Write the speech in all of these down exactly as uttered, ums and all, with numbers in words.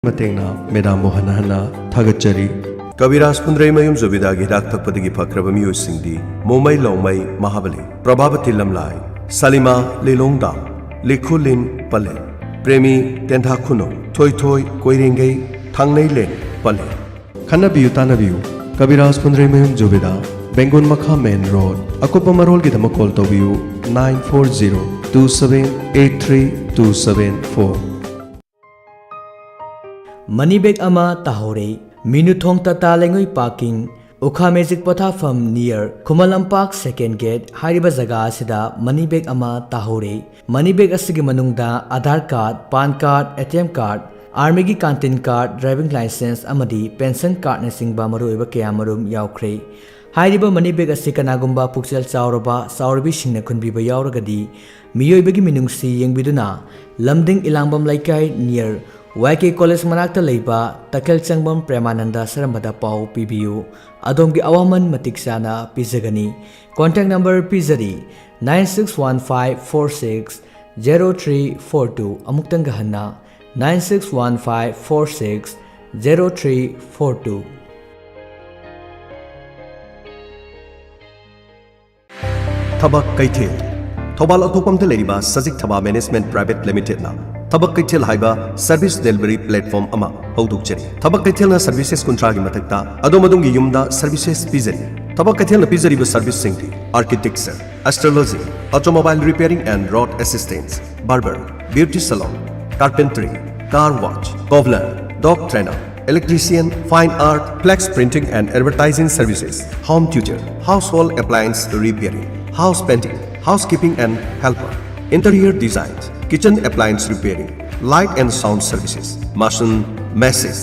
ꯃꯇꯦꯡꯅ ꯃꯦꯗꯥꯝꯕꯨ ꯍꯟꯅ ꯍꯟꯅ ꯊꯥꯒꯠꯆꯔꯤ꯫ ꯀꯕꯤꯔꯥꯖ ꯐꯨꯟꯗ꯭ꯔꯩꯃꯌꯨꯝ ꯖꯣꯕꯤꯗꯥꯒꯤ ꯍꯤꯗꯥꯛ ꯊꯛꯄꯗꯒꯤ ꯐꯈ꯭ꯔꯕ ꯃꯤꯑꯣꯏꯁꯤꯡꯗꯤ ꯃꯣꯃꯩ ꯂꯧꯃꯩ ꯃꯍꯥꯕꯂꯤ, ꯄ꯭ꯔꯚꯥꯕꯇꯤ ꯂꯝꯂꯥꯏ, ꯁꯂꯤꯃꯥ ꯂꯤꯂꯣꯡꯗꯥꯝ, ꯂꯤꯈꯨꯂꯤꯟ ꯄꯂꯦꯜ, ꯄ꯭ꯔꯦꯃꯤ ꯇꯦꯟꯊꯥ ꯈꯨꯅꯧ, ꯊꯣꯏꯊꯣꯏ ꯀꯣꯏꯔꯦꯡꯒꯩ, ꯊꯥꯡꯅꯩꯂꯦꯟ ꯄꯂꯦꯜ꯫ ꯈꯟꯅꯕꯤꯌꯨ ꯇꯥꯟꯅꯕꯤꯌꯨ ꯀꯕꯤꯔꯥꯖ ꯐꯨꯟꯗ꯭ꯔꯩꯃꯌꯨꯝ ꯖꯣꯕꯤꯗꯥ, ꯕꯦꯡꯒꯨꯟ ꯃꯈꯥ ꯃꯦꯟ ꯔꯣꯗ꯫ ꯑꯀꯨꯞꯄ ꯃꯔꯣꯜꯒꯤꯗꯃꯛ ꯀꯣꯜ ꯇꯧꯕꯤꯌꯨ nine four zero two seven eight three two seven four꯫ ꯃꯅꯤ ꯕꯦꯒ ꯑꯃ ꯇꯥꯍꯧꯔꯦ꯫ ꯃꯤꯅꯨꯊꯣꯡ ꯇꯥꯇꯥ ꯂꯩꯉꯣꯏ ꯄꯥꯔꯀꯤꯡ, ꯎꯈꯥ ꯃꯦꯖꯤꯛ ꯄꯣꯊꯥꯐꯝ near ꯈꯨꯃꯟ ꯂꯝꯄꯥꯛ second gate ꯍꯥꯏꯔꯤꯕ ꯖꯒꯥ ꯑꯁꯤꯗ ꯃꯅꯤ ꯕꯦꯒ ꯑꯃ ꯇꯥꯍꯧꯔꯦ꯫ ꯃꯅꯤ ꯕꯦꯒ ꯑꯁꯤꯒꯤ ꯃꯅꯨꯡꯗ Aadhaar card, PAN card, A T M card, ꯑꯥꯔꯃꯤꯒꯤ ꯀꯥꯟꯇꯤꯟ ꯀꯥꯔꯗ, ꯗ꯭ꯔꯥꯏꯚꯤꯡ ꯂꯥꯏꯁꯦꯟꯁ ꯑꯃꯗꯤ ꯄꯦꯟꯁꯟ ꯀꯥꯔꯗꯅꯆꯤꯡꯕ ꯃꯔꯨꯑꯣꯏꯕ ꯀꯌꯥꯃꯔꯨꯝ ꯌꯥꯎꯈ꯭ꯔꯦ꯫ ꯍꯥꯏꯔꯤꯕ ꯃꯅꯤ ꯕꯦꯒ ꯑꯁꯤ ꯀꯅꯥꯒꯨꯝꯕ ꯄꯨꯛꯆꯦꯜ ꯆꯥꯎꯔꯕ ꯆꯥꯎꯔꯕꯤꯁꯤꯡꯅ ꯈꯨꯟꯕꯤꯕ ꯌꯥꯎꯔꯒꯗꯤ, ꯃꯤꯑꯣꯏꯕꯒꯤ ꯃꯤꯅꯨꯡꯁꯤ ꯌꯦꯡꯕꯤꯗꯨꯅ ꯂꯝꯗꯤꯡ ꯏꯂꯥꯡꯕꯝ ꯂꯩꯀꯥꯏ near ꯋꯥꯏ ꯀꯦ ꯀꯣꯂꯦꯖ ꯃꯅꯥꯛꯇ ꯂꯩꯕ ꯇꯈꯦꯜ ꯆꯪꯕꯝ ꯄ꯭ꯔꯦꯃꯥꯅꯟꯗ ꯁꯔꯝꯕꯗ ꯄꯥꯎ ꯄꯤꯕꯤꯌꯨ꯫ ꯑꯗꯣꯝꯒꯤ ꯑꯋꯥꯃꯟ ꯃꯇꯤꯛ ꯆꯥꯅ ꯄꯤꯖꯒꯅꯤ꯫ ꯀꯣꯟꯇꯦꯛ ꯅꯝꯕꯔ ꯄꯤꯖꯔꯤ, nine six one five four six zero three four two꯫ ꯑꯃꯨꯛꯇꯪꯒ ꯍꯟꯅ, nine six one five four six zero three four two꯫ ꯊꯕꯛ ꯀꯩꯊꯦꯜ꯫ ꯊꯧꯕꯥꯜ ꯑꯊꯣꯛꯄꯝꯗ ꯂꯩꯔꯤꯕ ꯁꯖꯤꯛ ꯊꯕꯥ ꯃꯦꯅꯦꯖꯃꯦꯟꯠ ꯄ꯭ꯔꯥꯏꯚꯦꯠ ꯂꯤꯃꯤꯇꯦꯗꯅ ꯊꯕꯛ ꯀꯩꯊꯦꯜ ꯍꯥꯏꯕ ꯁꯔꯚꯤꯁ ꯗꯦꯂꯤꯚꯔꯤ ꯄ꯭ꯂꯦꯠꯐꯣꯔꯝ ꯑꯃ ꯍꯧꯗꯣꯛꯆꯔꯤ꯫ ꯊꯕꯛ ꯀꯩꯊꯦꯜꯅ ꯁꯔꯚꯤꯁꯦꯁ ꯀꯨꯟꯊ꯭ꯔꯥꯒꯤ ꯃꯊꯛꯇ ꯑꯗꯣꯝ ꯑꯗꯣꯝꯒꯤ ꯌꯨꯝꯗ ꯁꯔꯚꯤꯁꯦꯁ ꯄꯤꯖꯔꯤ꯫ ꯊꯕꯛ ꯀꯩꯊꯦꯜꯅ ꯄꯤꯖꯔꯤꯕ ꯁꯔꯚꯤꯁꯁꯤꯡꯗꯤ architecture, astrology, automobile repairing and road assistance, barber, beauty salon, carpentry, car wash, cobbler, dog trainer, electrician, fine art, flex printing and advertising services, home tutor, household appliance repairing, house painting, housekeeping and helper, interior designs, kitchen appliance repairing, light and sound services, mason, masons,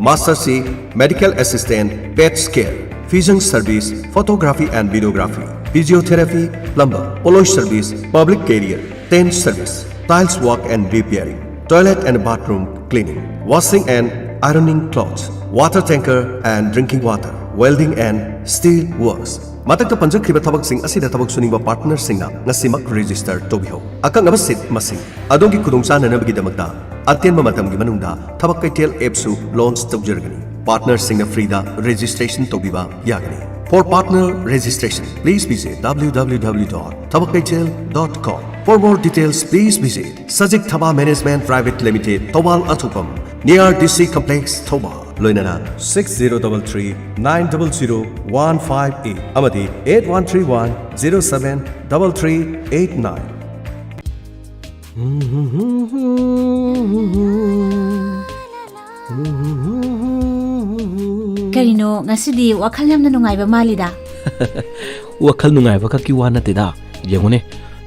master chef, medical assistant, pets care, fusion service, photography and videography, physiotherapy, plumber, polish service, public career, tent service, tiles work and repairing, toilet and bathroom cleaning, washing and ironing clothes, water tanker and drinking water, welding and steel works, ꯃꯊꯛꯇ ꯄꯟꯖꯈ꯭ꯔꯤꯕ ꯊꯕꯛꯁꯤꯡ ꯑꯁꯤꯗ ꯊꯕꯛ ꯁꯨꯅꯤꯡꯕ ꯄꯥꯔꯠꯅꯔꯁꯤꯡꯅ ꯉꯁꯤꯃꯛ register ꯇꯧꯕꯤꯍꯧ꯫ ꯑꯀꯛꯅꯕ ꯁꯤꯠ ꯃꯁꯤꯡ꯫ ꯑꯗꯣꯝꯒꯤ ꯈꯨꯗꯣꯡꯆꯥꯅꯅꯕꯒꯤꯗꯃꯛꯇ ꯑꯇꯦꯟꯕ ꯃꯇꯝꯒꯤ ꯃꯅꯨꯡꯗ ꯊꯕꯛ ꯀꯩꯊꯦꯜ ꯑꯦꯞꯁꯨ ꯂꯣꯟꯆ ꯇꯧꯖꯔꯒꯅꯤ꯫ ꯄꯥꯔꯠꯅꯔꯁꯤꯡꯅ ꯐ꯭ꯔꯤꯗ ꯔꯦꯖꯤꯁꯇ꯭ꯔꯦꯁꯟ ꯇꯧꯕꯤꯕ ꯌꯥꯒꯅꯤ꯫ For partner registration, please visit W W W dot thabakkeithel dot com. For more details, please visit Sajik Thaba Management Private Limited, Thawbal Athupam, near D C Complex, Thawbal. ꯂꯣꯏꯅꯅ six zero double three nine double zero one five eight ꯑꯃꯗꯤ eight one three one zero seven double three eight nine꯫ ꯀꯔꯤꯅꯣ, ꯉꯁꯤꯗꯤ ꯋꯥꯈꯜ ꯌꯥꯝꯅ ꯅꯨꯡꯉꯥꯏꯕ ꯃꯥꯜꯂꯤꯗ꯫ ꯋꯥꯈꯜ ꯅꯨꯡꯉꯥꯏꯕ ꯈꯛꯀꯤ ꯋꯥ ꯅꯠꯇꯦꯗ꯫ ꯌꯦꯡꯉꯨꯅꯦ,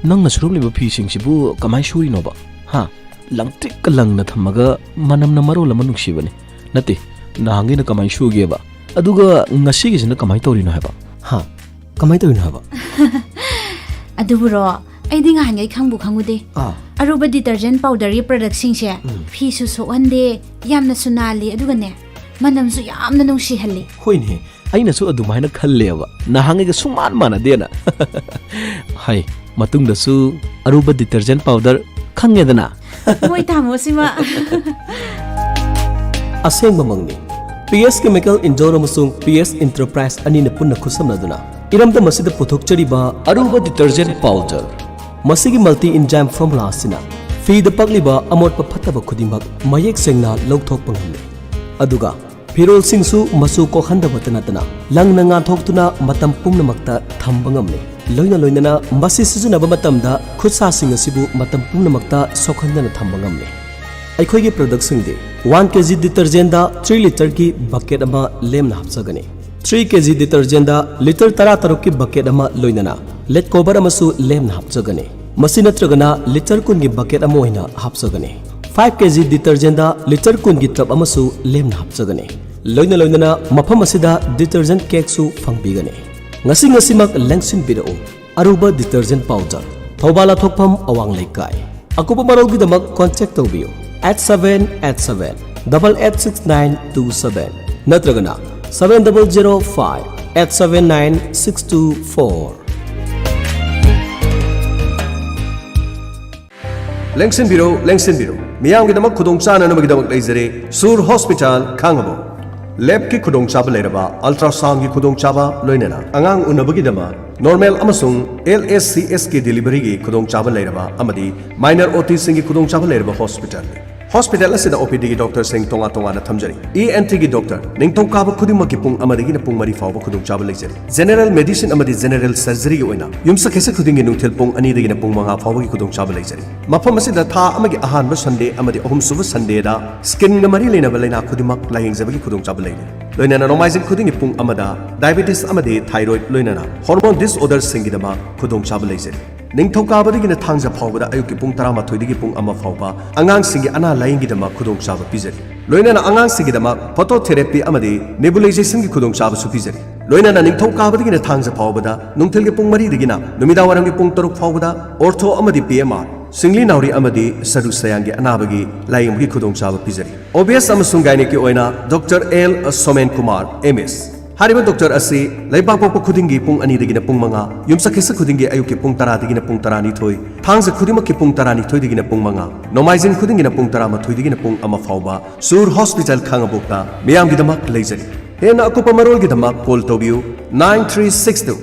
ꯅꯪꯅ ꯁꯨꯔꯝꯂꯤꯕ ꯐꯤꯁꯤꯡꯁꯤꯕꯨ ꯀꯃꯥꯏꯅ ꯁꯨꯔꯤꯅꯣꯕ? ꯍꯥ? ꯂꯪꯇ꯭ꯔꯤꯛꯀ ꯂꯪꯅ ꯊꯝꯃꯒ ꯃꯅꯝꯅ ꯃꯔꯣꯜ ꯑꯃ ꯅꯨꯡꯁꯤꯕꯅꯦ꯫ ꯅꯠꯇꯦ, ꯅꯍꯥꯟꯒꯤꯅ ꯀꯃꯥꯏꯅ ꯁꯨꯒꯦꯕ? ꯑꯗꯨꯒ ꯉꯁꯤꯒꯤꯁꯤꯅ ꯀꯃꯥꯏꯅ ꯇꯧꯔꯤꯅꯣ ꯍꯥꯏꯕ? ꯍꯥ? ꯀꯃꯥꯏꯅ ꯇꯧꯔꯤꯅꯣ ꯍꯥꯏꯕ? ꯑꯗꯨꯕꯨꯔꯣ, ꯑꯩꯗꯤ ꯉꯍꯥꯟꯈꯩ ꯈꯪꯕꯨ ꯈꯪꯉꯨꯗꯦ꯫ ꯑꯥ꯫ ꯑꯔꯨꯕ ꯗꯤꯇꯔꯖꯦꯟ ꯄꯥꯎꯗꯔꯒꯤ ꯄ꯭ꯔꯗꯛꯁꯤꯡꯁꯦ ꯎꯝ꯫ ꯐꯤꯁꯨ ꯁꯣꯛꯍꯟꯗꯦ, ꯌꯥꯝꯅꯁꯨ ꯅꯥꯜꯂꯤ, ꯑꯗꯨꯒꯅꯦ ꯃꯅꯝꯁꯨ ꯌꯥꯝꯅ ꯅꯨꯡꯁꯤꯍꯜꯂꯤ꯫ ꯍꯣꯏꯅꯦ, ꯑꯩꯅꯁꯨ ꯑꯗꯨꯃꯥꯏꯅ ꯈꯜꯂꯦꯕ, ꯅꯍꯥꯟꯉꯩꯒ ꯁꯨꯡꯃꯥꯟ ꯃꯥꯟꯅꯗꯦꯅ꯫ ꯍꯥꯏ, ꯃꯇꯨꯡꯗꯁꯨ ꯑꯔꯨꯕ ꯗꯤꯇꯔꯖꯦꯟ ꯄꯥꯎꯗꯔ ꯈꯪꯉꯦꯗꯅ꯫ ꯃꯣꯏ ꯇꯥꯃꯣꯁꯤꯃ꯫ ꯑꯁꯦꯡꯕꯃꯛꯅꯤ꯫ ꯄꯤ ꯑꯦꯁ ꯀꯦꯃꯤꯀꯦꯜ ꯏꯟꯗꯣꯔ ꯑꯃꯁꯨꯡ ꯄꯤ ꯑꯦꯁ ꯏꯟꯇꯔꯄ꯭ꯔꯥꯏꯁ ꯑꯅꯤꯅ ꯄꯨꯟꯅ ꯈꯨꯠꯁꯝꯅꯗꯨꯅ ꯏꯔꯝꯗꯝ ꯑꯁꯤꯗ ꯄꯨꯊꯣꯛꯆꯔꯤꯕ ꯑꯔꯨꯕ ꯗꯤꯇꯔꯖꯦꯟ ꯄꯥꯎꯗꯔ꯫ ꯃꯁꯤꯒꯤ ꯃꯜꯇꯤ ꯏꯟꯖꯥꯏꯝ ꯐꯣꯔꯃꯨꯂꯥ ꯑꯁꯤꯅ ꯐꯤꯗ ꯄꯛꯂꯤꯕ ꯑꯃꯣꯠꯄ ꯐꯠꯇꯕ ꯈꯨꯗꯤꯡꯃꯛ ꯃꯌꯦꯛ ꯁꯦꯡꯅ ꯂꯧꯊꯣꯛꯄ ꯉꯝꯂꯦ꯫ ꯑꯗꯨꯒ ꯐꯤꯔꯣꯜꯁꯤꯡꯁꯨ ꯃꯆꯨ ꯀꯣꯛꯍꯟꯗꯕꯇ ꯅꯠꯇꯅ ꯂꯪꯅ ꯉꯥꯟꯊꯣꯛꯇꯨꯅ ꯃꯇꯝ ꯄꯨꯝꯅꯃꯛꯇ ꯊꯝꯕ ꯉꯝꯂꯦ꯫ ꯂꯣꯏꯅ ꯂꯣꯏꯅꯅ ꯃꯁꯤ ꯁꯤꯖꯤꯟꯅꯕ ꯃꯇꯝꯗ ꯈꯨꯠꯁꯥꯁꯤꯡ ꯑꯁꯤꯕꯨ ꯃꯇꯝ ꯄꯨꯝꯅꯃꯛꯇ ꯁꯣꯛꯍꯟꯗꯅ ꯊꯝꯕ ꯉꯝꯂꯦ꯫ ꯑꯩꯈꯣꯏꯒꯤ ꯄ꯭ꯔꯗꯛꯁꯤꯡꯗꯤ ꯋꯥꯟ ꯀꯦ ꯖꯤ ꯗꯤꯇꯔꯖꯦꯟꯗ ꯊ꯭ꯔꯤ ꯂꯤꯇꯔꯒꯤ ꯕꯀꯦꯠ ꯑꯃ ꯂꯦꯝꯅ ꯍꯥꯞꯆꯒꯅꯤ꯫ ꯊ꯭ꯔꯤ ꯀꯦ ꯖꯤ ꯗꯤꯇꯔꯖꯦꯟꯗ ꯂꯤꯇꯔ ꯇꯔꯥ ꯇꯔꯨꯛꯀꯤ ꯕꯀꯦꯠ ꯑꯃ ꯂꯣꯏꯅꯅ ꯂꯦꯠ ꯀꯣꯕꯔ ꯑꯃꯁꯨ ꯂꯦꯝꯅ ꯍꯥꯞꯆꯒꯅꯤ꯫ ꯃꯁꯤ ꯅꯠꯇ꯭ꯔꯒꯅ ꯂꯤꯇꯔ ꯀꯨꯟꯒꯤ ꯕꯀꯦꯠ ꯑꯃ ꯑꯣꯏꯅ ꯍꯥꯞꯆꯒꯅꯤ꯫ ꯐꯥꯏꯚ ꯀꯦ ꯖꯤ ꯗꯤꯇꯔꯖꯦꯟꯗ ꯂꯤꯇꯔ ꯀꯨꯟꯒꯤ ꯇꯕ ꯑꯃꯁꯨ ꯂꯦꯝꯅ ꯍꯥꯞꯆꯒꯅꯤ꯫ ꯂꯣꯏꯅ ꯂꯣꯏꯅꯅ ꯃꯐꯝ ꯑꯁꯤꯗ ꯗꯤꯇꯔꯖꯦꯟ ꯀꯦꯛꯁꯨ ꯐꯪꯕꯤꯒꯅꯤ꯫ ꯉꯁꯤ ꯉꯁꯤꯃꯛ ꯂꯦꯡꯁꯤꯟꯕꯤꯔꯛꯎ꯫ ꯑꯔꯨꯕ ꯗꯤꯇꯔꯖꯦꯟ ꯄꯥꯎꯗꯔ, ꯊꯧꯕꯥꯜ ꯑꯊꯣꯛꯐꯝ ꯑꯋꯥꯡ ꯂꯩꯀꯥꯏ꯫ ꯑꯀꯨꯞꯄ ꯃꯔꯣꯜꯒꯤꯗꯃꯛ ꯀꯣꯟꯇꯦꯛ ꯇꯧꯕꯤꯌꯨ, eight seven eight seven double eight six nine two seven ꯅꯠꯇ꯭ꯔꯒꯅ seven double zero five eight seven nine six two four. ꯂꯦꯡꯁꯤꯟꯕꯤꯔꯣ, ꯂꯦꯡꯁꯤꯟꯕꯤꯔꯣ꯫ ꯃꯤꯌꯥꯝꯒꯤꯗꯃꯛ ꯈꯨꯗꯣꯡ ꯆꯥꯅꯅꯕꯒꯤꯗꯃꯛ ꯂꯩꯖꯔꯦ ꯁꯨꯔ ꯍꯣꯁꯄꯤꯇꯥꯜ, ꯈꯥꯡꯉꯕꯣꯛ꯫ ꯂꯦꯕꯀꯤ ꯈꯨꯗꯣꯡꯆꯥꯕ ꯂꯩꯔꯕ, ꯑꯜꯇ꯭ꯔꯥꯁꯥꯎꯟꯒꯤ ꯈꯨꯗꯣꯡꯆꯥꯕ, ꯂꯣꯏꯅꯅ ꯑꯉꯥꯡ ꯎꯅꯕꯒꯤꯗꯃꯛ ꯅꯣꯔꯃꯦꯜ ꯑꯃꯁꯨꯡ ꯑꯦꯜ ꯑꯦꯁ ꯁꯤ ꯑꯦꯁꯀꯤ ꯗꯦꯂꯤꯚꯔꯤꯒꯤ ꯈꯨꯗꯣꯡꯆꯥꯕ ꯂꯩꯔꯕ ꯑꯃꯗꯤ ꯃꯥꯏꯅꯔ ꯑꯣ ꯇꯤꯁꯤꯡꯒꯤ ꯈꯨꯗꯣꯡꯆꯥꯕ ꯂꯩꯔꯕ ꯍꯣꯁꯄꯤꯇꯥꯜꯅꯤ꯫ ꯍꯣꯁꯄꯤꯇꯥꯜ ꯑꯁꯤꯗ ꯑꯣ ꯄꯤ ꯗꯤꯒꯤ ꯗꯣꯛꯇꯔꯁꯤꯡ ꯇꯣꯉꯥꯟ ꯇꯣꯉꯥꯟꯅ ꯊꯝꯖꯔꯤ꯫ ꯏ ꯑꯦꯟ ꯇꯤꯒꯤ ꯗꯣꯛꯇꯔ ꯅꯤꯡꯊꯧꯀꯥꯕ ꯈꯨꯗꯤꯡꯃꯛꯀꯤ ꯄꯨꯡ ꯑꯃꯗꯒꯤꯅ ꯄꯨꯡ ꯃꯔꯤ ꯐꯥꯎꯕ ꯈꯨꯗꯣꯡꯆꯥꯕ ꯂꯩꯖꯔꯤ꯫ ꯖꯦꯅꯦꯔꯦꯜ ꯃꯦꯗꯤꯁꯤꯟ ꯑꯃꯗꯤ ꯖꯦꯅꯦꯔꯦꯜ ꯁꯔꯖꯔꯤꯒꯤ ꯑꯣꯏꯅ ꯌꯨꯝꯁꯀꯩꯁ ꯈꯨꯗꯤꯡꯒꯤ ꯅꯨꯡꯊꯤꯜ ꯄꯨꯡ ꯑꯅꯤꯗꯒꯤꯅ ꯄꯨꯡ ꯃꯉꯥ ꯐꯥꯎꯕꯒꯤ ꯈꯨꯗꯣꯡꯆꯥꯕ ꯂꯩꯖꯔꯤ꯫ ꯃꯐꯝ ꯑꯁꯤꯗ ꯊꯥ ꯑꯃꯒꯤ ꯑꯍꯥꯟꯕ ꯁꯟꯗꯦ ꯑꯃꯗꯤ ꯑꯍꯨꯝꯁꯨꯕ ꯁꯟꯗꯦꯗ ꯁ꯭ꯀꯤꯟꯒ ꯃꯔꯤ ꯂꯩꯅꯕ ꯂꯩꯅꯥ ꯈꯨꯗꯤꯡꯃꯛ ꯂꯥꯌꯦꯡꯖꯕꯒꯤ ꯈꯨꯗꯣꯡꯆꯥꯕ ꯂꯩꯔꯤ꯫ ꯂꯣꯏꯅꯅ ꯅꯣꯡꯃꯥꯏꯖꯤꯡ ꯈꯨꯗꯤꯡꯒꯤ ꯄꯨꯡ ꯑꯃꯗ ꯗꯥꯏꯕꯦꯇꯤꯁ ꯑꯃꯗꯤ ꯊꯥꯏꯔꯣꯏꯗ, ꯂꯣꯏꯅꯅ ꯍꯣꯔꯃꯣꯟ ꯗꯤꯁꯑꯣꯔꯗꯔꯁꯤꯡꯒꯤꯗꯃꯛ ꯈꯨꯗꯣꯡꯆꯥꯕ ꯂꯩꯖꯔꯤ꯫ ꯅꯤꯡꯊꯧꯀꯥꯕꯗꯒꯤꯅ ꯊꯥꯡꯖ ꯐꯥꯎꯕꯗ ꯑꯌꯨꯛꯀꯤ ꯄꯨꯡ ꯇꯔꯥꯃꯥꯊꯣꯏꯗꯒꯤ ꯄꯨꯡ ꯑꯃ ꯐꯥꯎꯕ ꯑꯉꯥꯡꯁꯤꯡꯒꯤ ꯑꯅꯥ ꯂꯥꯌꯦꯡꯒꯤꯗꯃꯛ ꯈꯨꯗꯣꯡꯆꯥꯕ ꯄꯤꯖꯔꯤ꯫ ꯂꯣꯏꯅꯅ ꯑꯉꯥꯡꯁꯤꯡꯒꯤꯗꯃꯛ ꯐꯣꯇꯣꯊꯦꯔꯥꯄꯤ ꯑꯃꯗꯤ ꯅꯦꯕꯨꯂꯥꯏꯖꯦꯁꯟꯒꯤ ꯈꯨꯗꯣꯡꯆꯥꯕꯁꯨ ꯄꯤꯖꯔꯤ꯫ ꯂꯣꯏꯅꯅ ꯅꯤꯡꯊꯧꯀꯥꯕꯗꯒꯤꯅ ꯊꯥꯡꯖ ꯐꯥꯎꯕꯗ ꯅꯨꯡꯊꯤꯜꯒꯤ ꯄꯨꯡ ꯃꯔꯤꯗꯒꯤꯅ ꯅꯨꯃꯤꯗꯥꯡꯋꯥꯏꯔꯝꯒꯤ ꯄꯨꯡ ꯇꯔꯨꯛ ꯐꯥꯎꯕꯗ ꯑꯣꯔꯊꯣ ꯑꯃꯗꯤ ꯄꯤ ꯑꯦꯝ ꯑꯥꯔ, ꯁꯤꯡꯂꯤ ꯅꯥꯎꯔꯤ ꯑꯃꯗꯤ ꯁꯔꯨ ꯁꯌꯥꯡꯒꯤ ꯑꯅꯥꯕꯒꯤ ꯂꯥꯌꯦꯡꯕꯒꯤ ꯈꯨꯗꯣꯡꯆꯥꯕ ꯄꯤꯖꯔꯤ꯫ ꯑꯣ ꯕꯤ ꯑꯦꯁ ꯑꯃꯁꯨꯡ ꯒꯥꯏꯅꯤꯛꯀꯤ ꯑꯣꯏꯅ doctor L Somen Kumar, M S. ꯍꯥꯏꯔꯤꯕ ꯗꯣꯛꯇꯔ ꯑꯁꯤ ꯂꯩꯕꯥꯛꯄꯣꯛꯄ ꯈꯨꯗꯤꯡꯒꯤ ꯄꯨꯡ ꯑꯅꯤꯗꯒꯤꯅ ꯄꯨꯡ ꯃꯉꯥ, ꯌꯨꯝꯁꯀꯩꯁ ꯈꯨꯗꯤꯡꯒꯤ ꯑꯌꯨꯛꯀꯤ ꯄꯨꯡ ꯇꯔꯥꯗꯒꯤꯅ ꯄꯨꯡ ꯇꯔꯥꯅꯤꯊꯣꯏ, ꯊꯥꯡꯖ ꯈꯨꯗꯤꯡꯃꯛꯀꯤ ꯄꯨꯡ ꯇꯔꯥꯅꯤꯊꯣꯏꯗꯒꯤꯅ ꯄꯨꯡ ꯃꯉꯥ, ꯅꯣꯡꯃꯥꯏꯖꯤꯡ ꯈꯨꯗꯤꯡꯒꯤꯅ ꯄꯨꯡ ꯇꯔꯥꯃꯥꯊꯣꯏꯗꯒꯤꯅ ꯄꯨꯡ ꯑꯃ ꯐꯥꯎꯕ ꯁꯨꯔ ꯍꯣꯁꯄꯤꯇꯥꯜ ꯈꯥꯡꯉꯕꯣꯛꯇ ꯃꯤꯌꯥꯝꯒꯤꯗꯃꯛ ꯂꯩꯖꯔꯤ꯫ ꯍꯦꯟꯅ ꯑꯀꯨꯞꯄ ꯃꯔꯣꯜꯒꯤꯗꯃꯛ ꯀꯣꯜ ꯇꯧꯕꯤꯌꯨ, nine three six two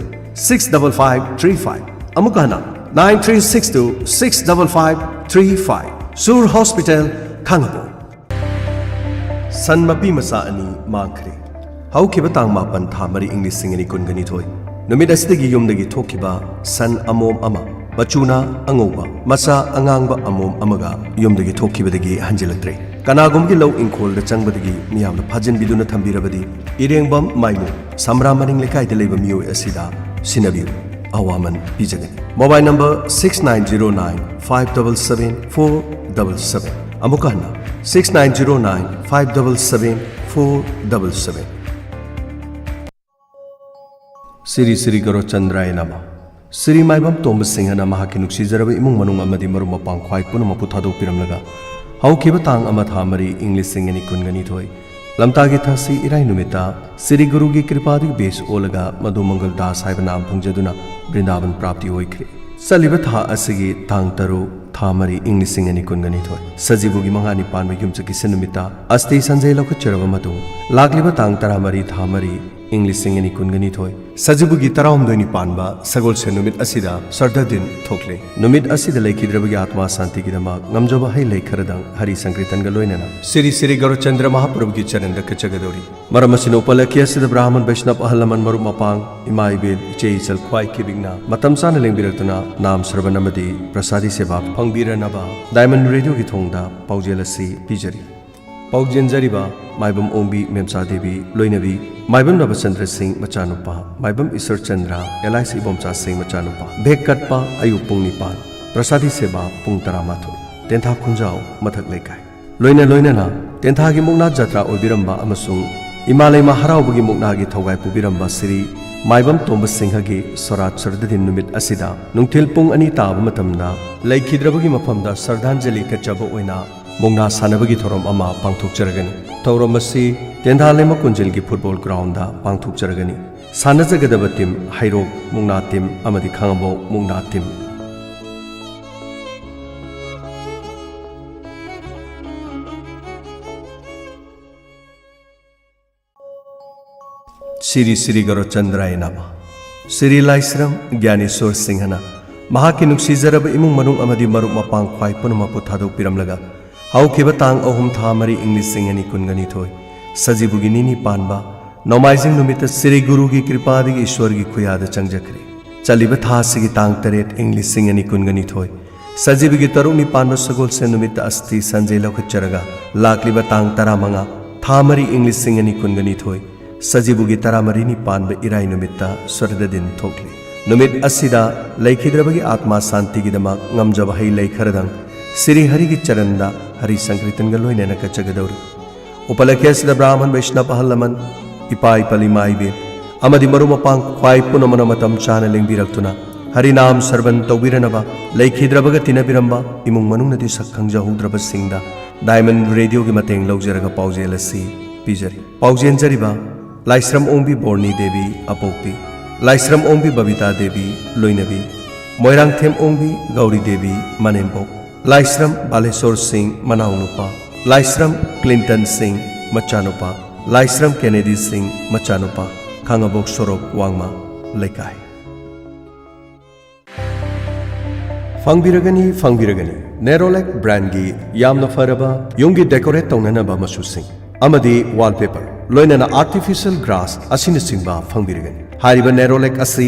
six double five three five꯫ ꯑꯃꯨꯛꯀ ꯍꯟꯅ, nine three six two six double five three five꯫ ꯁꯨꯔ ꯍꯣꯁꯄꯤꯇꯥꯜ, ꯈꯥꯡꯉꯕꯣꯛ꯫ ꯁꯟ ꯃꯄꯤ ꯃꯆꯥ ꯑꯅꯤ ꯃꯥꯡꯈ꯭ꯔꯦ꯫ ꯍꯧꯈꯤꯕ ꯇꯥꯡ ꯃꯥꯄꯟ, ꯊꯥ ꯃꯔꯤ, ꯏꯪ ꯂꯤꯁꯤꯡ ꯑꯅꯤ ꯀꯨꯟꯒ ꯅꯤꯊꯣꯏ ꯅꯨꯃꯤꯠ ꯑꯁꯤꯗꯒꯤ ꯌꯨꯝꯗꯒꯤ ꯊꯣꯛꯈꯤꯕ ꯁꯟ ꯑꯃꯣꯝ ꯑꯃ, ꯃꯆꯨꯅ ꯑꯉꯧꯕ, ꯃꯆꯥ ꯑꯉꯥꯡꯕ ꯑꯃꯣꯝ ꯑꯃꯒ ꯌꯨꯝꯗꯒꯤ ꯊꯣꯛꯈꯤꯕꯗꯒꯤ ꯍꯟꯖꯤꯜꯂꯛꯇ꯭ꯔꯦ꯫ ꯀꯅꯥꯒꯨꯝꯕꯒꯤ ꯂꯧ ꯏꯪꯈꯣꯜꯗ ꯆꯪꯕꯗꯒꯤ ꯃꯤꯌꯥꯝꯅ ꯐꯥꯖꯤꯟꯕꯤꯗꯨꯅ ꯊꯝꯕꯤꯔꯕꯗꯤ ꯏꯔꯦꯡꯕꯝ ꯃꯥꯏꯃꯨ, ꯁꯝꯔꯥ ꯃꯅꯤꯡ ꯂꯩꯀꯥꯏꯗ ꯂꯩꯕ ꯃꯤꯑꯣꯏ ꯑꯁꯤꯗ ꯁꯤꯟꯅꯕꯤꯌꯨ꯫ ꯑꯋꯥꯃꯟ ꯄꯤꯖꯒꯅꯤ꯫ Mobile number six nine zero nine five double seven four double seven꯫ ꯑꯃꯨꯛꯀ ꯍꯟꯅ, six nine zero nine five double seven four double seven꯫ Shri Shri ꯒꯧꯔꯆꯟꯗ꯭ꯔꯥꯌ ꯅꯃ꯫ ꯁ꯭ꯔꯤ ꯃꯥꯏꯕꯝ ꯇꯣꯝꯕ ꯁꯤꯡꯍꯅ ꯃꯍꯥꯛꯀꯤ ꯅꯨꯡꯁꯤꯖꯔꯕ ꯏꯃꯨꯡ ꯃꯅꯨꯡ ꯑꯃꯗꯤ ꯃꯔꯨꯞ ꯃꯄꯥꯡ ꯈ꯭ꯋꯥꯏ ꯄꯨꯝꯅꯃꯛꯄꯨ ꯊꯥꯗꯣꯛꯄꯤꯔꯝꯂꯒ, ꯍꯧꯈꯤꯕ ꯇꯥꯡ ꯑꯃ, ꯊꯥ ꯃꯔꯤ, ꯏꯪ ꯂꯤꯁꯤꯡ ꯑꯅꯤ ꯀꯨꯟꯒ ꯅꯤꯊꯣꯏ ꯂꯝꯇꯥꯒꯤ ꯊꯥꯁꯤ ꯏꯔꯥꯏ ꯅꯨꯃꯤꯠꯇ ꯁ꯭ꯔꯤ ꯒꯨꯔꯨꯒꯤ ꯀ꯭ꯔꯤꯄꯥꯗꯒꯤ ꯕꯦꯁ ꯑꯣꯜꯂꯒ ꯃꯙꯨ ꯃꯪꯒꯜ ꯗꯥꯁ ꯍꯥꯏꯕ ꯅꯥꯝ ꯐꯪꯖꯗꯨꯅ ꯕ꯭ꯔꯤꯟꯗꯥꯕꯟ ꯄ꯭ꯔꯥꯞꯇꯤ ꯑꯣꯏꯈ꯭ꯔꯦ꯫ ꯆꯠꯂꯤꯕ ꯊꯥ ꯑꯁꯤꯒꯤ ꯇꯥꯡ ꯇꯔꯨꯛ, ꯊꯥ ꯃꯔꯤ, ꯏꯪ ꯂꯤꯁꯤꯡ ꯑꯅꯤ ꯀꯨꯟꯒ ꯅꯤꯊꯣꯏ, ꯁꯖꯤꯕꯨꯒꯤ ꯃꯉꯥꯅꯤ ꯄꯥꯟꯕ ꯌꯨꯝꯁꯀꯩꯁ ꯅꯨꯃꯤꯠꯇ ꯑꯁꯇꯤ ꯁꯟꯖꯩ ꯂꯧꯈꯠꯆꯔꯕ ꯃꯇꯨꯡ, ꯂꯥꯛꯂꯤꯕ ꯇꯥꯡ ꯇꯔꯥꯃꯔꯤ, ꯊꯥ ꯃꯔꯤ, ꯏꯪ ꯂꯤꯁꯤꯡ ꯑꯅꯤ ꯀꯨꯟꯒ ꯅꯤꯊꯣꯏ, ꯁꯖꯤꯕꯨꯒꯤ ꯇꯔꯥꯍꯨꯝꯗꯣꯏꯅꯤ ꯄꯥꯟꯕ ꯁꯒꯣꯜꯁꯦꯟ ꯅꯨꯃꯤꯠ ꯑꯁꯤꯗ ꯁ꯭ꯔꯗꯥ ꯗꯤꯟ ꯊꯣꯛꯂꯦ꯫ ꯅꯨꯃꯤꯠ ꯑꯁꯤꯗ ꯂꯩꯈꯤꯗ꯭ꯔꯕꯒꯤ ꯑꯥꯠꯃꯥ ꯁꯥꯟꯇꯤꯒꯤꯗꯃꯛ ꯉꯝꯖꯕ ꯍꯩ ꯂꯩ ꯈꯔꯗꯪ ꯍꯔꯤ ꯁꯪꯀ꯭ꯔꯤꯇꯟꯒ ꯂꯣꯏꯅꯅ ꯁ꯭ꯔꯤ ꯁ꯭ꯔꯤ ꯒꯧꯔꯆꯟꯗ꯭ꯔ ꯃꯍꯥꯄ꯭ꯔꯚꯨꯒꯤ ꯆꯔꯟꯗ ꯀꯠꯆꯒꯗꯧꯔꯤ꯫ ꯃꯔꯝ ꯑꯁꯤꯅ, ꯎꯄꯂꯛꯈꯤ ꯑꯁꯤꯗ ꯕ꯭ꯔꯥꯍꯃꯟ, ꯕꯩꯁꯅꯕ, ꯑꯍꯜ ꯂꯃꯟ, ꯃꯔꯨꯞ ꯃꯄꯥꯡ, ꯏꯃꯥ ꯏꯕꯦꯟ, ꯏꯆꯦ ꯏꯆꯜ ꯈ꯭ꯋꯥꯏ ꯈꯤꯕꯤꯛꯅ ꯃꯇꯝ ꯆꯥꯅ ꯂꯦꯡꯕꯤꯔꯛꯇꯨꯅ ꯅꯥꯝ ꯁ꯭ꯔꯕꯟ ꯑꯃꯗꯤ ꯄ꯭ꯔꯁꯥꯗꯤ ꯁꯦꯕꯥ ꯐꯪꯕꯤꯔꯅꯕ ꯗꯥꯏꯃꯟ ꯔꯦꯗꯤꯑꯣꯒꯤ ꯊꯣꯡꯗ ꯄꯥꯎꯖꯦꯜ ꯑꯁꯤ ꯄꯤꯖꯔꯤ꯫ ꯄꯥꯎꯖꯦꯟꯖꯔꯤꯕ ꯃꯥꯏꯕꯝ ꯑꯣꯡꯕꯤ ꯃꯦꯝꯆꯥ ꯗꯦꯕꯤ ꯂꯣꯏꯅꯕꯤ, ꯃꯥꯏꯕꯝ ꯅꯕꯆꯟꯗ꯭ꯔ ꯁꯤꯡ ꯃꯆꯥꯅꯨꯄꯥ, ꯃꯥꯏꯕꯝ ꯏꯁꯣꯔ ꯆꯟꯗ꯭ꯔ, ꯑꯦꯂꯥꯏꯁ ꯏꯕꯣꯝꯆꯥ ꯁꯤꯡ ꯃꯆꯥꯅꯨꯄꯥ, ꯚꯦꯛ ꯀꯠꯄ ꯑꯌꯨꯛ ꯄꯨꯡ ꯅꯤꯄꯥꯟ, ꯄ꯭ꯔꯁꯥꯗꯤ ꯁꯦꯕꯥ ꯄꯨꯡ ꯇꯔꯥꯃꯥꯊꯣꯏ, ꯇꯦꯟꯊꯥ ꯈꯨꯟꯖꯥꯎ ꯃꯊꯛ ꯂꯩꯀꯥꯏ꯫ ꯂꯣꯏꯅ ꯂꯣꯏꯅꯅ ꯇꯦꯟꯊꯥꯒꯤ ꯃꯨꯛꯅꯥ ꯖꯇ꯭ꯔꯥ ꯑꯣꯏꯕꯤꯔꯝꯕ ꯑꯃꯁꯨꯡ ꯏꯃꯥ ꯂꯩꯃ ꯍꯔꯥꯎꯕꯒꯤ ꯃꯨꯛꯅꯥꯒꯤ ꯊꯧꯒꯥꯏ ꯄꯨꯕꯤꯔꯝꯕ ꯁ꯭ꯔꯤ ꯃꯥꯏꯕꯝ ꯇꯣꯝꯕ ꯁꯤꯡꯍꯒꯤ ꯁꯣꯔꯥꯠ ꯁ꯭ꯔꯗꯥ ꯗꯤꯟ ꯅꯨꯃꯤꯠ ꯑꯁꯤꯗ ꯅꯨꯡꯊꯤꯜ ꯄꯨꯡ ꯑꯅꯤ ꯇꯥꯕ ꯃꯇꯝꯗ ꯂꯩꯈꯤꯗ꯭ꯔꯕꯒꯤ ꯃꯐꯝꯗ ꯁ꯭ꯔꯗꯥꯟꯖꯂꯤ ꯀꯠꯆꯕ ꯑꯣꯏꯅ ꯃꯨꯛꯅꯥ ꯁꯥꯟꯅꯕꯒꯤ ꯊꯧꯔꯝ ꯑꯃ ꯄꯥꯡꯊꯣꯛꯆꯔꯒꯅꯤ꯫ ꯊꯧꯔꯝ ꯑꯁꯤ ꯇꯦꯟꯊꯥ ꯂꯩꯃ ꯀꯣꯟꯖꯤꯜꯒꯤ ꯐꯨꯠꯕꯣꯜ ꯒ꯭ꯔꯥꯎꯟꯗ ꯄꯥꯡꯊꯣꯛꯆꯔꯒꯅꯤ꯫ ꯁꯥꯟꯅꯖꯒꯗꯕ ꯇꯤꯝ ꯍꯩꯔꯣꯛ ꯃꯨꯛꯅꯥ ꯇꯤꯝ ꯑꯃꯗꯤ ꯈꯥꯉꯕꯣꯛ ꯃꯨꯛꯅꯥ ꯇꯤꯝ꯫ ꯁ꯭ꯔꯤ ꯁ꯭ꯔꯤ ꯒꯧꯔꯆꯟꯗ꯭ꯔꯥꯌ ꯅꯃ꯫ ꯁ꯭ꯔꯤ ꯂꯥꯏꯁ꯭ꯔꯝ ꯒ꯭ꯌꯥꯅꯦꯁꯣꯔ ꯁꯤꯡꯍꯅ ꯃꯍꯥꯛꯀꯤ ꯅꯨꯡꯁꯤꯖꯔꯕ ꯏꯃꯨꯡ ꯃꯅꯨꯡ ꯑꯃꯗꯤ ꯃꯔꯨꯞ ꯃꯄꯥꯡ ꯈ꯭ꯋꯥꯏ ꯄꯨꯝꯅꯃꯛꯄꯨ ꯊꯥꯗꯣꯛꯄꯤꯔꯝꯂꯒ ꯍꯧꯈꯤꯕ ꯇꯥꯡ ꯑꯍꯨꯝ, ꯊꯥ ꯃꯔꯤ, ꯏꯪ ꯂꯤꯁꯤꯡ ꯑꯅꯤ ꯀꯨꯟꯒ ꯅꯤꯊꯣꯏ, ꯁꯖꯤꯕꯨꯒꯤ ꯅꯤꯅꯤ ꯄꯥꯟꯕ ꯅꯣꯡꯃꯥꯏꯖꯤꯡ ꯅꯨꯃꯤꯠꯇ ꯁ꯭ꯔꯤ ꯒꯨꯔꯨꯒꯤ ꯀ꯭ꯔꯤꯄꯥꯗꯒꯤ ꯏꯁ꯭ꯋꯔꯒꯤ ꯈꯨꯌꯥꯗ ꯆꯪꯖꯈ꯭ꯔꯦ꯫ ꯆꯠꯂꯤꯕ ꯊꯥ ꯑꯁꯤꯒꯤ ꯇꯥꯡ ꯇꯔꯦꯠ, ꯏꯪ ꯂꯤꯁꯤꯡ ꯑꯅꯤ ꯀꯨꯟꯒ ꯅꯤꯊꯣꯏ, ꯁꯖꯤꯕꯨꯒꯤ ꯇꯔꯨꯛꯅꯤ ꯄꯥꯟꯕ ꯁꯒꯣꯜꯁꯦꯟ ꯅꯨꯃꯤꯠꯇ ꯑꯁꯇꯤ ꯁꯟꯖꯩ ꯂꯧꯈꯠꯆꯔꯒ ꯂꯥꯛꯂꯤꯕ ꯇꯥꯡ ꯇꯔꯥꯃꯉꯥ, ꯊꯥ ꯃꯔꯤ, ꯏꯪ ꯂꯤꯁꯤꯡ ꯑꯅꯤ ꯀꯨꯟꯒ ꯅꯤꯊꯣꯏ, ꯁꯖꯤꯕꯨꯒꯤ ꯇꯔꯥꯃꯔꯤꯅꯤ ꯄꯥꯟꯕ ꯏꯔꯥꯏ ꯅꯨꯃꯤꯠꯇ ꯁ꯭ꯔꯗꯥ ꯗꯤꯟ ꯊꯣꯛꯂꯤ꯫ ꯅꯨꯃꯤꯠ ꯑꯁꯤꯗ ꯂꯩꯈꯤꯗ꯭ꯔꯕꯒꯤ ꯑꯥꯠꯃꯥ ꯁꯥꯟꯇꯤꯒꯤꯗꯃꯛ ꯉꯝꯖꯕ ꯍꯩ ꯂꯩ ꯈꯔꯗꯪ ꯁ꯭ꯔꯤ ꯍꯔꯤꯒꯤ ꯆꯔꯟꯗ ꯍꯔꯤ ꯁꯪꯀ꯭ꯔꯤꯇꯟꯒ ꯂꯣꯏꯅꯅ ꯀꯠꯆꯒꯗꯧꯔꯤ꯫ ꯎꯄꯂꯛꯈꯤ ꯑꯁꯤꯗ ꯕ꯭ꯔꯥꯍꯃꯟ, ꯕꯩꯁꯅꯕ, ꯑꯍꯜ ꯂꯃꯟ, ꯏꯄꯥ ꯏꯄꯜ, ꯏꯃꯥ ꯏꯕꯦꯟ ꯑꯃꯗꯤ ꯃꯔꯨꯞ ꯃꯄꯥꯡ ꯈ꯭ꯋꯥꯏ ꯄꯨꯝꯅꯃꯛꯅ ꯃꯇꯝ ꯆꯥꯅ ꯂꯦꯡꯕꯤꯔꯛꯇꯨꯅ ꯍꯔꯤꯅꯥꯝ ꯁ꯭ꯔꯕꯟ ꯇꯧꯕꯤꯔꯅꯕ, ꯂꯩꯈꯤꯗ꯭ꯔꯕꯒ ꯇꯤꯟꯅꯕꯤꯔꯝꯕ ꯏꯃꯨꯡ ꯃꯅꯨꯡꯅꯗꯤ ꯁꯛ ꯈꯪꯖꯍꯧꯗ꯭ꯔꯕꯁꯤꯡꯗ ꯗꯥꯏꯃꯟ ꯔꯦꯗꯤꯑꯣꯒꯤ ꯃꯇꯦꯡ ꯂꯧꯖꯔꯒ ꯄꯥꯎꯖꯦꯜ ꯑꯁꯤ ꯄꯤꯖꯔꯤ꯫ ꯄꯥꯎꯖꯦꯟꯖꯔꯤꯕ ꯂꯥꯏꯁ꯭ꯔꯝ ꯑꯣꯡꯕꯤ ꯕꯣꯔꯅꯤ ꯗꯦꯕꯤ ꯑꯄꯣꯛꯄꯤ, ꯂꯥꯏꯁ꯭ꯔꯝ ꯑꯣꯡꯕꯤ ꯕꯕꯤꯇꯥ ꯗꯦꯕꯤ ꯂꯣꯏꯅꯕꯤ, ꯃꯣꯏꯔꯥꯡꯊꯦꯝ ꯑꯣꯡꯕꯤ ꯒꯧꯔꯤ ꯗꯦꯕꯤ ꯃꯅꯦꯝꯕꯣꯛ, ꯂꯥꯏꯁ꯭ꯔꯝ ꯕꯥꯂꯦꯁꯣꯔ ꯁꯤꯡ ꯃꯅꯥꯎꯅꯨꯄꯥ, ꯂꯥꯏꯁ꯭ꯔꯝ ꯀ꯭ꯂꯤꯟꯇꯟ ꯁꯤꯡ ꯃꯆꯥꯅꯨꯄꯥ, ꯂꯥꯏꯁ꯭ꯔꯝ ꯀꯦꯅꯦꯗꯤ ꯁꯤꯡ ꯃꯆꯥꯅꯨꯄꯥ, ꯈꯥꯉꯕꯣꯛ ꯁꯣꯔꯣꯛ ꯋꯥꯡꯃ ꯂꯩꯀꯥꯏ꯫ ꯐꯪꯕꯤꯔꯒꯅꯤ, ꯐꯪꯕꯤꯔꯒꯅꯤ꯫ ꯅꯦꯔꯣꯂꯦꯛ ꯕ꯭ꯔꯥꯟꯒꯤ ꯌꯥꯝꯅ ꯐꯔꯕ ꯌꯨꯝꯒꯤ ꯗꯦꯀꯣꯔꯦꯠ ꯇꯧꯅꯅꯕ ꯃꯆꯨꯁꯤꯡ ꯑꯃꯗꯤ ꯋꯥꯜꯄꯦꯄꯔ, ꯂꯣꯏꯅꯅ ꯑꯥꯔꯇꯤꯐꯤꯁꯤꯌꯦꯜ ꯒ꯭ꯔꯥꯁ ꯑꯁꯤꯅꯆꯤꯡꯕ ꯐꯪꯕꯤꯔꯒꯅꯤ꯫ ꯍꯥꯏꯔꯤꯕ ꯅꯦꯔꯣꯂꯦꯛ ꯑꯁꯤ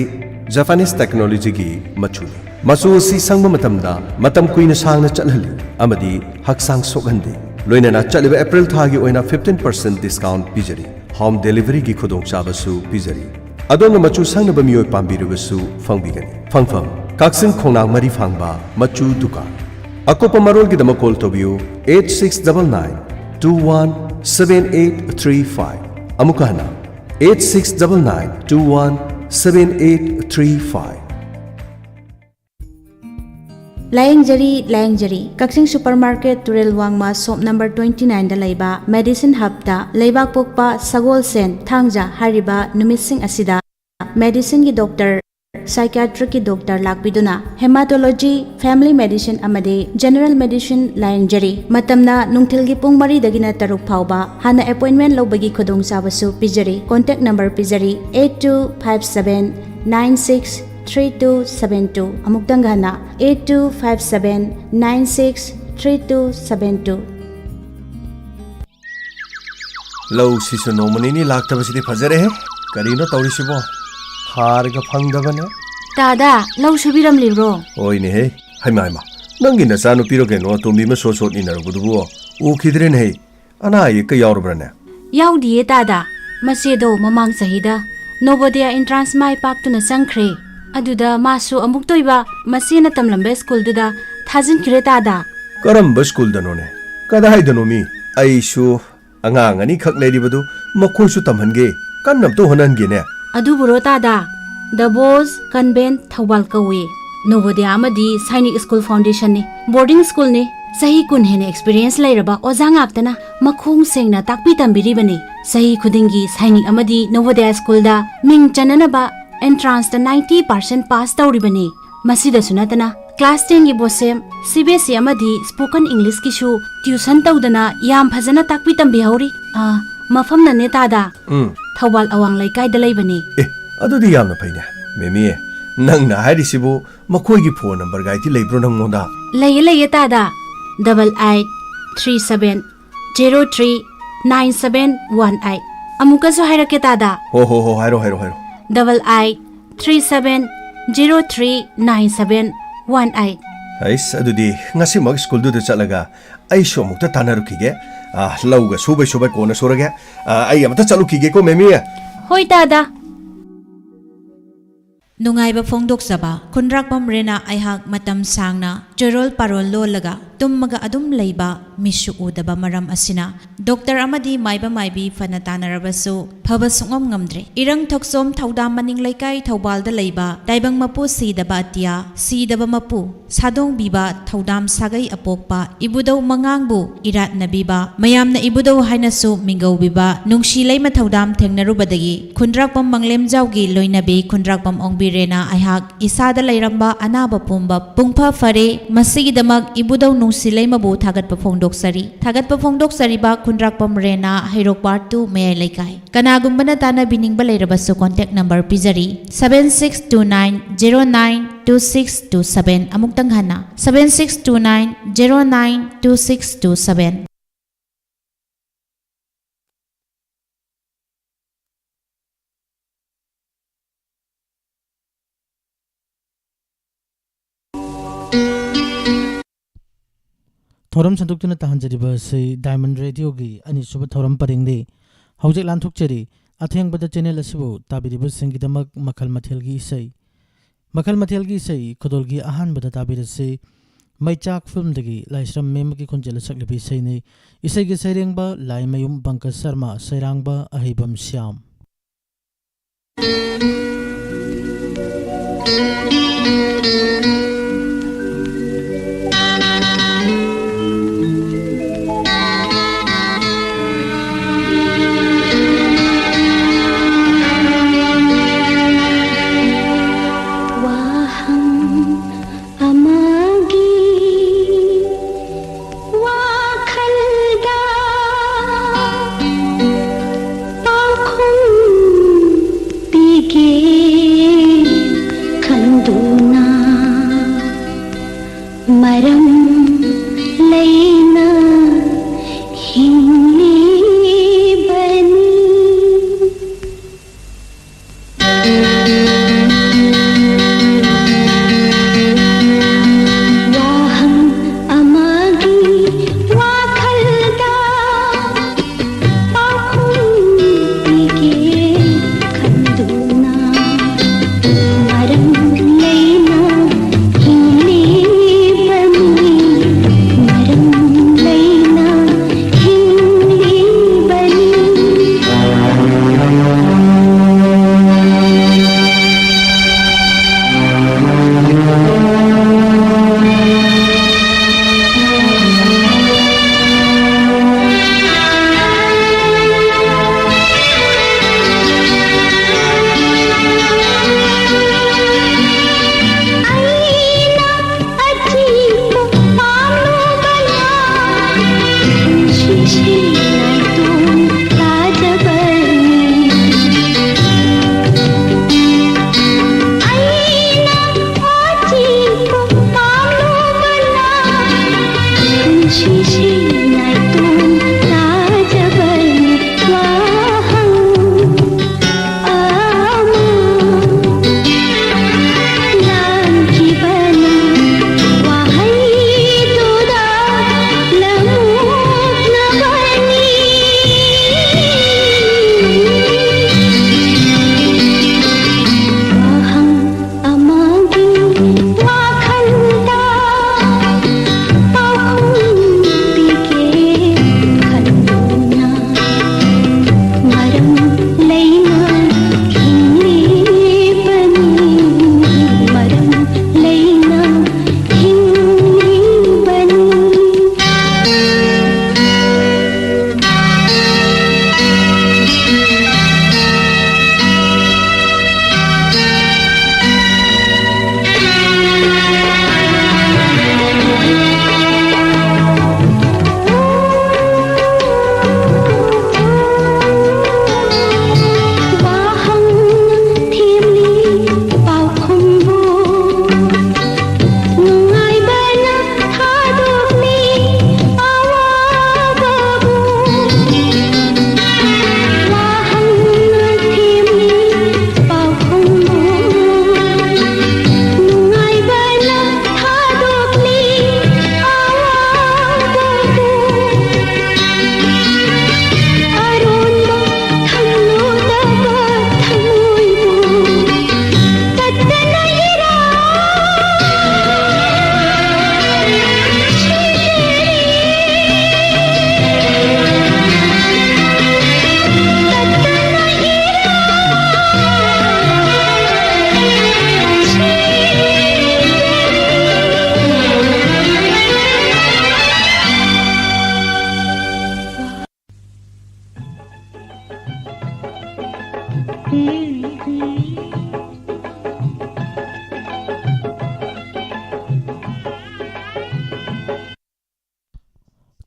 ꯖꯄꯥꯅꯤꯁ ꯇꯦꯛꯅꯣꯂꯣꯖꯤꯒꯤ ꯃꯆꯨꯅꯤ꯫ ꯃꯆꯨ ꯑꯁꯤ ꯁꯪꯕ ꯃꯇꯝꯗ ꯃꯇꯝ ꯀꯨꯏꯅ ꯁꯥꯡꯅ ꯆꯠꯍꯜꯂꯤ ꯑꯃꯗꯤ ꯍꯛꯆꯥꯡ ꯁꯣꯛꯍꯟꯗꯦ꯫ ꯂꯣꯏꯅꯅ ꯆꯠꯂꯤꯕ ꯑꯦꯄ꯭ꯔꯤꯜ ꯊꯥꯒꯤ ꯑꯣꯏꯅ fifteen percent discount ꯄꯤꯖꯔꯤ꯫ ꯍꯣꯝ ꯗꯦꯂꯤꯚꯔꯤꯒꯤ ꯈꯨꯗꯣꯡꯆꯥꯕꯁꯨ ꯄꯤꯖꯔꯤ꯫ ꯑꯗꯣꯝꯅ ꯃꯆꯨ ꯁꯪꯅꯕ ꯃꯤꯑꯣꯏ ꯄꯥꯝꯕꯤꯔꯕꯁꯨ ꯐꯪꯕꯤꯒꯅꯤ꯫ ꯐꯪꯐꯝ: ꯀꯛꯆꯤꯡ ꯈꯣꯡꯅꯥꯡ ꯃꯔꯤ ꯐꯥꯡꯕ ꯃꯆꯨ ꯗꯨꯀꯥꯟ꯫ ꯑꯀꯨꯞꯄ ꯃꯔꯣꯜꯒꯤꯗꯃꯛ ꯀꯣꯜ ꯇꯧꯕꯤꯌꯨ, eight six double nine two one seven eight three five꯫ ꯑꯃꯨꯛꯀ ꯍꯟꯅ, eight six double nine two one seven eight three five꯫ ꯂꯥꯌꯦꯡꯖꯔꯤ, ꯂꯥꯌꯦꯡꯖꯔꯤ꯫ ꯀꯛꯆꯤꯡ ꯁꯨꯄꯔ ꯃꯥꯔꯀꯦꯠ, ꯇꯨꯔꯦꯜ ꯋꯥꯡꯃ, ꯁꯣꯞ ꯅꯝꯕꯔ twenty nineꯗ ꯂꯩꯕ ꯃꯦꯗꯤꯁꯤꯟ ꯍꯕꯇ ꯂꯩꯕꯥꯛꯄꯣꯛꯄ, ꯁꯒꯣꯜꯁꯦꯟ, ꯊꯥꯡꯖ ꯍꯥꯏꯔꯤꯕ ꯅꯨꯃꯤꯠꯁꯤꯡ ꯑꯁꯤꯗ ꯃꯦꯗꯤꯁꯤꯟꯒꯤ ꯗꯣꯛꯇꯔ, ꯁꯥꯏꯀꯤꯌꯥꯇ꯭ꯔꯤꯛꯀꯤ ꯗꯣꯛꯇꯔ ꯂꯥꯛꯄꯤꯗꯨꯅ ꯍꯦꯃꯥꯇꯣꯂꯣꯖꯤ, ꯐꯦꯃꯤꯂꯤ ꯃꯦꯗꯤꯁꯤꯟ ꯑꯃꯗꯤ ꯖꯦꯅꯔꯦꯜ ꯃꯦꯗꯤꯁꯤꯟ ꯂꯥꯌꯦꯡꯖꯔꯤ꯫ ꯃꯇꯝꯅ ꯅꯨꯡꯊꯤꯜꯒꯤ ꯄꯨꯡ ꯃꯔꯤꯗꯒꯤꯅ ꯇꯔꯨꯛ ꯐꯥꯎꯕ꯫ ꯍꯥꯟꯅ ꯑꯦꯄꯣꯏꯟꯃꯦꯟ ꯂꯧꯕꯒꯤ ꯈꯨꯗꯣꯡꯆꯥꯕꯁꯨ ꯄꯤꯖꯔꯤ꯫ ꯀꯣꯟꯇꯦꯛ ꯅꯝꯕꯔ ꯄꯤꯖꯔꯤ, eight two five seven nine six three two seven two꯫ ꯑꯃꯨꯛꯇꯪꯒ ꯍꯟꯅ, eight two five seven nine six three two seven two꯫ ꯂꯧ ꯁꯤꯁꯨ ꯅꯣꯡꯃ ꯅꯤꯅꯤ ꯂꯥꯛꯇꯕꯁꯤꯗꯤ ꯐꯖꯔꯦꯍꯦ꯫ ꯀꯔꯤꯅꯣ ꯇꯧꯔꯤꯁꯤꯕꯣ? ꯍꯥꯔꯒ ꯐꯪꯗꯕꯅꯦ꯫ ꯇꯥꯗꯥ, ꯂꯧ ꯁꯨꯕꯤꯔꯝꯂꯤꯕ꯭ꯔꯣ? ꯍꯣꯏꯅꯦꯍꯦ꯫ ꯍꯩꯃꯥ, ꯍꯩꯃꯥ, ꯅꯪꯒꯤ ꯅꯆꯥꯅꯨꯄꯤꯔꯣ ꯀꯩꯅꯣ, ꯑꯇꯣꯝꯕꯤ ꯑꯃ ꯁꯣꯠ ꯁꯣꯠ ꯏꯟꯅꯔꯛꯄꯗꯨꯕꯨ ꯎꯈꯤꯗ꯭ꯔꯦꯅꯦꯍꯦ꯫ ꯑꯅꯥ ꯑꯌꯦꯛꯀ ꯌꯥꯎꯔꯕ꯭ꯔꯥꯅꯦ? ꯌꯥꯎꯗꯤꯌꯦ ꯇꯥꯗꯥ꯫ ꯃꯆꯦꯗꯣ ꯃꯃꯥꯡ ꯆꯍꯤꯗ ꯅꯣꯕꯣꯗꯌꯥ ꯑꯦꯟꯇ꯭ꯔꯥꯟꯁ ꯃꯥꯏ ꯄꯥꯛꯇꯨꯅ ꯆꯪꯈ꯭ꯔꯦ꯫ ꯑꯗꯨꯗ ꯃꯥꯁꯨ ꯑꯃꯨꯛꯇ ꯑꯣꯏꯕ ꯃꯆꯦꯅ ꯇꯝꯂꯝꯕ ꯁ꯭ꯀꯨꯜꯗꯨꯗ ꯊꯥꯖꯤꯟꯈ꯭ꯔꯦ ꯇꯥꯗꯥ꯫ ꯀꯔꯝꯕ ꯁ꯭ꯀꯨꯜꯗꯅꯣꯅꯦ? ꯀꯗꯥꯏꯗꯅꯣꯃꯤ? ꯑꯩꯁꯨ ꯑꯉꯥꯡ ꯑꯅꯤꯈꯛ ꯂꯩꯔꯤꯕꯗꯨ ꯃꯈꯣꯏꯁꯨ ꯇꯝꯍꯟꯒꯦ꯫ ꯀꯟꯅ ꯑꯝꯇ ꯍꯣꯠꯅꯍꯟꯒꯦꯅꯦ꯫ ꯑꯗꯨꯕꯨꯔꯣ ꯇꯥꯗꯥ, ꯗ ꯕꯣꯁ ꯀꯟꯚꯦꯟꯠ ꯊꯧꯕꯥꯜ ꯀꯧꯏ꯫ ꯅꯣꯕꯣꯗꯌꯥ ꯑꯃꯗꯤ ꯁꯥꯏꯅꯤꯛ ꯁ꯭ꯀꯨꯜ ꯐꯥꯎꯟꯗꯦꯁꯟꯅꯤ꯫ ꯕꯣꯔꯗꯤꯡ ꯁ꯭ꯀꯨꯜꯅꯤ꯫ ꯆꯍꯤ ꯀꯨꯟ ꯍꯦꯟꯅ experience ꯂꯩꯔꯕ ꯑꯣꯖꯥ ꯉꯥꯛꯇꯅ ꯃꯈꯣꯡ ꯁꯦꯡꯅ ꯇꯥꯛꯄꯤ ꯇꯝꯕꯤꯔꯤꯕꯅꯤ꯫ ꯆꯍꯤ ꯈꯨꯗꯤꯡꯒꯤ ꯁꯥꯏꯅꯤꯛ ꯑꯃꯗꯤ ꯅꯕꯣꯗꯌꯥ ꯁ꯭ꯀꯨꯜꯗ ꯃꯤꯡ ꯆꯟꯅꯅꯕ entrance ꯇ ninety percent pass ꯇꯧꯔꯤꯕꯅꯤ꯫ ꯃꯁꯤꯗꯁꯨ ꯅꯠꯇꯅ class ten ꯒꯤ BOSEM, C B S E ꯑꯃꯗꯤ spoken English ꯀꯤꯁꯨ tuition ꯇꯧꯗꯅ ꯌꯥꯝ ꯐꯖꯅ ꯇꯥꯛꯄꯤ ꯇꯝꯕꯤꯍꯧꯔꯤ꯫ ꯑꯥ, ꯃꯐꯝꯅꯅꯦ ꯇꯥꯗ꯫ ꯎꯝ꯫ ꯊꯧꯕꯥꯜ ꯑꯋꯥꯡ ꯂꯩꯀꯥꯏꯗ ꯂꯩꯕꯅꯤ꯫ ꯑꯦ, ꯑꯗꯨꯗꯤ ꯌꯥꯝꯅ ꯐꯩꯅꯦ꯫ ꯃꯦꯃꯤ, ꯅꯪꯅ ꯍꯥꯏꯔꯤꯁꯤꯕꯨ ꯃꯈꯣꯏꯒꯤ phone number ꯒꯥꯏꯗꯤ ꯂꯩꯕ꯭ꯔꯣ ꯅꯪꯉꯣꯟꯗ? ꯂꯩꯌꯦ, ꯂꯩꯌꯦ ꯇꯥꯗ꯫ Double eight three seven zero three nine seven one eight꯫ ꯑꯃꯨꯛꯀꯁꯨ ꯍꯥꯏꯔꯛꯀꯦ ꯇꯥꯗ꯫ ꯍꯣ, ꯍꯣ, ꯍꯣ, ꯍꯥꯏꯔꯣ, ꯍꯥꯏꯔꯣ, ꯍꯥꯏꯔꯣ꯫ Double eight three seven zero three nine seven one eight꯫ ꯑꯩꯁ, ꯑꯗꯨꯗꯤ ꯉꯁꯤꯃꯛ ꯁ꯭ꯀꯨꯜꯗꯨꯗ ꯆꯠꯂꯒ ꯑꯩꯁꯨ ꯑꯃꯨꯛꯇ ꯇꯥꯟꯅꯔꯨꯈꯤꯒꯦ꯫ ꯑꯥ, ꯂꯧꯒ ꯁꯨꯕꯩ ꯁꯨꯕꯩ ꯀꯣꯟꯅ ꯁꯨꯔꯒꯦ꯫ ꯑꯥ, ꯑꯩ ꯑꯃꯇ ꯆꯠꯂꯨꯈꯤꯒꯦꯀꯣ, ꯃꯦꯃꯤ꯫ ꯍꯣꯏ ꯇꯥꯗ꯫ ꯅꯨꯡꯉꯥꯏꯕ ꯐꯣꯡꯗꯣꯛꯆꯕ ꯈꯨꯟꯗ꯭ꯔꯥꯛꯄꯝ ꯔꯦꯅꯥ꯫ ꯑꯩꯍꯥꯛ ꯃꯇꯝ ꯁꯥꯡꯅ ꯆꯣꯔꯣꯜ ꯄꯥꯔꯣꯜ ꯂꯣꯜꯂꯒ ꯇꯨꯝꯃꯒ ꯑꯗꯨꯝ ꯂꯩꯕ ꯃꯤꯠꯁꯨ ꯎꯗꯕ ꯃꯔꯝ ꯑꯁꯤꯅ ꯗꯣꯛꯇꯔ ꯑꯃꯗꯤ ꯃꯥꯏꯕ ꯃꯥꯏꯕꯤ ꯐꯅ ꯇꯥꯟꯅꯔꯕꯁꯨ ꯐꯕ ꯁꯨꯡꯉꯝ ꯉꯝꯗ꯭ꯔꯦ꯫ ꯏꯔꯪ ꯊꯣꯛꯆꯣꯝ ꯊꯧꯗꯥꯝ ꯃꯅꯤꯡ ꯂꯩꯀꯥꯏ ꯊꯧꯕꯥꯜꯗ ꯂꯩꯕ ꯇꯥꯏꯕꯪ ꯃꯄꯨ ꯁꯤꯗꯕ ꯑꯇꯤꯌꯥ, ꯁꯤꯗꯕ ꯃꯄꯨ ꯁꯥꯗꯣꯡꯕꯤꯕ ꯊꯧꯗꯥꯝ ꯁꯥꯒꯩ ꯑꯄꯣꯛꯄ ꯏꯕꯨꯙꯧ ꯃꯉꯥꯡꯕꯨ ꯏꯔꯥꯠꯅꯕꯤꯕ, ꯃꯌꯥꯝꯅ ꯏꯕꯨꯙꯧ ꯍꯥꯏꯅꯁꯨ ꯃꯤꯡꯒꯧꯕꯤꯕ, ꯅꯨꯡꯁꯤ ꯂꯩꯃ ꯊꯧꯗꯥꯝ ꯊꯦꯡꯅꯔꯨꯕꯗꯒꯤ ꯈꯨꯟꯗ꯭ꯔꯥꯛꯄꯝ ꯃꯪꯂꯦꯝꯖꯥꯎꯒꯤ ꯂꯣꯏꯅꯕꯤ ꯈꯨꯟꯗ꯭ꯔꯥꯛꯄꯝ ꯑꯣꯡꯕꯤ ꯔꯦꯅꯥ ꯑꯩꯍꯥꯛ ꯏꯁꯥꯗ ꯂꯩꯔꯝꯕ ꯑꯅꯥꯕ ꯄꯨꯝꯕ ꯄꯨꯡꯐ ꯐꯔꯦ꯫ ꯃꯁꯤꯒꯤꯗꯃꯛ ꯏꯕꯨꯙꯧ ꯅꯨꯡꯁꯤ ꯂꯩꯃꯕꯨ ꯊꯥꯒꯠꯄ ꯐꯣꯡꯗꯣꯛꯆꯔꯤ꯫ ꯊꯥꯒꯠꯄ ꯐꯣꯡꯗꯣꯛꯆꯔꯤꯕ ꯈꯨꯟꯗ꯭ꯔꯥꯛꯄꯝ ꯔꯦꯅꯥ, ꯍꯩꯔꯣꯛ Ward two, ꯃꯌꯥꯏ ꯂꯩꯀꯥꯏ꯫ ꯀꯅꯥꯒꯨꯝꯕꯅ ꯇꯥꯟꯅꯕꯤꯅꯤꯡꯕ ꯂꯩꯔꯕꯁꯨ contact number ꯄꯤꯖꯔꯤ, seven six two nine zero nine two six two seven꯫ ꯑꯃꯨꯛꯇꯪ ꯍꯟꯅ, seven six two nine zero nine two six two seven꯫ ꯊꯧꯔꯝ ꯁꯟꯗꯣꯛꯇꯨꯅ ꯇꯥꯍꯟꯖꯔꯤꯕ ꯑꯁꯤ Diamond Radio ꯒꯤ ꯑꯅꯤꯁꯨꯕ ꯊꯧꯔꯝ ꯄꯔꯦꯡꯅꯤ꯫ ꯍꯧꯖꯤꯛ ꯂꯥꯟꯊꯣꯛꯆꯔꯤ ꯑꯊꯦꯡꯕꯗ channel ꯑꯁꯤꯕꯨ ꯇꯥꯕꯤꯔꯤꯕꯁꯤꯡꯒꯤꯗꯃꯛ ꯃꯈꯜ ꯃꯊꯦꯜꯒꯤ ꯏꯁꯩ꯫ ꯃꯈꯜ ꯃꯊꯦꯜꯒꯤ ꯏꯁꯩ ꯈꯨꯗꯣꯜꯒꯤ ꯑꯍꯥꯟꯕꯗ ꯇꯥꯕꯤꯔꯁꯤ ꯃꯩꯆꯥꯛ film ꯗꯒꯤ ꯂꯥꯏꯁ꯭ꯔꯝ ꯃꯦꯝꯃꯒꯤ ꯈꯣꯟꯖꯦꯜꯗ ꯁꯛꯂꯤꯕ ꯏꯁꯩꯅꯤ꯫ ꯏꯁꯩꯒꯤ ꯁꯩꯔꯦꯡꯕ ꯂꯥꯏꯃꯌꯨꯝ ꯄꯪꯀꯖ ꯁꯔꯃ, ꯁꯩꯔꯥꯡꯕ ꯑꯍꯩꯕꯝ ꯁ꯭ꯌꯥꯝ꯫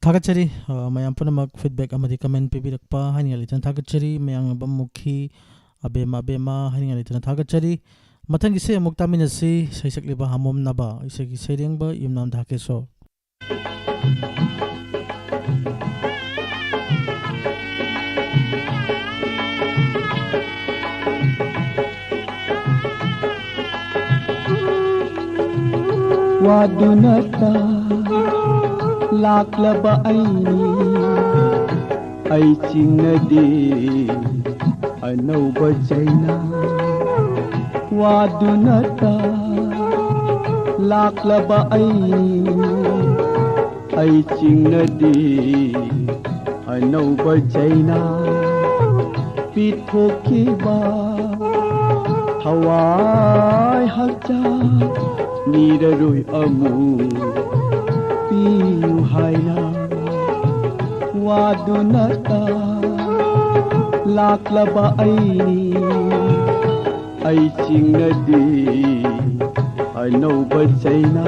ꯊꯥꯒꯠꯆꯔꯤ꯫ ꯑ, ꯃꯌꯥꯝ ꯄꯨꯝꯅꯃꯛ feedback ꯑꯃꯗꯤ comment ꯄꯤꯕꯤꯔꯛꯄ ꯍꯥꯏꯅꯤꯡꯉꯥꯏ ꯂꯩꯇꯅ ꯊꯥꯒꯠꯆꯔꯤ꯫ ꯃꯌꯥꯡꯂꯝꯕꯝ ꯃꯨꯈꯤ, ꯑꯕꯦꯝꯃ, ꯑꯕꯦꯝꯃ ꯍꯥꯏꯅꯤꯡꯉꯥꯏ ꯂꯩꯇꯅ ꯊꯥꯒꯠꯆꯔꯤ꯫ ꯃꯊꯪꯒꯤ ꯏꯁꯩ ꯑꯃꯨꯛ ꯇꯥꯃꯤꯟꯅꯁꯤ꯫ ꯏꯁꯩ ꯁꯛꯂꯤꯕ ꯍꯥꯃꯣꯝ ꯅꯥꯕ, ꯏꯁꯩꯒꯤ ꯁꯩꯔꯦꯡꯕ ꯌꯨꯝꯅꯥꯝ ꯙꯥꯀꯦꯁꯣꯔ꯫ ꯋꯥꯗꯨꯅꯇ ꯂꯥꯛꯂꯕ ꯑꯩꯅꯤ, ꯑꯩ ꯆꯤꯡꯅꯗꯦ ꯑꯅꯧꯕ ꯆꯩꯅꯥ꯫ ꯋꯥꯗꯨꯅꯇ ꯂꯥꯛꯂꯕ ꯑꯩꯅꯤ, ꯑꯩ ꯆꯤꯡꯅꯗꯦ ꯑꯅꯧꯕ ꯆꯩꯅꯥ꯫ ꯄꯤꯊꯣꯛꯈꯤꯕ ꯊꯋꯥꯏ ꯍꯛꯆꯥꯡ ꯅꯤꯔꯔꯣꯏ ꯑꯃꯨꯛ ꯄꯤꯌꯨ ꯍꯥꯏꯅ꯫ ꯋꯥꯗꯨꯅꯇ ꯂꯥꯛꯂꯕ ꯑꯩꯅꯤ, ꯑꯩ ꯆꯤꯡꯅꯗꯦ ꯑꯅꯧꯕ ꯆꯩꯅꯥ꯫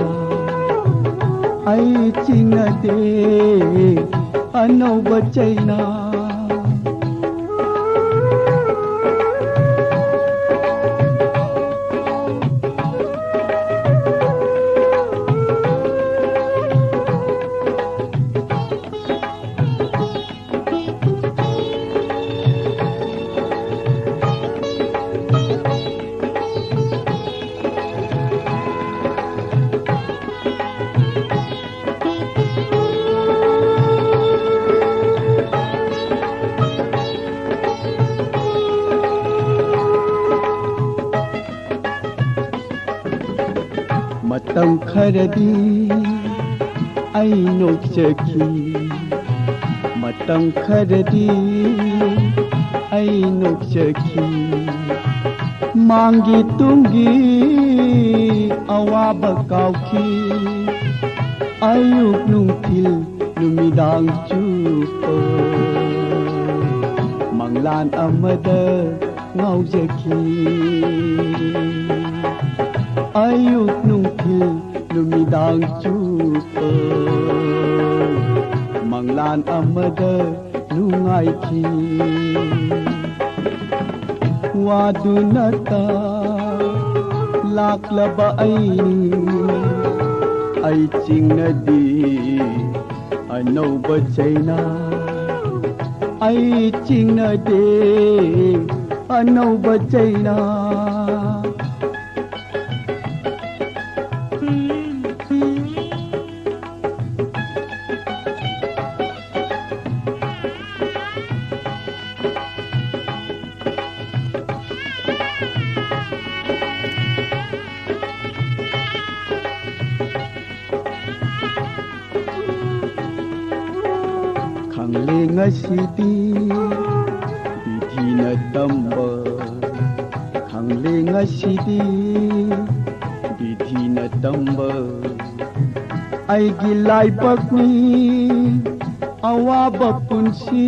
ꯑꯩ ꯆꯤꯡꯅꯗꯦ ꯑꯅꯧꯕ ꯆꯩꯅꯥ꯫ ꯃꯇꯝ ꯈꯔꯗꯤ ꯑꯩ ꯅꯣꯛꯆꯈꯤ, ꯃꯇꯝ ꯈꯔꯗꯤ ꯑꯩ ꯅꯣꯛꯆꯈꯤ꯫ ꯃꯥꯡꯒꯤ ꯇꯨꯡꯒꯤ ꯑꯋꯥꯕ ꯀꯥꯎꯈꯤ꯫ ꯑꯌꯨꯛ ꯅꯨꯡꯊꯤꯜ ꯅꯨꯃꯤꯗꯥꯡ ꯆꯨꯞꯄ ꯃꯪꯂꯥꯟ ꯑꯃꯗ ꯉꯥꯎꯖꯈꯤ꯫ ꯑꯌꯨꯛ ꯅꯨꯡꯊꯤꯜ ꯅꯨꯃꯤꯗꯥꯡ ꯆꯨꯞꯄ ꯃꯪꯂꯥꯟ ꯑꯃꯗ ꯅꯨꯡꯉꯥꯏꯈꯤ꯫ ꯋꯥꯗꯨꯅꯇ ꯂꯥꯛꯂꯕ ꯑꯩ, ꯑꯩ ꯆꯤꯡꯅꯗꯤ ꯑꯅꯧꯕ ꯆꯩꯅꯥ, ꯑꯩ ꯆꯤꯡꯅꯗꯦ ꯑꯅꯧꯕ ꯆꯩꯅꯥ꯫ ꯈꯪꯂꯦ ꯉꯁꯤꯗꯤ ꯕꯤꯙꯤꯅ ꯇꯝꯕ, ꯈꯪꯂꯦ ꯉꯁꯤꯗꯤ ꯕꯤꯙꯤꯅ ꯇꯝꯕ꯫ ꯑꯩꯒꯤ ꯂꯥꯏꯕꯛꯅꯤ ꯑꯋꯥꯕ ꯄꯨꯟꯁꯤ,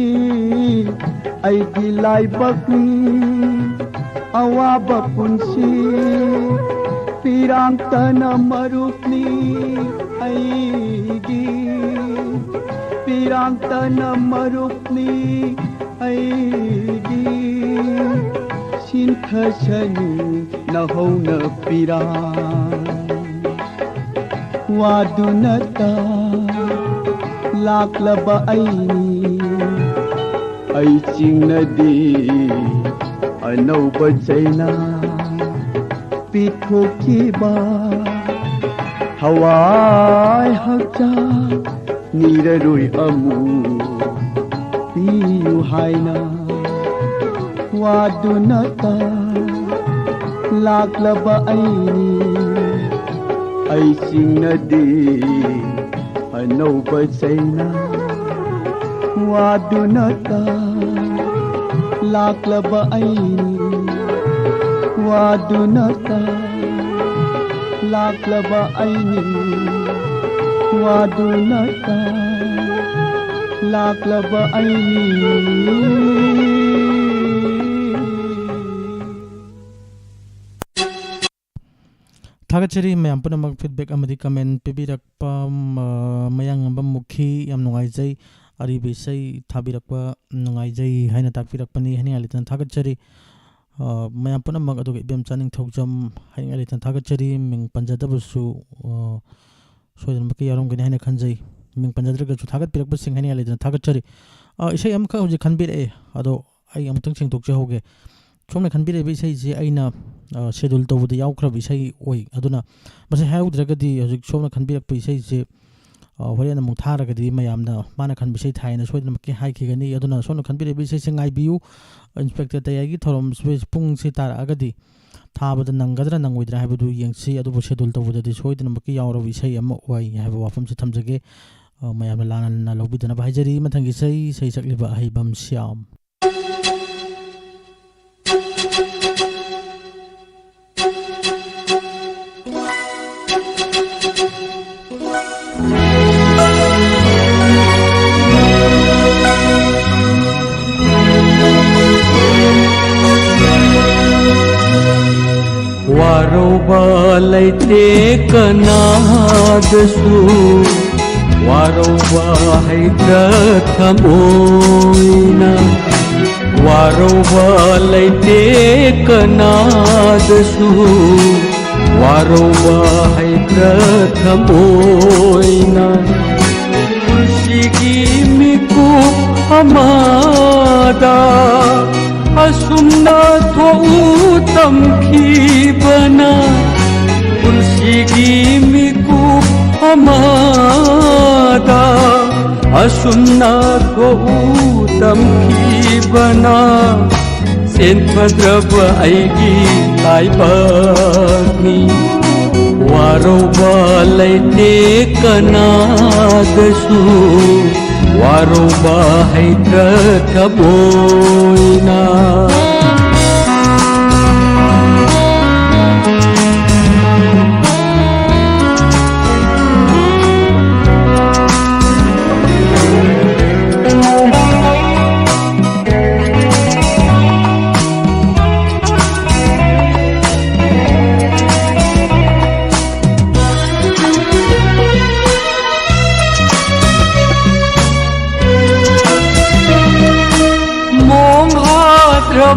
ꯑꯩꯒꯤ ꯂꯥꯏꯕꯛꯅꯤ ꯑꯋꯥꯕ ꯄꯨꯟꯁꯤ꯫ ꯄꯤꯔꯥꯡꯇꯅ ꯃꯔꯨꯞꯅꯤ ꯑꯩꯒꯤ, ꯄꯤꯔꯥꯡꯇꯅ ꯃꯔꯨꯞꯅꯤ ꯑꯩꯒꯤ꯫ ꯁꯤꯟꯊꯁꯅꯨ ꯅꯍꯧꯅ ꯄꯤꯔꯥꯡ꯫ ꯋꯥꯗꯨꯅꯇ ꯂꯥꯛꯂꯕ ꯑꯩꯅꯤ, ꯑꯩ ꯆꯤꯡꯅꯗꯤ ꯑꯅꯧꯕ ꯆꯩꯅꯥ꯫ ꯄꯤꯊꯣꯛꯈꯤꯕ ꯊꯋꯥꯏ ꯍꯛꯆꯥꯡ ꯅꯤꯔꯔꯣꯏ ꯑꯃꯨꯛ ꯄꯤꯌꯨ ꯍꯥꯏꯅ꯫ ꯋꯥꯗꯨꯅꯇ ꯂꯥꯛꯂꯕ ꯑꯩꯅꯤ, ꯑꯩ ꯆꯤꯡꯅꯗꯦ ꯑꯅꯧꯕ ꯆꯩꯅꯥ꯫ ꯋꯥꯗꯨꯅꯇ ꯂꯥꯛꯂꯕ ꯑꯩꯅꯤ, ꯋꯥꯗꯨꯅꯇ ꯂꯥꯛꯂꯕ ꯑꯩꯅꯤ, ꯋꯥꯗꯨꯅꯇ ꯂꯥꯛꯂꯕ ꯑꯩꯅꯤ꯫ ꯊꯥꯒꯠꯆꯔꯤ ꯃꯌꯥꯝ ꯄꯨꯝꯅꯃꯛ꯫ Feedback ꯑꯃꯗꯤ comment ꯄꯤꯕꯤꯔꯛꯄ, ꯃ-, ꯃꯌꯥꯡꯂꯝꯕꯝ ꯃꯨꯈꯤ, ꯌꯥꯝ ꯅꯨꯡꯉꯥꯏꯖꯩ꯫ ꯑꯔꯤꯕ ꯏꯁꯩ ꯊꯥꯕꯤꯔꯛꯄ ꯅꯨꯡꯉꯥꯏꯖꯩ ꯍꯥꯏꯅ ꯇꯥꯛꯄꯤꯔꯛꯄꯅꯤ꯫ ꯍꯥꯏꯅꯤꯡꯉꯥꯏ ꯂꯩꯇꯅ ꯊꯥꯒꯠꯆꯔꯤ, ꯑ, ꯃꯌꯥꯝ ꯄꯨꯝꯅꯃꯛ꯫ ꯑꯗꯨꯒ ꯏꯕꯦꯝꯆꯥ ꯅꯤꯡꯊꯧꯖꯝ, ꯍꯥꯏꯅꯤꯡꯉꯥꯏ ꯂꯩꯇꯅ ꯊꯥꯒꯠꯆꯔꯤ꯫ ꯃꯤꯡ ꯄꯟꯖꯗꯕꯁꯨ, ꯑ, ꯁꯣꯏꯗꯅꯃꯛꯀꯤ ꯌꯥꯎꯔꯝꯒꯅꯤ ꯍꯥꯏꯅ ꯈꯟꯖꯩ꯫ ꯃꯤꯡ ꯄꯟꯖꯗ꯭ꯔꯒꯁꯨ ꯊꯥꯒꯠꯄꯤꯔꯛꯄꯁꯤꯡ ꯍꯥꯏꯅꯤꯡꯉꯥꯏ ꯂꯩꯇꯅ ꯊꯥꯒꯠꯆꯔꯤ꯫ ꯑ, ꯏꯁꯩ ꯑꯃꯈꯛ ꯍꯧꯖꯤꯛ ꯈꯟꯕꯤꯔꯛꯑꯦ, ꯑꯗꯣ ꯑꯩ ꯑꯃꯨꯛꯇꯪ ꯁꯦꯡꯗꯣꯛꯆꯍꯧꯒꯦ꯫ ꯁꯣꯝꯅ ꯈꯟꯕꯤꯔꯛꯏꯕ ꯏꯁꯩꯁꯤ ꯑꯩꯅ, ꯑ, schedule ꯇꯧꯕꯗ ꯌꯥꯎꯈ꯭ꯔꯕ ꯏꯁꯩ ꯑꯣꯏ꯫ ꯑꯗꯨꯅ ꯃꯁꯤ ꯍꯥꯏꯍꯧꯗ꯭ꯔꯒꯗꯤ ꯍꯧꯖꯤꯛ ꯁꯣꯝꯅ ꯈꯟꯕꯤꯔꯛꯄ ꯏꯁꯩꯁꯤ, ꯑ, ꯍꯣꯔꯦꯟ ꯑꯃꯨꯛ ꯊꯥꯔꯒꯗꯤ ꯃꯌꯥꯝꯅ ꯃꯥꯅ ꯈꯟꯕ ꯏꯁꯩ ꯊꯥꯏꯅ ꯁꯣꯏꯗꯅꯃꯛꯀꯤ ꯍꯥꯏꯈꯤꯒꯅꯤ꯫ ꯑꯗꯨꯅ ꯁꯣꯝꯅ ꯈꯟꯕꯤꯔꯛꯏꯕ ꯏꯁꯩꯁꯤ ꯉꯥꯏꯕꯤꯌꯨ꯫ Inspector ꯇꯌꯥꯏꯒꯤ ꯊꯧꯔꯝ ꯄꯨꯡꯁꯤ ꯇꯥꯔꯛꯑꯒꯗꯤ ꯊꯥꯕꯗ ꯅꯪꯒꯗ꯭ꯔꯥ ꯅꯪꯉꯣꯏꯗ꯭ꯔꯥ ꯍꯥꯏꯕꯗꯨ ꯌꯦꯡꯁꯤ꯫ ꯑꯗꯨꯕꯨ schedule ꯇꯧꯕꯗꯗꯤ ꯁꯣꯏꯗꯅꯃꯛꯀꯤ ꯌꯥꯎꯔꯕ ꯏꯁꯩ ꯑꯃ ꯑꯣꯏ ꯍꯥꯏꯕ ꯋꯥꯐꯝꯁꯤ ꯊꯝꯖꯒꯦ꯫ ꯑ, ꯃꯌꯥꯝꯅ ꯂꯥꯟꯅ ꯂꯧꯕꯤꯗꯅꯕ ꯍꯥꯏꯖꯔꯤ꯫ ꯃꯊꯪꯒꯤ ꯏꯁꯩ, ꯏꯁꯩ ꯁꯛꯂꯤꯕ ꯑꯍꯩꯕꯝ ꯁ꯭ꯌꯥꯝ꯫ ꯋꯥꯔꯧꯕ ꯂꯩꯇꯦ ꯀꯅꯥꯗꯁꯨ, ꯋꯥꯔꯧꯕ ꯍꯩꯇ꯭ꯔ ꯊꯃꯣꯏꯅ꯫ ꯋꯥꯔꯧꯕ ꯂꯩꯇꯦ ꯀꯅꯥꯗꯁꯨ, ꯋꯥꯔꯧꯕ ꯍꯩꯇ꯭ꯔ ꯊꯃꯣꯏꯅ꯫ ꯄꯨꯟꯁꯤꯒꯤ ꯃꯤꯀꯨꯞ ꯑꯃꯗ ꯑꯁꯨꯝꯅ ꯊꯣꯛꯎ ꯇꯝꯈꯤꯕꯅ꯫ ꯄꯨꯟꯁꯤꯒꯤ ꯃꯤꯀꯨꯞ ꯑꯃꯗ ꯑꯁꯨꯝꯅ ꯊꯣꯛꯎ ꯇꯝꯈꯤꯕꯅ꯫ ꯆꯦꯟꯐꯗ꯭ꯔꯕ ꯑꯩꯒꯤ ꯂꯥꯏꯕꯛꯅꯤ꯫ ꯋꯥꯔꯧꯕ ꯂꯩꯇꯦ ꯀꯅꯥꯗꯁꯨ, ꯋꯥꯔꯧꯕ ꯍꯩꯇ꯭ꯔ ꯊꯃꯣꯏꯅ꯫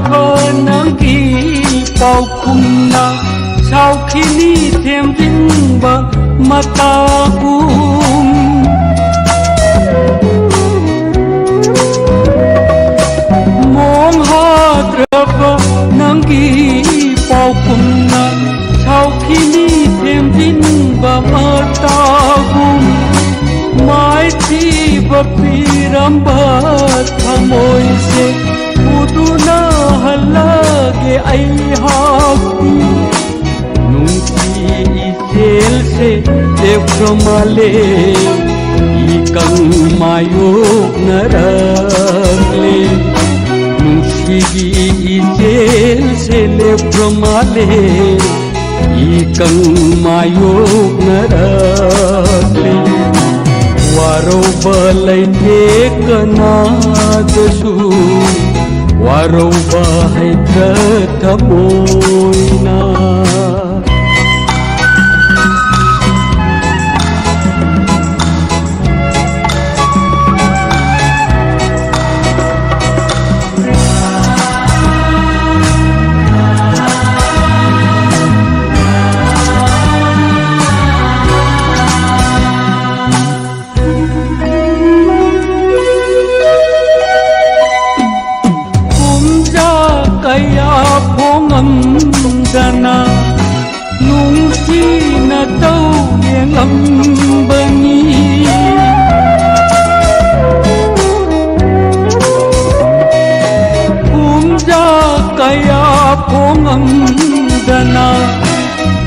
ꯅꯪꯒꯤ ꯄꯥꯎꯈꯨꯝꯅ ꯁꯥꯎꯈꯤꯅꯤ ꯊꯦꯝꯖꯤꯟꯕ ꯃꯇꯥꯒꯨꯝ꯫ ꯃꯣꯡ ꯍꯥꯗ꯭ꯔꯕ ꯅꯪꯒꯤ ꯄꯥꯎꯈꯨꯝꯅ ꯁꯥꯎꯈꯤꯅꯤ ꯊꯦꯝꯖꯤꯟꯕ ꯃꯇꯥꯒꯨꯝ꯫ ꯃꯥꯏꯊꯤꯕ ꯄꯤꯔꯝꯕ ꯊꯃꯣꯏꯁꯦ ꯎꯗꯨꯅ ꯍꯜꯂꯒꯦ ꯑꯩꯍꯥꯛꯇꯤ꯫ ꯅꯨꯡꯁꯤ ꯏꯆꯦꯜꯁꯦ ꯂꯦꯞꯈ꯭ꯔ ꯃꯥꯜꯂꯦ, ꯏꯀꯪ ꯃꯥꯌꯣꯛꯅꯔꯛꯂꯦ꯫ ꯅꯨꯡꯁꯤꯒꯤ ꯏꯆꯦꯜꯁꯦ ꯂꯦꯞꯈ꯭ꯔ ꯃꯥꯜꯂꯦ, ꯏꯀꯪ ꯃꯥꯌꯣꯛꯅꯔꯛꯂꯦ꯫ ꯋꯥꯔꯧꯕ ꯂꯩꯇꯦ ꯀꯅꯥꯗꯁꯨ, ꯋꯥꯔꯧꯕ ꯍꯩꯇ꯭ꯔ ꯊꯃꯣꯏꯅ꯫ ꯀꯨꯝꯖꯥ ꯀꯌꯥ ꯐꯣꯡꯉꯝꯗꯅ ꯅꯨꯡꯁꯤꯅ ꯇꯧ ꯌꯦꯡꯉꯝꯕꯅꯤ꯫ ꯀꯨꯝꯖꯥ ꯀꯌꯥ ꯐꯣꯡꯉꯝꯗꯅ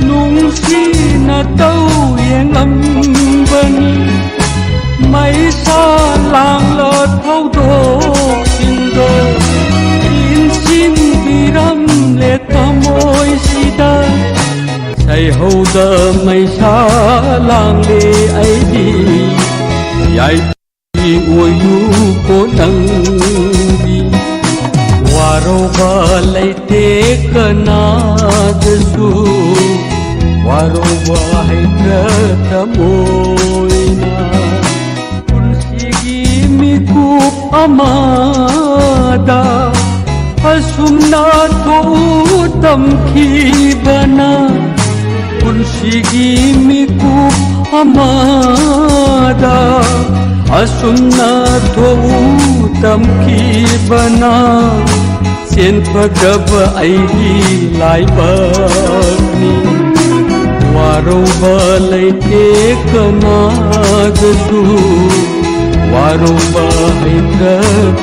ꯅꯨꯡꯁꯤꯅ ꯇꯧ ꯌꯦꯡꯉꯝꯕꯅꯤ꯫ ꯃꯩꯁꯥ ꯂꯥꯡꯂ ꯊꯧꯗꯣꯛꯁꯤꯡꯗꯣ ꯏꯟꯁꯤꯟꯕꯤꯔꯝꯂꯦ ꯊꯃꯣꯏꯁꯤꯗ꯫ ꯁꯩꯍꯧꯗ ꯃꯩꯁꯥ ꯂꯥꯡꯂꯦ ꯑꯩꯗꯤ, ꯌꯥꯏꯐꯕꯤ ꯑꯣꯏꯌꯨꯀꯣ ꯅꯪꯗꯤ꯫ ꯋꯥꯔꯧꯕ ꯂꯩꯇꯦ ꯀꯅꯥꯗꯁꯨ, ꯋꯥꯔꯧꯕ ꯍꯩꯇ꯭ꯔ ꯊꯃꯣꯏꯅ꯫ ꯄꯨꯟꯁꯤꯒꯤ ꯃꯤꯀꯨꯞ ꯑꯃꯗ ꯑꯁꯨꯛ ꯇꯝꯈꯤꯕꯅ ꯄꯨꯟꯁꯤꯒꯤ ꯃꯤꯀꯨꯞ ꯑꯃꯗ ꯑꯁꯨꯝꯅ ꯊꯣꯛꯎ ꯇꯝꯈꯤꯕꯅ ꯆꯦꯟꯐꯗꯕ ꯑꯩꯒꯤ ꯂꯥꯏꯕꯛꯅꯤ꯫ ꯋꯥꯔꯧꯕ ꯂꯩꯇꯦ ꯀꯅꯥꯗꯁꯨ, ꯋꯥꯔꯧꯕ ꯍꯩꯇ꯭ꯔ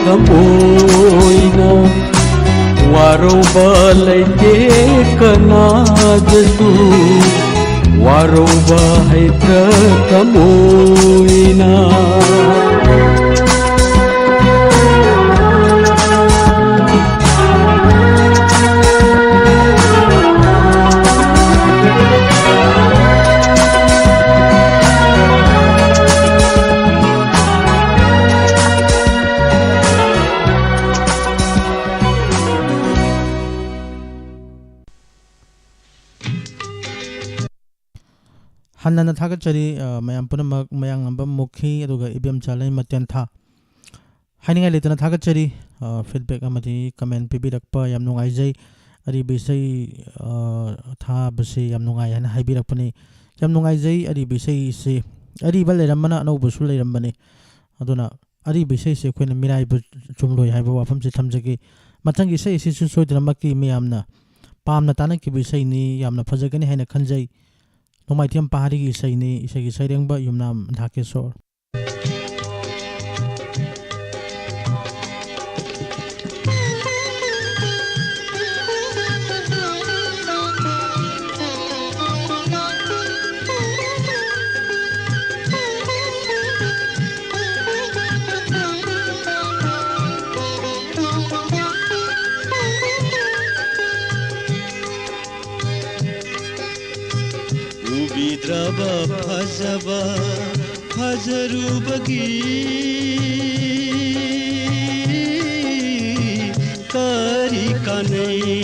ꯊꯃꯣꯏꯅ꯫ ꯋꯥꯔꯧꯕ ꯂꯩꯇꯦ ꯀꯅꯥꯗꯁꯨ, ꯋꯥꯔꯧꯕ ꯍꯩꯇ꯭ꯔ ꯊꯃꯣꯏꯅ꯫ ꯍꯟꯅꯅ ꯊꯥꯒꯠꯆꯔꯤ, ꯑ, ꯃꯌꯥꯝ ꯄꯨꯝꯅꯃꯛ, ꯃꯌꯥꯡꯂꯝꯕꯝ ꯃꯨꯈꯤ, ꯑꯗꯨꯒ ꯏꯕꯦꯝꯆꯥ ꯂꯩꯃ ꯇꯦꯟꯊꯥ꯫ ꯍꯥꯏꯅꯤꯡꯉꯥꯏ ꯂꯩꯇꯅ ꯊꯥꯒꯠꯆꯔꯤ꯫ ꯑ, feedback ꯑꯃꯗꯤ comment ꯄꯤꯕꯤꯔꯛꯄ ꯌꯥꯝ ꯅꯨꯡꯉꯥꯏꯖꯩ꯫ ꯑꯔꯤꯕ ꯏꯁꯩ, ꯑ, ꯊꯥꯕꯁꯤ ꯌꯥꯝ ꯅꯨꯡꯉꯥꯏ ꯍꯥꯏꯅ ꯍꯥꯏꯕꯤꯔꯛꯄꯅꯤ꯫ ꯌꯥꯝ ꯅꯨꯡꯉꯥꯏꯖꯩ ꯑꯔꯤꯕ ꯏꯁꯩꯁꯤ꯫ ꯑꯔꯤꯕ ꯂꯩꯔꯝꯕꯅ ꯑꯅꯧꯕꯁꯨ ꯂꯩꯔꯝꯕꯅꯤ꯫ ꯑꯗꯨꯅ ꯑꯔꯤꯕ ꯏꯁꯩꯁꯤ ꯑꯩꯈꯣꯏꯅ ꯃꯤꯔꯥꯏꯕ ꯆꯨꯝꯂꯣꯏ ꯍꯥꯏꯕ ꯋꯥꯐꯝꯁꯤ ꯊꯝꯖꯒꯦ꯫ ꯃꯊꯪꯒꯤ ꯏꯁꯩ ꯑꯁꯤꯁꯨ ꯁꯣꯏꯗꯅꯃꯛꯀꯤ ꯃꯤꯌꯥꯝꯅ ꯄꯥꯝꯅ ꯇꯥꯅꯈꯤꯕ ꯏꯁꯩꯅꯤ, ꯌꯥꯝꯅ ꯐꯖꯒꯅꯤ ꯍꯥꯏꯅ ꯈꯟꯖꯩ꯫ ꯅꯣꯡꯃꯥꯏꯊꯦꯝ ꯄꯍꯥꯔꯤꯒꯤ ꯏꯁꯩꯅꯤ, ꯏꯁꯩꯒꯤ ꯁꯩꯔꯦꯡꯕ ꯌꯨꯝꯅꯥꯝ ꯙꯥꯀꯦꯁꯣꯔ꯫ ꯎꯕꯤꯗ꯭ꯔꯕ ꯐꯖꯕ ꯐꯖꯔꯨꯕꯒꯤ ꯀꯔꯤ ꯀꯥꯟꯅꯩ?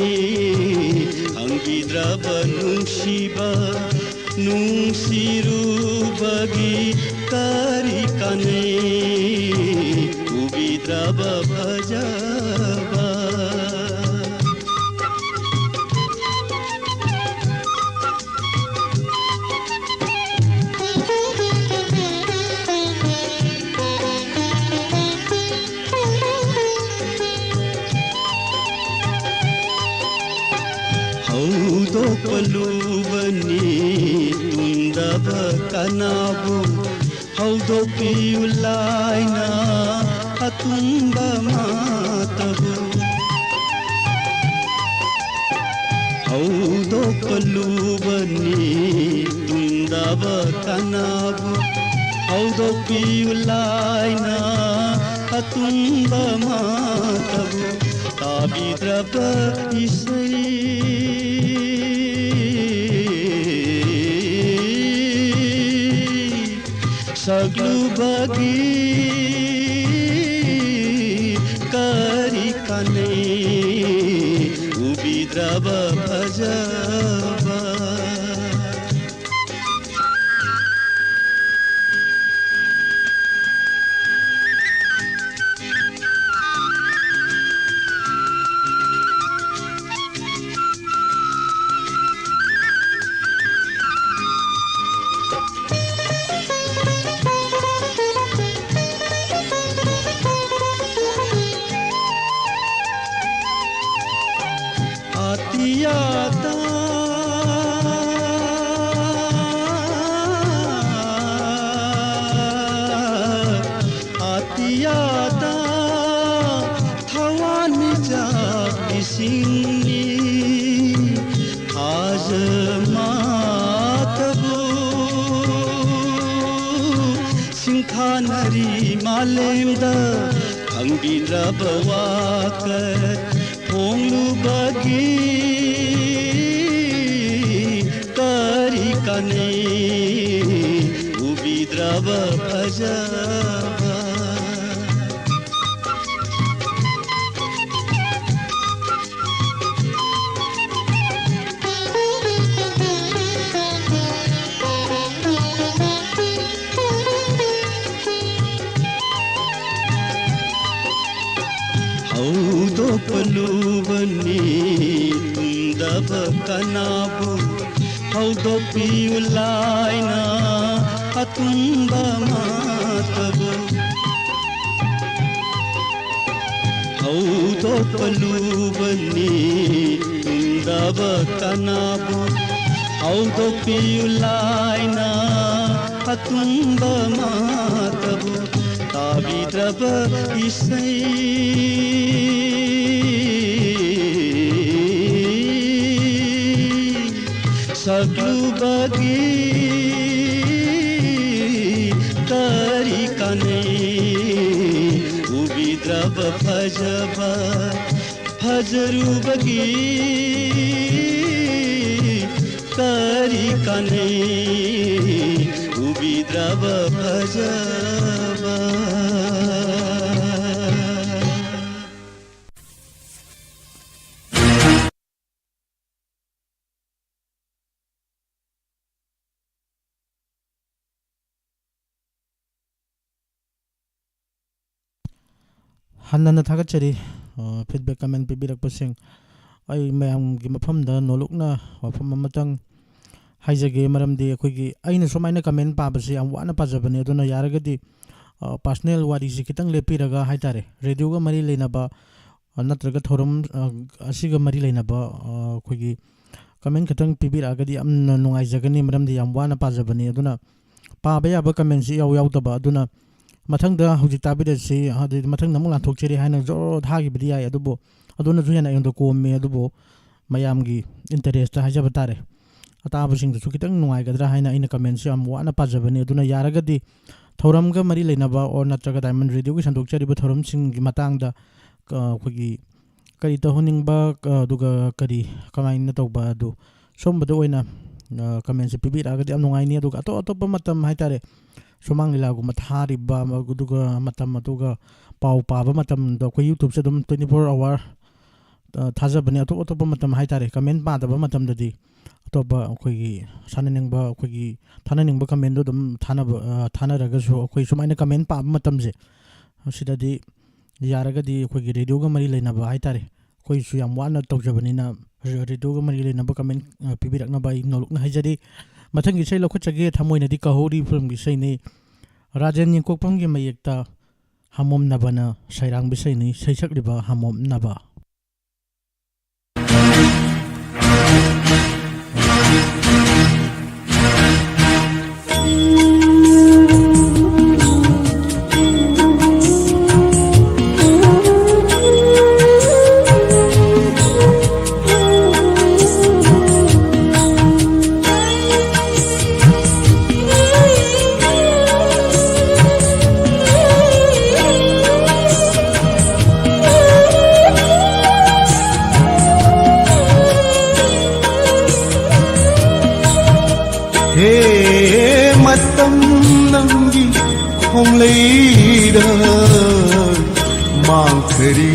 ꯈꯪꯕꯤꯗ꯭ꯔꯕ ꯅꯨꯡꯁꯤꯕ ꯅꯨꯡꯁꯤꯔꯨꯕꯒꯤ ꯀꯔꯤ ꯀꯥꯟꯅꯩ? ꯎꯕꯤꯗ꯭ꯔꯕ ꯐꯖꯕ ꯍꯧꯗꯣꯛꯄ ꯂꯨꯕꯅꯤ ꯇꯨꯝꯗꯕ ꯀꯅꯥꯕꯨ? ꯍꯧꯗꯣꯛꯄꯤꯌꯨ ꯂꯥꯏꯅ ꯑꯇꯨꯝꯕ ꯃꯥꯇꯕꯨ꯫ ꯍꯧꯗꯣꯛꯄ ꯂꯨꯕꯅꯤ ꯇꯨꯝꯗꯕ ꯀꯅꯥꯕꯨ? ꯍꯧꯗꯣꯛꯄꯤꯌꯨ ꯂꯥꯏꯅ ꯑꯇꯨꯝꯕ ꯃꯥꯇꯕꯨ꯫ ꯇꯥꯕꯤꯗ꯭ꯔꯕ ꯏꯁꯩ ꯁꯛꯂꯨꯕꯒꯤ ꯀꯔꯤ ꯀꯥꯟꯅꯩ? ꯎꯕꯤꯗ꯭ꯔꯕ ꯐꯖꯕ꯫ ꯑꯇꯤꯌꯥꯗ, ꯑꯇꯤꯌꯥꯗ ꯊꯋꯥꯟꯃꯤꯆꯥꯛ ꯏꯁꯤꯡꯅꯤ ꯊꯥꯖ ꯃꯥꯇꯕꯨ꯫ ꯁꯤꯡꯊꯥꯅꯔꯤ ꯃꯥꯂꯦꯝꯗ ꯈꯪꯕꯤꯗ꯭ꯔꯕ ꯋꯥꯈꯜ ꯐꯣꯡꯂꯨꯕꯒꯤ ꯀꯔꯤ ꯀꯥꯟꯅꯩ? ꯎꯕꯤꯗ꯭ꯔꯕ ꯐꯖꯕ꯫ ꯍꯧꯗꯣꯛꯄ ꯂꯨꯕꯅꯤ ꯇꯨꯝꯗꯕ ꯀꯅꯥꯕꯨ? ꯍꯧꯗꯣꯛꯄꯤꯌꯨ ꯂꯥꯏꯅ ꯑꯇꯨꯝꯕ ꯃꯥꯇꯕꯨ꯫ ꯍꯧꯗꯣꯛꯄ ꯂꯨꯕꯅꯤ ꯇꯨꯝꯗꯕ ꯇꯕ ꯀꯅꯥꯕꯨ ꯍꯧꯗꯣꯛꯄꯤꯌꯨ ꯂꯥꯏꯅ ꯑꯇꯨꯝꯕ ꯃꯥꯇꯕꯨ ꯇꯥꯕꯤꯗ꯭ꯔꯕ ꯏꯁꯩ ꯁꯛꯂꯨꯕꯒꯤ ꯀꯔꯤ ꯀꯥꯟꯅꯩ? ꯎꯕꯤꯗ꯭ꯔꯕ ꯐꯖꯕ ꯐꯖꯔꯨꯕꯒꯤ ꯀꯔꯤ ꯀꯥꯟꯅꯩ? ꯎꯕꯤꯗ꯭ꯔꯕ ꯐꯖꯕ꯫ ꯍꯟꯅ ꯊꯥꯒꯠꯆꯔꯤ꯫ ꯐꯤꯗꯕꯦꯛ ꯀꯃꯦꯟ ꯄꯤꯕꯤꯔꯛꯄꯁꯤꯡ꯫ ꯑꯩ ꯃꯌꯥꯝꯒꯤ ꯃꯐꯝꯗ ꯅꯣꯂꯨꯛꯅ ꯋꯥꯐꯝ ꯑꯃꯇꯪ ꯍꯥꯏꯖꯒꯦ꯫ ꯃꯔꯝꯗꯤ ꯑꯩꯈꯣꯏꯒꯤ, ꯑꯩꯅ ꯁꯨꯃꯥꯏꯅ ꯀꯃꯦꯟ ꯄꯥꯕꯁꯤ ꯌꯥꯝ ꯋꯥꯅ ꯄꯥꯖꯕꯅꯤ꯫ ꯑꯗꯨꯅ ꯌꯥꯔꯒꯗꯤ ꯄꯥꯔꯁꯅꯦꯜ ꯋꯥꯔꯤꯁꯤ ꯈꯤꯇꯪ ꯂꯦꯞꯄꯤꯔꯒ ꯍꯥꯏꯇꯥꯔꯦ, ꯔꯦꯗꯤꯑꯣꯒ ꯃꯔꯤ ꯂꯩꯅꯕ, ꯑ, ꯅꯠꯇ꯭ꯔꯒ ꯊꯧꯔꯝ, ꯑ, ꯑꯁꯤꯒ ꯃꯔꯤ ꯂꯩꯅꯕ, ꯑ, ꯑꯩꯈꯣꯏꯒꯤ ꯀꯃꯦꯟ ꯈꯤꯇꯪ ꯄꯤꯕꯤꯔꯛꯑꯒꯗꯤ ꯌꯥꯝꯅ ꯅꯨꯡꯉꯥꯏꯖꯒꯅꯤ꯫ ꯃꯔꯝꯗꯤ ꯌꯥꯝ ꯋꯥꯅ ꯄꯥꯖꯕꯅꯤ꯫ ꯑꯗꯨꯅ ꯄꯥꯕ ꯌꯥꯕ ꯀꯃꯦꯟꯁꯤ ꯏꯌꯥꯎ ꯌꯥꯎꯗꯕ꯫ ꯑꯗꯨꯅ ꯃꯊꯪꯗ ꯍꯧꯖꯤꯛ ꯇꯥꯕꯤꯔꯁꯤ, ꯑꯗꯩ ꯃꯊꯪꯗ ꯑꯃꯨꯛ ꯂꯥꯟꯊꯣꯛꯆꯔꯤ ꯍꯥꯏꯅ ꯖꯣꯔꯣ ꯊꯥꯈꯤꯕꯗꯤ ꯌꯥꯏ, ꯑꯗꯨꯕꯨ ꯑꯗꯨꯅꯁꯨ ꯍꯦꯟꯅ ꯑꯩꯉꯣꯟꯗ ꯀꯣꯝꯃꯦ꯫ ꯑꯗꯨꯕꯨ ꯃꯌꯥꯝꯒꯤ ꯏꯟꯇꯔꯦꯁꯇ ꯍꯥꯏꯖꯕ ꯇꯥꯔꯦ, ꯑꯇꯥꯕꯁꯤꯡꯗꯁꯨ ꯈꯤꯇꯪ ꯅꯨꯡꯉꯥꯏꯒꯗ꯭ꯔꯥ ꯍꯥꯏꯅ ꯑꯩꯅ ꯀꯃꯦꯟꯁꯤ ꯌꯥꯝ ꯋꯥꯅ ꯄꯥꯖꯕꯅꯤ꯫ ꯑꯗꯨꯅ ꯌꯥꯔꯒꯗꯤ ꯊꯧꯔꯝꯒ ꯃꯔꯤ ꯂꯩꯅꯕ ꯑꯣꯔ ꯅꯠꯇ꯭ꯔꯒ ꯗꯥꯏꯃꯟ ꯔꯦꯗꯤꯑꯣꯒꯤ ꯁꯟꯗꯣꯛꯆꯔꯤꯕ ꯊꯧꯔꯝꯁꯤꯡꯒꯤ ꯃꯇꯥꯡꯗ, ꯑ, ꯑꯩꯈꯣꯏꯒꯤ ꯀꯔꯤ ꯇꯧꯍꯟꯅꯤꯡꯕ, ꯑ, ꯑꯗꯨꯒ ꯀꯔꯤ ꯀꯃꯥꯏꯅ ꯇꯧꯕ ꯑꯗꯨ ꯁꯨꯝꯕꯗ ꯑꯣꯏꯅ, ꯑ, ꯀꯃꯦꯟꯁꯦ ꯄꯤꯕꯤꯔꯛꯑꯒꯗꯤ ꯌꯥꯝ ꯅꯨꯡꯉꯥꯏꯅꯤ꯫ ꯑꯗꯨꯒ ꯑꯇꯣꯞ ꯑꯇꯣꯞꯄ ꯃꯇꯝ ꯍꯥꯏꯇꯥꯔꯦ, ꯁꯨꯃꯥꯡ ꯂꯤꯂꯥꯒꯨꯝꯕ ꯊꯥꯔꯤꯕ, ꯑꯗꯨꯒ ꯃꯇꯝ, ꯑꯗꯨꯒ ꯄꯥꯎ ꯄꯥꯕ ꯃꯇꯝꯗ ꯑꯩꯈꯣꯏ YouTubeꯁꯦ ꯑꯗꯨꯝ twenty four hour, ꯑ, ꯊꯥꯖꯕꯅꯦ꯫ ꯑꯇꯣꯞ ꯑꯇꯣꯞꯄ ꯃꯇꯝ ꯍꯥꯏꯇꯥꯔꯦ, ꯀꯃꯦꯟ ꯄꯥꯗꯕ ꯃꯇꯝꯗꯗꯤ ꯑꯇꯣꯞꯄ ꯑꯩꯈꯣꯏꯒꯤ ꯁꯥꯟꯅꯅꯤꯡꯕ, ꯑꯩꯈꯣꯏꯒꯤ ꯊꯥꯅꯅꯤꯡꯕ ꯀꯃꯦꯟꯗꯣ ꯑꯗꯨꯝ ꯊꯥꯅꯕ, ꯑ, ꯊꯥꯅꯔꯒꯁꯨ ꯑꯩꯈꯣꯏ ꯁꯨꯃꯥꯏꯅ ꯀꯃꯦꯟ ꯄꯥꯕ ꯃꯇꯝꯁꯦ, ꯁꯤꯗꯗꯤ ꯌꯥꯔꯒꯗꯤ ꯑꯩꯈꯣꯏꯒꯤ ꯔꯦꯗꯤꯑꯣꯒ ꯃꯔꯤ ꯂꯩꯅꯕ ꯍꯥꯏꯇꯥꯔꯦ, ꯑꯩꯈꯣꯏꯁꯨ ꯌꯥꯝ ꯋꯥꯅ ꯇꯧꯖꯕꯅꯤꯅ, ꯔꯦ-, ꯔꯦꯗꯤꯑꯣꯒ ꯃꯔꯤ ꯂꯩꯅꯕ ꯀꯃꯦꯟ, ꯑ, ꯄꯤꯕꯤꯔꯛꯅꯕ ꯑꯩ ꯅꯣꯂꯨꯛꯅ ꯍꯥꯏꯖꯔꯤ꯫ ꯃꯊꯪꯒꯤ ꯏꯁꯩ ꯂꯧꯈꯠꯆꯒꯦ, ꯊꯃꯣꯏꯅꯗꯤ ꯀꯥꯍꯧꯔꯤ ꯐꯤꯂꯝꯒꯤ ꯏꯁꯩꯅꯤ꯫ ꯔꯥꯖꯦꯟ ꯌꯦꯡꯀꯣꯛꯄꯝꯒꯤ ꯃꯌꯦꯛꯇ ꯍꯥꯃꯣꯝ ꯅꯕꯅ ꯁꯩꯔꯥꯡꯕ ꯏꯁꯩꯅꯤ, ꯁꯩꯁꯛꯂꯤꯕ ꯍꯥꯃꯣꯝ ꯅꯕ꯫ ꯃꯇꯝ ꯅꯪꯒꯤ ꯈꯣꯡꯂꯩꯗ ꯃꯥꯡꯈꯔꯦ꯫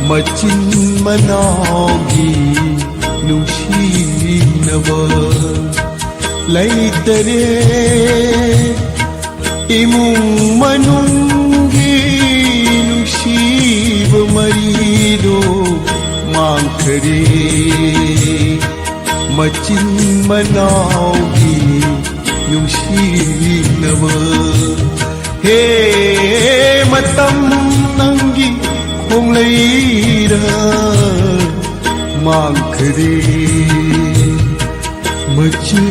ꯃꯆꯤꯟ ꯃꯅꯥꯎꯒꯤ ꯅꯨꯡꯁꯤꯅꯕ ꯂꯩꯇꯔꯦ꯫ ꯏꯃꯨꯡ ꯃꯅꯨꯡꯒꯤ ꯅꯨꯡꯁꯤꯕ ꯃꯔꯤꯗꯣ ꯃꯥꯡꯈꯔꯦ꯫ ꯃꯆꯤꯟ ꯃꯅꯥꯎꯒꯤ ꯅꯨꯡꯁꯤꯅꯕ꯫ ꯍꯦ ꯃꯇꯝ, ꯅꯪꯒꯤ ꯈꯣꯡꯂꯩꯗ ꯃꯥꯡꯈꯔꯦ꯫ ꯃꯆꯤꯟ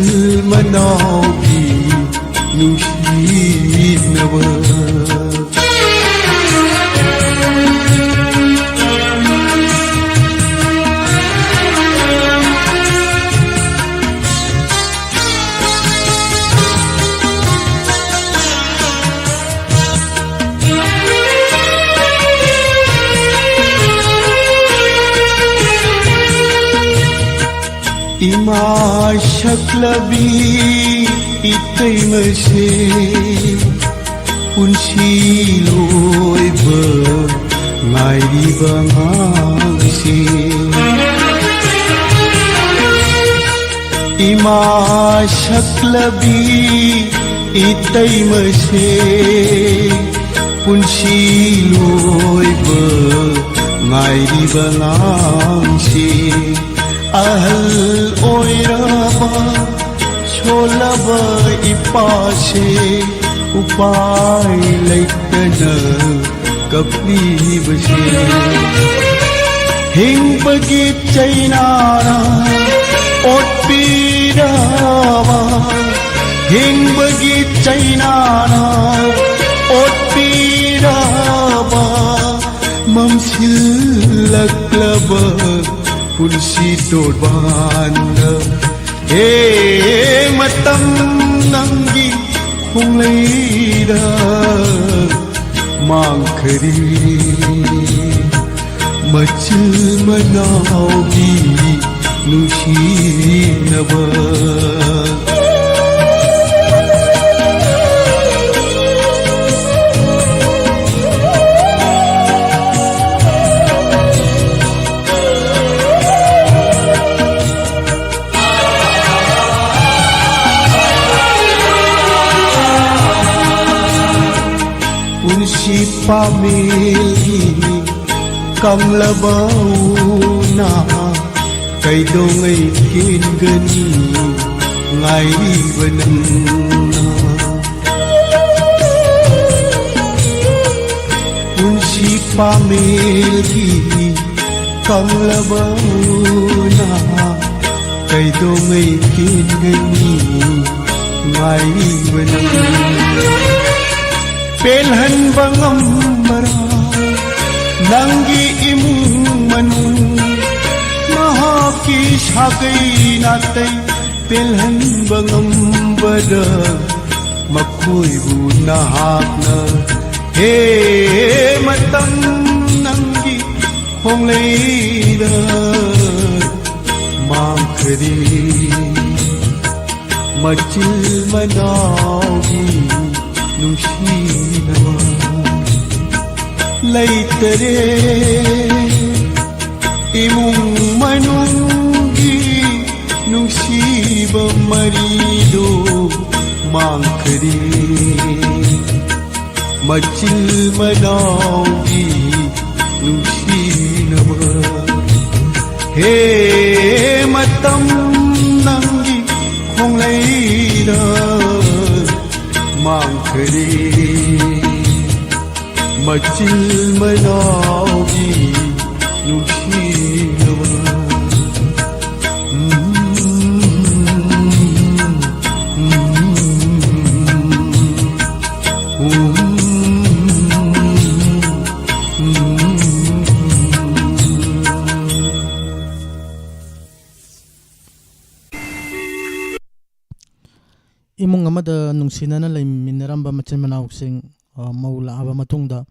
ꯃꯅꯥꯎꯒꯤ ꯅꯨꯡꯁꯤꯅꯕ꯫ ꯏꯃꯥ ꯁꯛꯂꯕꯤ ꯏꯇꯩꯃꯁꯦ, ꯄꯨꯟꯁꯤ ꯂꯣꯏꯕ ꯉꯥꯏꯔꯤꯕ ꯑꯉꯥꯡꯁꯦ꯫ ꯏꯃꯥ ꯁꯛꯂꯕꯤ ꯏꯇꯩꯃꯁꯦ, ꯄꯨꯟꯁꯤ ꯂꯣꯏꯕ ꯉꯥꯏꯔꯤꯕ ꯑꯉꯥꯡꯁꯦ꯫ ꯑꯍꯜ ꯑꯣꯏꯔꯕ ꯁꯣꯜꯂꯕ ꯏꯄꯥꯁꯦ, ꯎꯄꯥꯏ ꯂꯩꯇꯅ ꯀꯞꯂꯤꯕꯁꯦ꯫ ꯍꯤꯡꯕꯒꯤ ꯆꯩꯅꯥꯅ ꯑꯣꯠꯄꯤꯔꯕ, ꯍꯤꯡꯕꯒꯤ ꯆꯩꯅꯥꯅ ꯑꯣꯠꯄꯤꯔꯕ, ꯃꯝꯁꯤꯜꯂꯛꯂꯕ ꯄꯨꯟꯁꯤ ꯇꯣꯔꯕꯥꯟꯗ꯫ ꯍꯦ ꯃꯇꯝ, ꯅꯪꯒꯤ ꯈꯣꯡꯂꯩꯗ ꯃꯥꯡꯈꯔꯦ꯫ ꯃꯆꯤꯟ ꯃꯅꯥꯎꯒꯤ ꯅꯨꯡꯁꯤꯅꯕ꯫ ꯄꯥꯃꯦꯜꯒꯤ ꯀꯪꯂꯕ ꯎꯅ ꯀꯩꯗꯧꯉꯩ ꯀꯦꯟꯒꯅꯤ ꯉꯥꯏꯔꯤꯕ ꯅꯪꯅ? ꯄꯨꯟꯁꯤ ꯄꯥꯃꯦꯜꯒꯤ ꯀꯪꯂꯕ ꯎꯅ ꯀꯩꯗꯧꯉꯩ ꯀꯦꯟꯒꯅꯤ ꯉꯥꯏꯔꯤꯕ ꯅꯪ? ꯄꯦꯜꯍꯟꯕ ꯉꯝꯕꯔꯥ ꯅꯪꯒꯤ ꯏꯃꯨꯡ ꯃꯅꯨꯡ? ꯅꯍꯥꯛꯀꯤ ꯁꯥꯒꯩ ꯅꯥꯇꯩ ꯄꯦꯜꯍꯟꯕ ꯉꯝꯕꯗ ꯃꯈꯣꯏꯕꯨ ꯅꯍꯥꯛꯅ, ꯍꯦ ꯃꯇꯝ, ꯅꯪꯒꯤ ꯈꯣꯡꯂꯩꯗ ꯃꯥꯡꯈ꯭ꯔꯦ꯫ ꯃꯆꯤꯜ ꯃꯅꯥꯎꯒꯤ ꯅꯨꯡꯁꯤꯅꯕ ꯂꯩꯇꯔꯦ꯫ ꯏꯃꯨꯡ ꯃꯅꯨꯡꯒꯤ ꯅꯨꯡꯁꯤꯕ ꯃꯔꯤꯗꯣ ꯃꯥꯡꯈ꯭ꯔꯦ꯫ ꯃꯆꯤꯜ ꯃꯅꯥꯎꯒꯤ ꯅꯨꯡꯁꯤꯅꯕ, ꯍꯦ ꯃꯇꯝ, ꯅꯪꯒꯤ ꯈꯣꯡꯂꯩꯗ ꯃꯥꯡꯈ꯭ꯔꯦ꯫ ꯃꯆꯤꯜ ꯃꯅꯥꯎꯒꯤ ꯅꯨꯡꯁꯤꯅꯕ꯫ ꯏꯃꯨꯡ ꯑꯃꯗ ꯅꯨꯡꯁꯤꯅꯅ ꯂꯩꯃꯤꯟꯅꯔꯝꯕ ꯃꯆꯤꯟ ꯃꯅꯥꯎꯁꯤꯡ, ꯑ, ꯃꯧ ꯂꯥꯛꯑꯕ ꯃꯇꯨꯡꯗ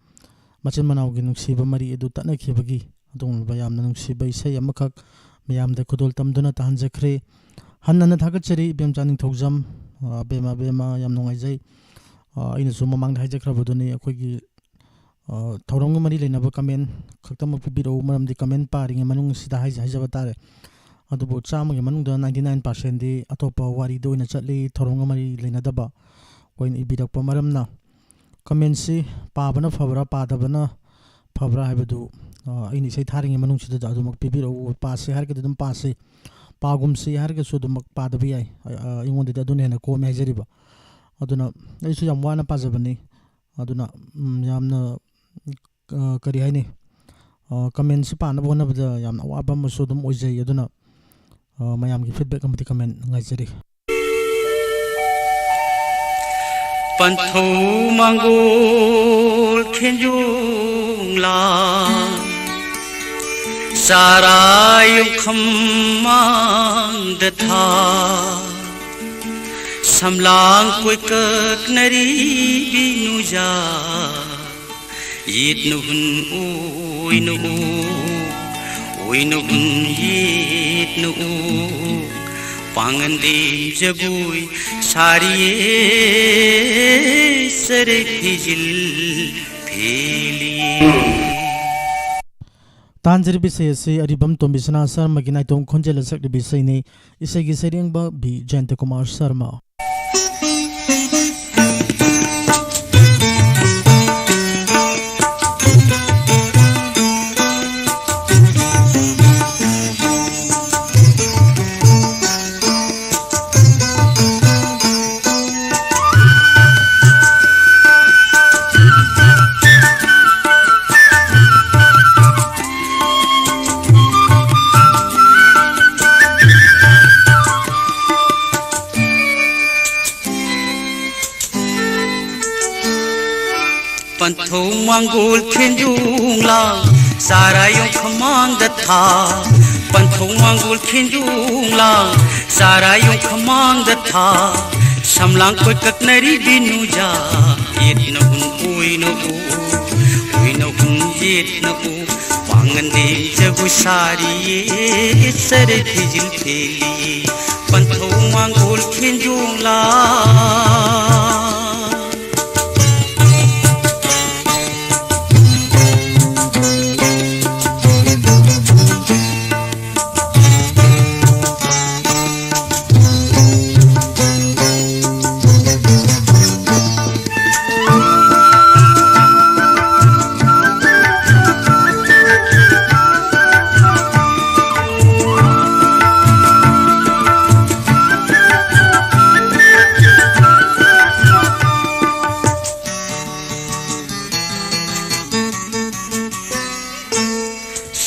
ꯃꯆꯤꯟ ꯃꯅꯥꯎꯒꯤ ꯅꯨꯡꯁꯤꯕ ꯃꯔꯤ ꯑꯗꯨ ꯇꯠꯅꯈꯤꯕꯒꯤ ꯑꯗꯨꯒꯨꯝꯂꯕ ꯌꯥꯝꯅ ꯅꯨꯡꯁꯤꯕ ꯏꯁꯩ ꯑꯃꯈꯛ ꯃꯌꯥꯝꯗ ꯈꯨꯗꯣꯜ ꯇꯝꯗꯨꯅ ꯇꯥꯍꯟꯖꯈ꯭ꯔꯦ꯫ ꯍꯟꯅ ꯍꯟꯅ ꯊꯥꯒꯠꯆꯔꯤ ꯏꯕꯦꯝꯆꯥ ꯅꯤꯡꯊꯧꯖꯝ, ꯑ, ꯑꯕꯦꯝꯃ, ꯑꯕꯦꯝꯃ, ꯌꯥꯝ ꯅꯨꯡꯉꯥꯏꯖꯩ꯫ ꯑ, ꯑꯩꯅꯁꯨ ꯃꯃꯥꯡꯗ ꯍꯥꯏꯖꯈ꯭ꯔꯕꯗꯨꯅꯤ, ꯑꯩꯈꯣꯏꯒꯤ, ꯑ, ꯊꯧꯔꯝꯒ ꯃꯔꯤ ꯂꯩꯅꯕ comment ꯈꯛꯇꯃꯛ ꯄꯤꯕꯤꯔꯛꯎ, ꯃꯔꯝꯗꯤ comment ꯄꯥꯔꯤꯉꯩ ꯃꯅꯨꯡꯁꯤꯗ ꯍꯥꯏꯖ-, ꯍꯥꯏꯖꯕ ꯇꯥꯔꯦ꯫ ꯑꯗꯨꯕꯨ ꯆꯥꯝꯃꯒꯤ ꯃꯅꯨꯡꯗ ninety nine percent ꯗꯤ ꯑꯇꯣꯞꯄ ꯋꯥꯔꯤꯗ ꯑꯣꯏꯅ ꯆꯠꯂꯤ, ꯊꯧꯔꯝꯒ ꯃꯔꯤ ꯂꯩꯅꯗꯕ ꯑꯣꯏꯅ ꯏꯕꯤꯔꯛꯄ ꯃꯔꯝꯅ꯫ ꯀꯃꯦꯟꯁꯤ ꯄꯥꯕꯅ ꯐꯕ꯭ꯔꯥ, ꯄꯥꯗꯕꯅ ꯐꯕ꯭ꯔꯥ ꯍꯥꯏꯕꯗꯨ, ꯑ, ꯑꯩꯅ ꯏꯁꯩ ꯊꯥꯔꯤꯉꯩ ꯃꯅꯨꯡꯁꯤꯗ ꯑꯗꯨꯃꯛ ꯄꯤꯕꯤꯔꯛꯎ꯫ ꯄꯥꯁꯤ ꯍꯥꯏꯔꯒꯗꯤ ꯑꯗꯨꯝ ꯄꯥꯁꯤ, ꯄꯥꯒꯨꯝꯁꯤ ꯍꯥꯏꯔꯒꯁꯨ ꯑꯗꯨꯃꯛ ꯄꯥꯗꯕ ꯌꯥꯏ꯫ ꯑ, ꯑ, ꯑꯩꯉꯣꯟꯗꯗꯤ ꯑꯗꯨꯅ ꯍꯦꯟꯅ ꯀꯣꯝꯃꯦ ꯍꯥꯏꯖꯔꯤꯕ꯫ ꯑꯗꯨꯅ ꯑꯩꯁꯨ ꯌꯥꯝ ꯋꯥꯅ ꯄꯥꯖꯕꯅꯤ꯫ ꯑꯗꯨꯅ, ꯎꯝ, ꯌꯥꯝꯅ, ꯑ, ꯀꯔꯤ ꯍꯥꯏꯅꯤ, ꯑ, ꯀꯃꯦꯟꯁꯤ ꯄꯥꯅꯕ ꯍꯣꯠꯅꯕꯗ ꯌꯥꯝꯅ ꯑꯋꯥꯕ ꯑꯃꯁꯨ ꯑꯗꯨꯝ ꯑꯣꯏꯖꯩ꯫ ꯑꯗꯨꯅ, ꯑ, ꯃꯌꯥꯝꯒꯤ ꯐꯤꯗꯕꯦꯛ ꯑꯃꯗꯤ ꯀꯃꯦꯟ ꯉꯥꯏꯖꯔꯤ꯫ ꯄꯟꯊꯧ ꯃꯥꯡꯒꯣꯜ ꯈꯦꯟꯖꯣꯡ ꯂꯥꯡ, ꯆꯥꯔꯥ ꯌꯣꯡꯈꯝ ꯃꯥꯡꯗ ꯊꯥ, ꯁꯝꯂꯥꯡ ꯀꯣꯏꯀꯛꯅꯔꯤ ꯕꯤꯅꯨꯖꯥ꯫ ꯌꯦꯠꯅ ꯍꯨꯟ ꯑꯣꯏꯅ ꯑꯣꯛ, ꯑꯣꯏꯅ ꯍꯨꯟ ꯌꯦꯠꯅ ꯑꯣꯛ, ꯄꯥꯡꯒꯟꯗꯤ ꯖꯒꯣꯏ ꯁꯥꯔꯤꯌꯦ, ꯆꯔꯩ ꯐꯤꯖꯤꯜ ꯐꯦꯜꯂꯤꯌꯦ꯫ ꯇꯥꯟꯖꯔꯤꯕ ꯏꯁꯩ ꯑꯁꯤ ꯑꯔꯤꯕꯝ ꯇꯣꯝꯕꯤꯁꯅꯥ ꯁꯔꯃꯒꯤ ꯅꯥꯏꯇꯣꯝ ꯈꯣꯟꯖꯦꯜꯗ ꯁꯛꯂꯤꯕ ꯏꯁꯩꯅꯤ꯫ ꯏꯁꯩꯒꯤ ꯁꯩꯔꯦꯡꯕ ꯕꯤ ꯖꯌꯟꯇ ꯀꯨꯃꯥꯔ ꯁꯔꯃ꯫ ꯄꯟꯊꯧ ꯃꯥꯡꯒꯣꯜ ꯈꯦꯟꯖꯣꯡ ꯂꯥꯡ, ꯆꯥꯔꯥ ꯌꯣꯡꯈꯝ ꯃꯥꯡꯗ ꯊꯥ꯫ ꯄꯟꯊꯧ ꯃꯥꯡꯒꯣꯜ ꯈꯦꯟꯖꯣꯡ ꯂꯥꯡ, ꯆꯥꯔꯥ ꯌꯣꯡꯈꯝ ꯃꯥꯡꯗ ꯊꯥ꯫ ꯁꯝꯂꯥꯡ ꯀꯣꯏꯀꯛꯅꯔꯤ ꯕꯤꯅꯨꯖꯥ, ꯌꯦꯠꯅ ꯍꯨꯟ ꯑꯣꯏꯅ ꯑꯣꯛ, ꯑꯣꯏꯅ ꯍꯨꯟ ꯌꯦꯠꯅ ꯑꯣꯛ, ꯄꯥꯡꯒꯟꯗꯤ ꯖꯒꯣꯏ ꯁꯥꯔꯤꯌꯦ, ꯆꯔꯩ ꯐꯤꯖꯤꯜ ꯐꯦꯜꯂꯤꯌꯦ꯫ ꯄꯟꯊꯧ ꯃꯥꯡꯒꯣꯜ ꯈꯦꯟꯖꯣꯡ ꯂꯥꯡ꯫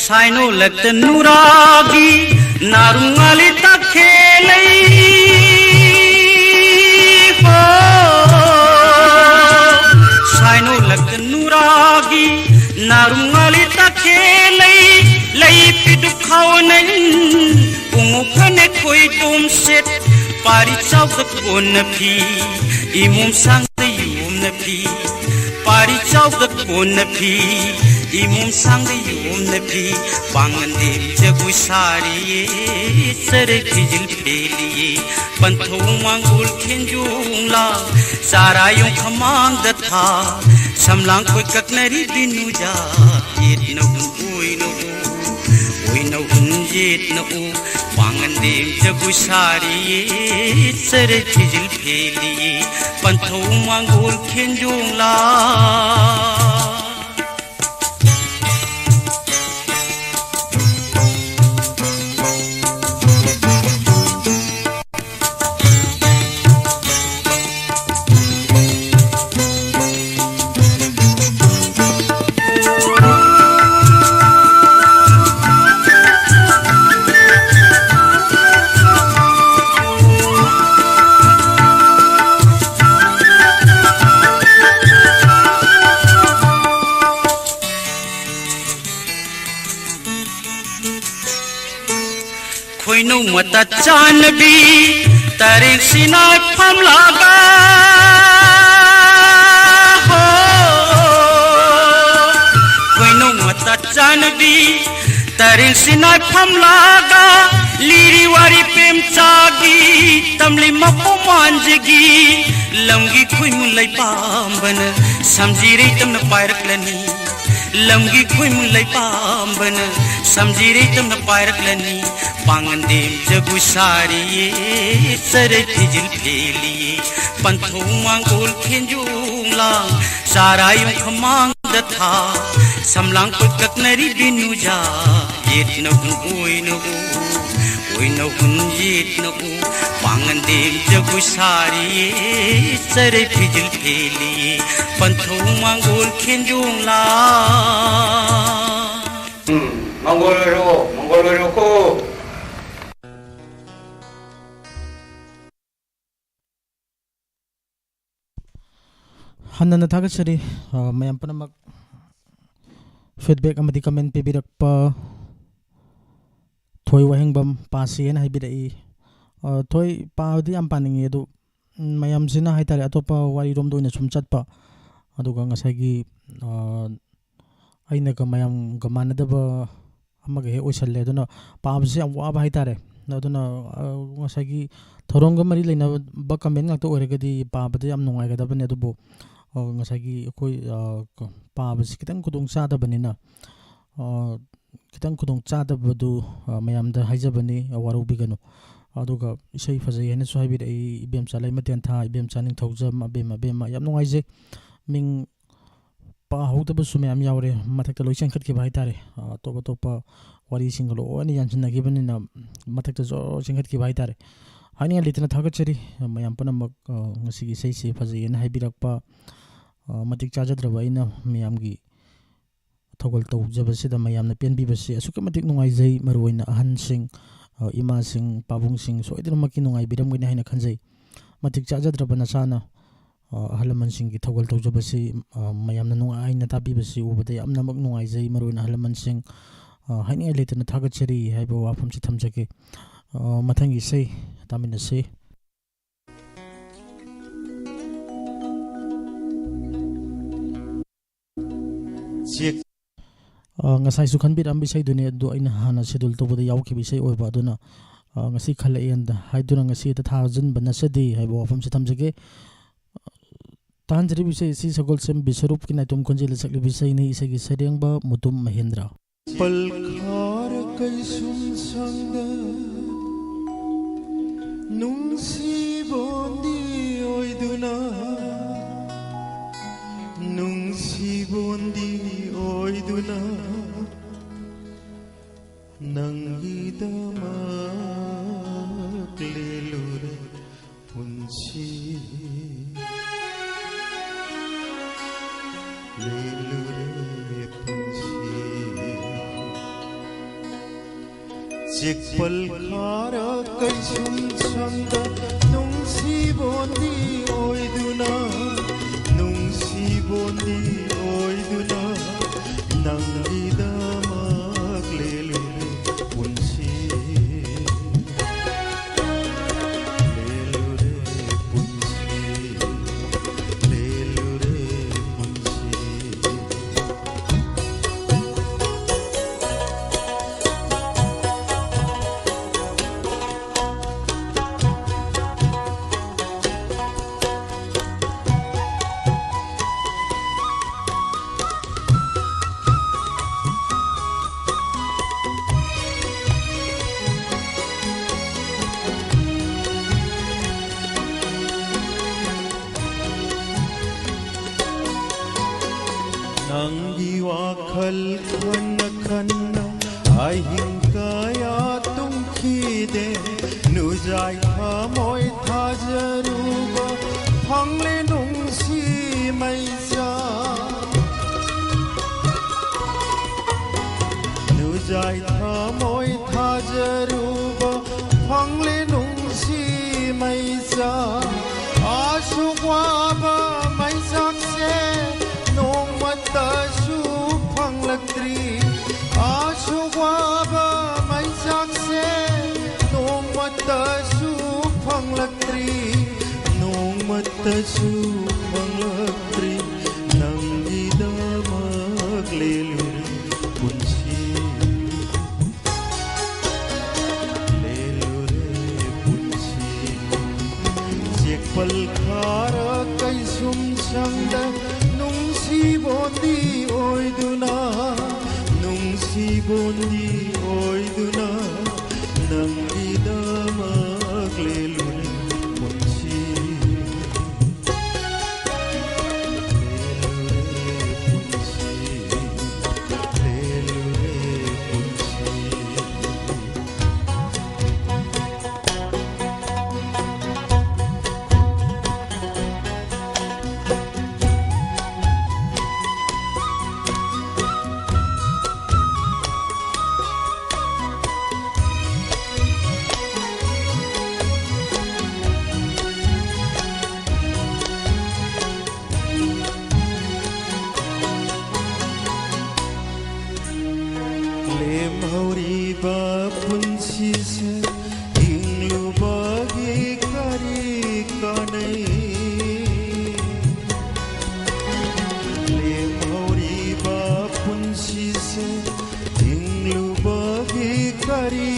Saino lakta nuragi narum ngali ta khelai ho. Saino lakta nuragi narum ngali ta khelai. Lei pidu khawanan ungu khane khoi tum set. Pari chau ka kun na phi, imum sang da yum na phi. Pari chau ka kun na phi, imum sang da yum na phi. Pangan dim jagu sari ye, sare kijil peli ye. Pantho mangul khinjung la, sara yung khamang da tha. Samlang koi kak nari binu ja, yit na un ui na u, ui na un yit na u. Pangan dim jagu sari ye, sare kijil peli ye. Pantho mangul khinjung la. Khoinu mata chanbi, taring sinai phamlaga. Ho. Khoinu mata chanbi, taring sinai phamlaga. Liri wari pem chagi, tamli mapu manjagi. Lamgi khui mulai pambana, samjiri tamna pairak lani. Lamgi khui mulai pambana, samjiri tamna pairak lani. Pangan dim jagu sari ye, sare kijil peli ye. Pantho mangul khinjung lang, sara yung khamang da tha. Samlang kut kak nari binu ja, yit na hun ui na u, ui na hun yit na u. Pangan dim jagu sari ye, sare kijil peli ye. Pantho mangul khinjung lang. ꯃꯪꯒꯣꯜ ꯑꯣꯏꯔꯣ, ꯃꯪꯒꯣꯜ ꯑꯣꯏꯔꯣꯀꯣ꯫ ꯍꯟꯅꯅ ꯊꯥꯒꯠꯆꯔꯤ, ꯑ, ꯃꯌꯥꯝ ꯄꯨꯝꯅꯃꯛ꯫ Feedback ꯑꯃꯗꯤ comment ꯄꯤꯕꯤꯔꯛꯄ꯫ ꯊꯣꯏ ꯋꯥꯍꯦꯡꯕꯝ ꯄꯥꯁꯦꯅ ꯍꯥꯏꯕꯤꯔꯛꯏ꯫ ꯑ, ꯊꯣꯏ ꯄꯥꯕꯗꯤ ꯌꯥꯝ ꯄꯥꯅꯤꯡꯉꯤ, ꯑꯗꯨ, ꯎꯝ, ꯃꯌꯥꯝꯁꯤꯅ ꯍꯥꯏꯇꯥꯔꯦ, ꯑꯇꯣꯞꯄ ꯋꯥꯔꯤꯔꯣꯝꯗ ꯑꯣꯏꯅ ꯁꯨꯝ ꯆꯠꯄ, ꯑꯗꯨꯒ ꯉꯁꯥꯏꯒꯤ, ꯑ, ꯑꯩꯅꯒ ꯃꯌꯥꯝꯒ ꯃꯥꯟꯅꯗꯕ ꯑꯃꯒ ꯍꯦꯛ ꯑꯣꯏꯁꯜꯂꯦ꯫ ꯑꯗꯨꯅ ꯄꯥꯕꯁꯤ ꯌꯥꯝ ꯋꯥꯕ ꯍꯥꯏꯇꯥꯔꯦ꯫ ꯑꯗꯨꯅ, ꯑ, ꯉꯁꯥꯏꯒꯤ ꯊꯧꯔꯝꯒ ꯃꯔꯤ ꯂꯩꯅꯕ comment ꯉꯥꯛꯇ ꯑꯣꯏꯔꯒꯗꯤ ꯄꯥꯕꯗ ꯌꯥꯝ ꯅꯨꯡꯉꯥꯏꯒꯗꯕꯅꯦ꯫ ꯑꯗꯨꯕꯨ, ꯑ, ꯉꯁꯥꯏꯒꯤ ꯑꯩꯈꯣꯏ, ꯑ, ꯀ-, ꯄꯥꯕꯁꯤ ꯈꯤꯇꯪ ꯈꯨꯗꯣꯡ ꯆꯥꯗꯕꯅꯤꯅ, ꯑ, ꯈꯤꯇꯪ ꯈꯨꯗꯣꯡ ꯆꯥꯗꯕꯗꯨ, ꯑ, ꯃꯌꯥꯝꯗ ꯍꯥꯏꯖꯕꯅꯤ, ꯑ, ꯋꯥꯔꯧꯕꯤꯒꯅꯨ꯫ ꯑꯗꯨꯒ ꯏꯁꯩ ꯐꯖꯩ ꯍꯥꯏꯅꯁꯨ ꯍꯥꯏꯕꯤꯔꯛꯏ, ꯏꯕꯦꯝꯆꯥ ꯂꯩꯃ ꯇꯦꯟꯊꯥ, ꯏꯕꯦꯝꯆꯥ ꯅꯤꯡꯊꯧꯖꯝ, ꯑꯕꯦꯝꯃ, ꯑꯕꯦꯝꯃ, ꯌꯥꯝ ꯅꯨꯡꯉꯥꯏꯖꯩ꯫ ꯃꯤꯡ ꯄꯥꯍꯧꯗꯕꯁꯨ ꯃꯌꯥꯝ ꯌꯥꯎꯔꯦ, ꯃꯊꯛꯇ ꯂꯣꯏ ꯆꯦꯟꯈꯠꯈꯤꯕ ꯍꯥꯏꯇꯥꯔꯦ꯫ ꯑ, ꯑꯇꯣꯞ ꯑꯇꯣꯞꯄ ꯋꯥꯔꯤꯁꯤꯡꯒ ꯂꯣꯏꯅ ꯌꯥꯟꯁꯤꯟꯅꯈꯤꯕꯅꯤꯅ ꯃꯊꯛꯇ ꯖꯣꯔ ꯆꯦꯟꯈꯠꯈꯤꯕ ꯍꯥꯏꯇꯥꯔꯦ꯫ ꯍꯥꯏꯅꯤꯡꯉꯥꯏ ꯂꯩꯇꯅ ꯊꯥꯒꯠꯆꯔꯤ ꯃꯌꯥꯝ ꯄꯨꯝꯅꯃꯛ, ꯑ, ꯉꯁꯤꯒꯤ ꯏꯁꯩꯁꯤ ꯐꯖꯩꯌꯦꯅ ꯍꯥꯏꯕꯤꯔꯛꯄ, ꯑ, ꯃꯇꯤꯛ ꯆꯥꯖꯗ꯭ꯔꯕ ꯑꯩꯅ ꯃꯌꯥꯝꯒꯤ ꯊꯧꯒꯜ ꯇꯧꯖꯕꯁꯤꯗ ꯃꯌꯥꯝꯅ ꯄꯦꯟꯕꯤꯕꯁꯤ ꯑꯁꯨꯛꯀꯤ ꯃꯇꯤꯛ ꯅꯨꯡꯉꯥꯏꯖꯩ꯫ ꯃꯔꯨꯑꯣꯏꯅ ꯑꯍꯟꯁꯤꯡ, ꯑ, ꯏꯃꯥꯁꯤꯡ, ꯄꯥꯕꯨꯡꯁꯤꯡ ꯁꯣꯏꯗꯅꯃꯛꯀꯤ ꯅꯨꯡꯉꯥꯏꯕꯤꯔꯝꯒꯅꯤ ꯍꯥꯏꯅ ꯈꯟꯖꯩ꯫ ꯃꯇꯤꯛ ꯆꯥꯖꯗ꯭ꯔꯕ ꯅꯁꯥꯅ, ꯑ, ꯑꯍꯜ ꯂꯃꯟꯁꯤꯡꯒꯤ ꯊꯧꯒꯜ ꯇꯧꯖꯕꯁꯤ, ꯑ, ꯃꯌꯥꯝꯅ ꯅꯨꯡꯉꯥꯏꯅ ꯇꯥꯕꯤꯕꯁꯤ ꯎꯕꯗ ꯌꯥꯝꯅꯃꯛ ꯅꯨꯡꯉꯥꯏꯖꯩ꯫ ꯃꯔꯨꯑꯣꯏꯅ ꯑꯍꯜ ꯂꯃꯟꯁꯤꯡ, ꯑ, ꯍꯥꯏꯅꯤꯡꯉꯥꯏ ꯂꯩꯇꯅ ꯊꯥꯒꯠꯆꯔꯤ ꯍꯥꯏꯕ ꯋꯥꯐꯝꯁꯤ ꯊꯝꯖꯒꯦ꯫ ꯑ, ꯃꯊꯪꯒꯤ ꯏꯁꯩ ꯇꯥꯃꯤꯟꯅꯁꯤ꯫ ꯆꯦꯛ꯫ ꯑ, ꯉꯁꯥꯏꯁꯨ ꯈꯟꯕꯤꯔꯛꯑꯝꯕ ꯏꯁꯩꯗꯨꯅꯤ, ꯑꯗꯨ ꯑꯩꯅ ꯍꯥꯟꯅ schedule ꯇꯧꯕꯗ ꯌꯥꯎꯈꯤꯕ ꯏꯁꯩ ꯑꯣꯏꯕ ꯑꯗꯨꯅ, ꯑ, ꯉꯁꯤ ꯈꯜꯂꯛꯑꯦꯅ ꯍꯥꯏꯗꯨꯅ ꯉꯁꯤ ꯍꯦꯛꯇ ꯊꯥꯖꯤꯟꯕ ꯅꯠꯆꯗꯦ ꯍꯥꯏꯕ ꯋꯥꯐꯝꯁꯤ ꯊꯝꯖꯒꯦ꯫ ꯇꯥꯍꯟꯖꯔꯤꯕ ꯏꯁꯩ ꯑꯁꯤ ꯁꯒꯣꯜꯁꯦꯝ ꯕꯤꯁ꯭ꯋꯔꯨꯞꯀꯤ ꯅꯥꯏꯇꯣꯝ ꯈꯣꯟꯖꯦꯜꯗ ꯁꯛꯂꯤꯕ ꯏꯁꯩꯅꯤ꯫ ꯏꯁꯩꯒꯤ ꯁꯩꯔꯦꯡꯕ ꯃꯨꯇꯨꯝ ꯃꯍꯦꯟꯗ꯭ꯔ꯫ ꯄꯜꯈꯥꯔ ꯀꯩꯁꯨꯝ ꯁꯪꯗ ꯅꯨꯡꯁꯤꯕꯣꯟꯗꯤ ꯑꯣꯏꯗꯨꯅ, ꯅꯨꯡꯁꯤꯕꯣꯟꯗꯤ ꯑꯣꯏꯗꯨꯅ, ꯅꯪꯒꯤꯗꯃꯛ ꯂꯦꯜꯂꯨꯔꯦ ꯄꯨꯟꯁꯤ, ꯂꯦꯜꯂꯨꯔꯦ ꯄꯨꯟꯁꯤ꯫ ꯆꯦꯛꯄꯜ ꯈꯥꯔ ꯀꯩꯁꯨꯝ ꯁꯪꯗ ꯅꯨꯡꯁꯤꯕꯣꯟꯗꯤ ꯑꯣꯏꯗꯨꯅ, ꯅꯨꯡꯁꯤꯕꯣꯟꯗꯤ ꯑꯣꯏꯗꯨꯅ ꯅꯪꯒꯤꯗꯃꯛ ꯂꯦꯜꯂꯨꯔꯦ ꯄꯨꯟꯁꯤ꯫ ꯂꯦꯜꯂꯨꯔꯦ ꯄꯨꯟꯁꯤ, ꯂꯦꯜꯂꯨꯔꯦ ꯄꯨꯟꯁꯤ꯫ ꯅꯪꯒꯤ ꯋꯥꯈꯜ ꯈꯟꯅ ꯈꯟꯅ ꯑꯍꯤꯡ ꯀꯌꯥ ꯇꯨꯝꯈꯤꯗꯦ꯫ ꯅꯨꯖꯥꯏ ꯊꯃꯣꯏ ꯊꯥꯖꯔꯨꯕ ꯐꯪꯂꯦ ꯅꯨꯡꯁꯤ ꯃꯩꯆꯥ꯫ ꯅꯨꯖꯥꯏ ꯊꯃꯣꯏ ꯊꯥꯖꯔꯨꯕ ꯐꯪꯂꯦ ꯅꯨꯡꯁꯤ ꯃꯩꯆꯥ꯫ ꯑꯁꯨꯛ ꯋꯥꯕ ꯃꯩꯆꯥꯛꯁꯦ ꯅꯣꯡꯃꯇꯁꯨ ꯐꯪꯂꯛꯇ꯭ꯔꯤ꯫ ꯑꯁꯨꯛ ꯋꯥꯕ ꯃꯩꯆꯥꯛꯁꯦ ꯅꯣꯡꯃꯇꯁꯨ ꯐꯪꯂꯛꯇ꯭ꯔꯤ, ꯅꯣꯡꯃꯇꯁꯨ ꯐꯪꯂꯛꯇ꯭ꯔꯤ꯫ ꯅꯪꯒꯤꯗꯃꯛ ꯂꯦꯜꯂꯨꯔꯦ ꯄꯨꯟꯁꯤ, ꯂꯦꯜꯂꯨꯔꯦ ꯄꯨꯟꯁꯤ꯫ ꯆꯦꯛꯄꯜ ꯈꯥꯔ ꯀꯩꯁꯨꯝ ꯁꯪꯗ ꯅꯨꯡꯁꯤꯕꯣꯟꯗꯤ ꯑꯣꯏꯗꯨꯅ, ꯅꯨꯡꯁꯤꯕꯣꯟꯗꯤ ꯑꯣꯏꯗꯨꯅ ꯅꯪꯒꯤꯗꯃꯛ ꯂꯦꯜꯂꯨꯔꯦ ꯄꯨꯟꯁꯤ꯫ ꯂꯦꯜꯂꯨꯔꯦ ꯄꯨꯟꯁꯤ, ꯂꯦꯜꯂꯨꯔꯦ ꯄꯨꯟꯁꯤ꯫ ꯂꯦꯝꯍꯧꯔꯤꯕ ꯄꯨꯟꯁꯤꯁꯦ ꯍꯤꯡꯂꯨꯕꯒꯤ ꯀꯔꯤ ꯀꯥꯟꯅꯩ? ꯂꯦꯝꯍꯧꯔꯤꯕ ꯄꯨꯟꯁꯤꯁꯦ ꯍꯤꯡꯂꯨꯕꯒꯤ ꯀꯔꯤ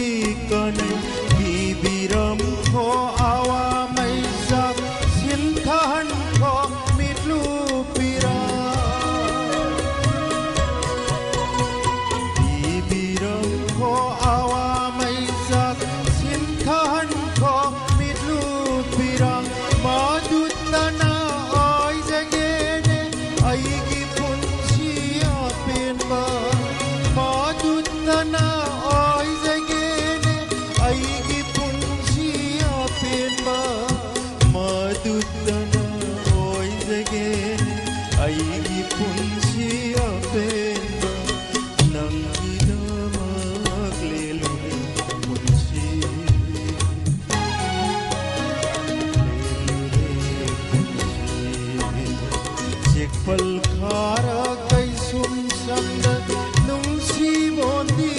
ꯀꯥꯟꯅꯩ? ꯄꯤꯕꯤꯔꯝꯈꯣ ꯑꯋꯥ ꯃꯩꯆꯥꯛ, ꯁꯤꯟꯊꯍꯟꯈꯣ ꯃꯤꯠꯂꯨ ꯄꯤꯔꯥꯡ꯫ ꯄꯤꯕꯤꯔꯝꯈꯣ ꯑꯋꯥ ꯃꯩꯆꯥꯛ, ꯁꯤꯟꯊꯍꯟꯈꯣ ꯃꯤꯠꯂꯨ ꯄꯤꯔꯥꯡ꯫ ꯃꯗꯨꯇꯅ ꯑꯣꯏꯖꯒꯦꯅꯦ ꯑꯩꯒꯤ ꯄꯨꯟꯁꯤ ꯑꯄꯦꯟꯕ꯫ ꯃꯗꯨꯇꯅ ꯑꯣꯏꯖꯒꯦꯅꯦ ꯑꯩꯒꯤ ꯄꯨꯟꯁꯤ ꯑꯄꯦꯟꯕ꯫ ꯃꯗꯨꯇꯅ ꯑꯣꯏꯖꯒꯦꯅꯦ ꯑꯩꯒꯤ ꯄꯨꯟꯁꯤ ꯑꯄꯦꯟꯕ꯫ ꯅꯪꯒꯤꯗꯃꯛ ꯂꯦꯜꯂꯨꯔꯦ ꯄꯨꯟꯁꯤ꯫ ꯂꯦꯜꯂꯨꯔꯦ ꯄꯨꯟꯁꯤ꯫ ꯆꯦꯛꯄꯜ ꯈꯥꯔ ꯀꯩꯁꯨꯝ ꯁꯪꯗ ꯅꯨꯡꯁꯤꯕꯣꯟꯗꯤ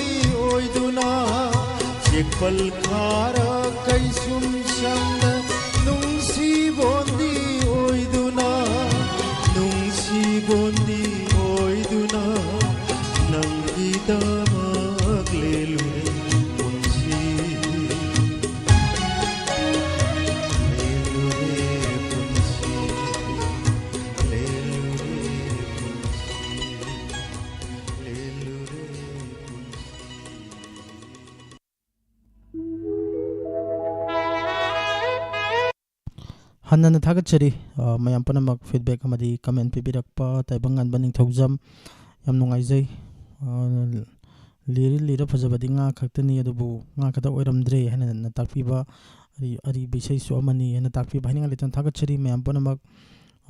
ꯑꯣꯏꯗꯨꯅ꯫ ꯆꯦꯛꯄꯜ ꯈꯥꯔ ꯀꯩꯁꯨꯝ ꯁꯪꯗ ꯅꯨꯡꯁꯤꯕꯣꯟꯗꯤ ꯑꯣꯏꯗꯨꯅ꯫ ꯅꯨꯡꯁꯤꯕꯣꯟꯗꯤ ꯑꯣꯏꯗꯨꯅ ꯅꯪꯒꯤꯗꯃꯛ ꯂꯦꯜꯂꯨꯔꯦ ꯄꯨꯟꯁꯤ꯫ ꯂꯦꯜꯂꯨꯔꯦ ꯄꯨꯟꯁꯤ꯫ ꯂꯦꯜꯂꯨꯔꯦ ꯄꯨꯟꯁꯤ꯫ ꯂꯦꯜꯂꯨꯔꯦ ꯄꯨꯟꯁꯤ꯫ ꯍꯟꯅ ꯊꯥꯒꯠꯆꯔꯤ, ꯑ, ꯃꯌꯥꯝ ꯄꯨꯝꯅꯃꯛ feedback ꯑꯃꯗꯤ comment ꯄꯤꯕꯤꯔꯛꯄ ꯇꯥꯏꯕꯪ ꯉꯥꯟꯕ ꯅꯤꯡꯊꯧꯖꯝ꯫ ꯌꯥꯝ ꯅꯨꯡꯉꯥꯏꯖꯩ꯫ ꯑ, ꯂꯤꯔꯤ ꯂꯤꯔ ꯐꯖꯕꯗꯤ ꯉꯥ ꯈꯛꯇꯅꯤ, ꯑꯗꯨꯕꯨ ꯉꯥ ꯈꯛꯇ ꯑꯣꯏꯔꯝꯗ꯭ꯔꯦ ꯍꯥꯏꯅ ꯅ ꯇꯥꯛꯄꯤꯕ, ꯑꯔꯤ-, ꯑꯔꯤꯕ ꯏꯁꯩꯁꯨ ꯑꯃꯅꯤ ꯍꯥꯏꯅ ꯇꯥꯛꯄꯤꯕ ꯍꯥꯏꯅꯤꯡꯉꯥꯏ ꯂꯩꯇꯅ ꯊꯥꯒꯠꯆꯔꯤ꯫ ꯃꯌꯥꯝ ꯄꯨꯝꯅꯃꯛ,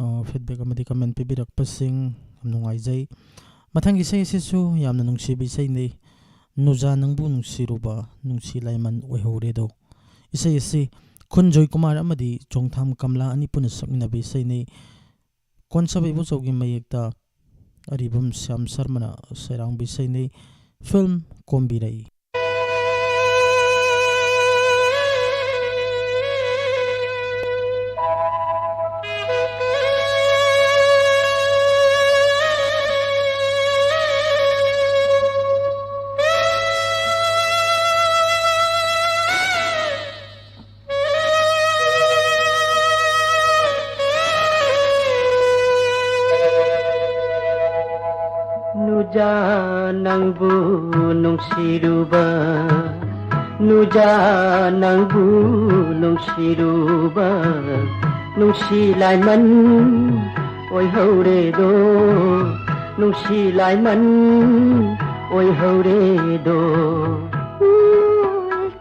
ꯑ, feedback ꯑꯃꯗꯤ comment ꯄꯤꯕꯤꯔꯛꯄꯁꯤꯡ ꯌꯥꯝ ꯅꯨꯡꯉꯥꯏꯖꯩ꯫ ꯃꯊꯪꯒꯤ ꯏꯁꯩ ꯑꯁꯤꯁꯨ ꯌꯥꯝꯅ ꯅꯨꯡꯁꯤꯕ ꯏꯁꯩꯅꯤ꯫ ꯅꯨꯖꯥ ꯅꯪꯕꯨ ꯅꯨꯡꯁꯤꯔꯨꯕ ꯅꯨꯡꯁꯤ ꯂꯥꯏꯃꯟ ꯑꯣꯏꯍꯧꯔꯦꯗꯣ꯫ ꯏꯁꯩ ꯑꯁꯤ ꯈꯨꯟꯖꯣꯏ ꯀꯨꯃꯥꯔ ꯑꯃꯗꯤ ꯆꯣꯡꯊꯥꯝ ꯀꯃꯂꯥ ꯑꯅꯤ ꯄꯨꯟꯅ ꯁꯛꯃꯤꯟꯅꯕ ꯏꯁꯩꯅꯤ꯫ ꯀꯣꯟꯁꯥꯕ ꯏꯕꯣꯆꯧꯒꯤ ꯃꯌꯦꯛꯇ ꯑꯔꯤꯕꯝ ꯁ꯭ꯌꯥꯝ ꯁꯔꯃꯅ ꯁꯩꯔꯥꯡꯕ ꯏꯁꯩꯅꯤ꯫ ꯐꯤꯜꯝ ꯀꯣꯝꯕꯤꯔꯛꯏ꯫ ꯅꯨꯖꯥ ꯅꯪꯕꯨ ꯅꯨꯡꯁꯤꯔꯨꯕ, ꯅꯨꯖꯥ ꯅꯪꯕꯨ ꯅꯨꯡꯁꯤꯔꯨꯕ, ꯅꯨꯡꯁꯤ ꯂꯥꯏꯃꯟ ꯑꯣꯏꯍꯧꯔꯦꯗꯣ, ꯅꯨꯡꯁꯤ ꯂꯥꯏꯃꯟ ꯑꯣꯏꯍꯧꯔꯦꯗꯣ꯫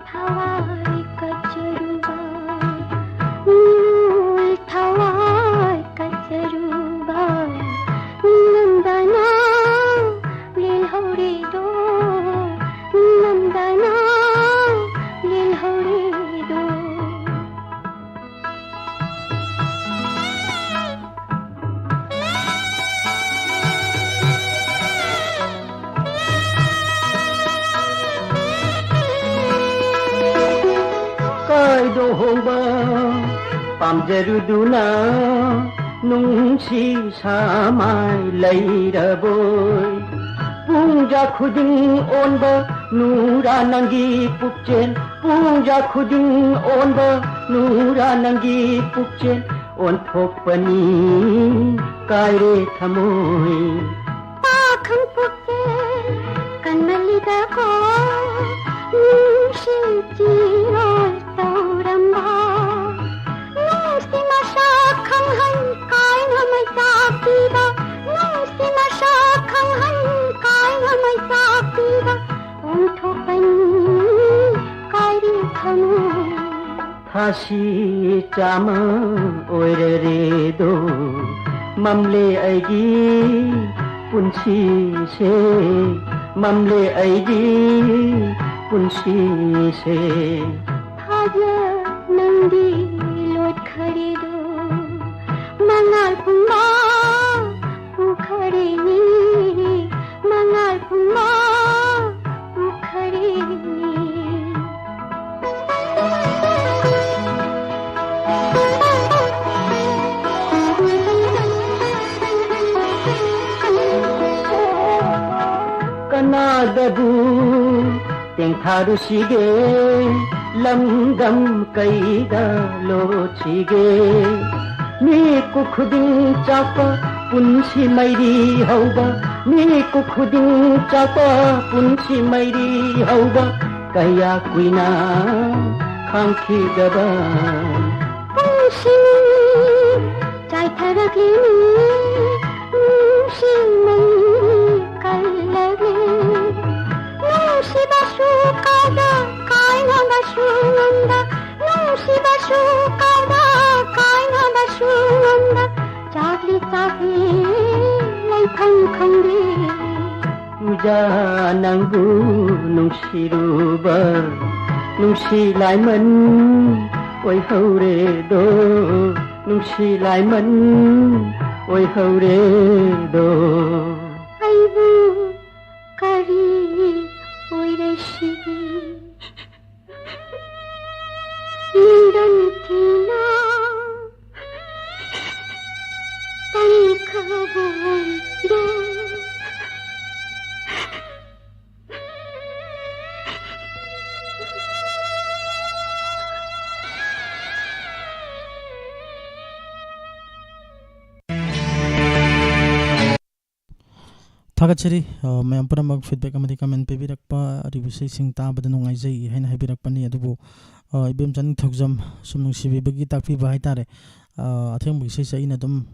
ꯊꯋꯥꯏ ꯀꯆꯔꯨꯕ, ꯊꯋꯥꯏ ꯀꯆꯔꯨꯕ, ꯅꯝꯗꯅ ꯂꯦꯜꯍꯧꯔꯦꯗꯣ, ꯅꯝꯗꯅ ꯂꯦꯜꯍꯧꯔꯦꯗꯣ꯫ ꯀꯥꯏꯗꯣ ꯍꯣꯡꯕ ꯄꯥꯝꯖꯔꯨꯗꯨꯅ ꯅꯨꯡꯁꯤ ꯁꯥꯃꯥꯏ ꯂꯩꯔꯕꯣꯏ? ꯄꯨꯡꯖꯥ ꯈꯨꯗꯤꯡ ꯑꯣꯟꯕ ꯅꯨꯔꯥ ꯅꯪꯒꯤ ꯄꯨꯛꯆꯦꯜ, ꯄꯨꯡꯖꯥ ꯈꯨꯗꯤꯡ ꯑꯣꯟꯕ ꯅꯨꯔꯥ ꯅꯪꯒꯤ ꯄꯨꯛꯆꯦꯜ, ꯑꯣꯟꯊꯣꯛꯄꯅꯤ ꯀꯥꯏꯔꯦ ꯊꯃꯣꯏ꯫ ꯄꯥꯈꯪ ꯄꯨꯛꯆꯦꯜ ꯀꯟꯃꯜꯂꯤꯗꯀꯣ, ꯅꯨꯡꯁꯤ ꯆꯤꯔꯣꯜ ꯇꯧꯔꯝꯕ, ꯅꯨꯡꯁꯤ ꯃꯁꯛ ꯈꯪꯍꯟ ꯀꯥꯏꯅ ꯃꯩꯆꯥꯛ ꯄꯤꯕ, ꯅꯨꯡꯁꯤ ꯃꯁꯛ ꯈꯪꯍꯟ ꯀꯥꯏꯅ ꯃꯩꯆꯥꯛ ꯄꯤꯕ, ꯑꯣꯟꯊꯣꯛꯄꯅꯤ ꯀꯥꯏꯔꯤ ꯊꯃꯣꯏ꯫ ꯊꯥꯁꯤ ꯆꯥꯝꯃ ꯑꯣꯏꯔꯔꯦꯗꯣ, ꯃꯝꯂꯦ ꯑꯩꯒꯤ ꯄꯨꯟꯁꯤꯁꯦ, ꯃꯝꯂꯦ ꯑꯩꯒꯤ ꯄꯨꯟꯁꯤꯁꯦ꯫ ꯊꯥꯖ ꯅꯪꯗꯤ ꯂꯣꯠꯈꯔꯦꯗꯣ, ꯃꯉꯥꯜ ꯄꯨꯝꯕ ꯄꯨꯈꯔꯦꯅꯦ, ꯃꯉꯥꯜ ꯄꯨꯝꯕ ꯅꯥꯗꯕꯨ ꯇꯦꯡꯊꯥꯔꯨꯁꯤꯒꯦ, ꯂꯝꯗꯝ ꯀꯩꯗ ꯂꯣꯠꯁꯤꯒꯦ? ꯃꯤꯀꯨꯞ ꯈꯨꯗꯤꯡ ꯆꯥꯛꯄ ꯄꯨꯟꯁꯤ ꯃꯩꯔꯤ ꯍꯧꯕ, ꯃꯤꯀꯨꯞ ꯈꯨꯗꯤꯡ ꯆꯥꯛꯄ ꯄꯨꯟꯁꯤ ꯃꯩꯔꯤ ꯍꯧꯕ, ꯀꯌꯥ ꯀꯨꯏꯅ ꯈꯥꯡꯈꯤꯒꯗꯕ? ꯄꯨꯟꯁꯤ ꯆꯥꯏꯊꯔꯛꯂꯤꯅꯤ, ꯅꯨꯡꯁꯤ ꯃꯩ ꯀꯜꯂꯛꯂꯤ꯫ ꯅꯨꯡꯁꯤꯕꯁꯨ ꯀꯥꯎꯕ, ꯀꯥꯏꯅꯕꯁꯨ ꯉꯝꯕ, ꯅꯨꯡꯁꯤꯕꯁꯨ ꯀꯥꯎꯕ, ꯀꯥꯏꯅꯕꯁꯨ ꯉꯝꯕ, ꯆꯥꯛꯂꯤ ꯆꯥꯛꯂꯤ ꯂꯩꯐꯝ ꯈꯪꯗꯦ꯫ ꯎꯖꯥ ꯅꯪꯕꯨ ꯅꯨꯡꯁꯤꯔꯨꯕ ꯅꯨꯡꯁꯤ ꯂꯥꯏꯃꯟ ꯑꯣꯏꯍꯧꯔꯦꯗꯣ, ꯅꯨꯡꯁꯤ ꯂꯥꯏꯃꯟ ꯑꯣꯏꯍꯧꯔꯦꯗꯣ꯫ ꯑꯩꯕꯨ ꯀꯔꯤ ꯑꯣꯏꯔꯁꯤꯒꯦ? ꯃꯤꯔꯟ ꯊꯤꯅ ꯇꯟꯈ꯭ꯔꯕ ꯑꯣꯏꯔꯦ꯫ ꯊꯥꯒꯠꯆꯔꯤ꯫ ꯑ, ꯃꯌꯥꯝ ꯄꯨꯝꯅꯃꯛ feedback ꯑꯃꯗꯤ comment ꯄꯤꯕꯤꯔꯛꯄ, ꯑꯔꯤꯕ ꯏꯁꯩꯁꯤꯡ ꯇꯥꯕꯗ ꯅꯨꯡꯉꯥꯏꯖꯩ ꯍꯥꯏꯅ ꯍꯥꯏꯕꯤꯔꯛꯄꯅꯤ꯫ ꯑꯗꯨꯕꯨ, ꯑ, ꯏꯕꯦꯝꯆꯥ ꯅꯤꯡꯊꯧꯖꯝ ꯁꯨꯝ ꯅꯨꯡꯁꯤꯕꯤꯕꯒꯤ ꯇꯥꯛꯄꯤꯕ ꯍꯥꯏꯇꯥꯔꯦ꯫ ꯑ, ꯑꯊꯦꯡꯕꯒꯤ ꯏꯁꯩꯁꯦ ꯑꯩꯅ ꯑꯗꯨꯝ,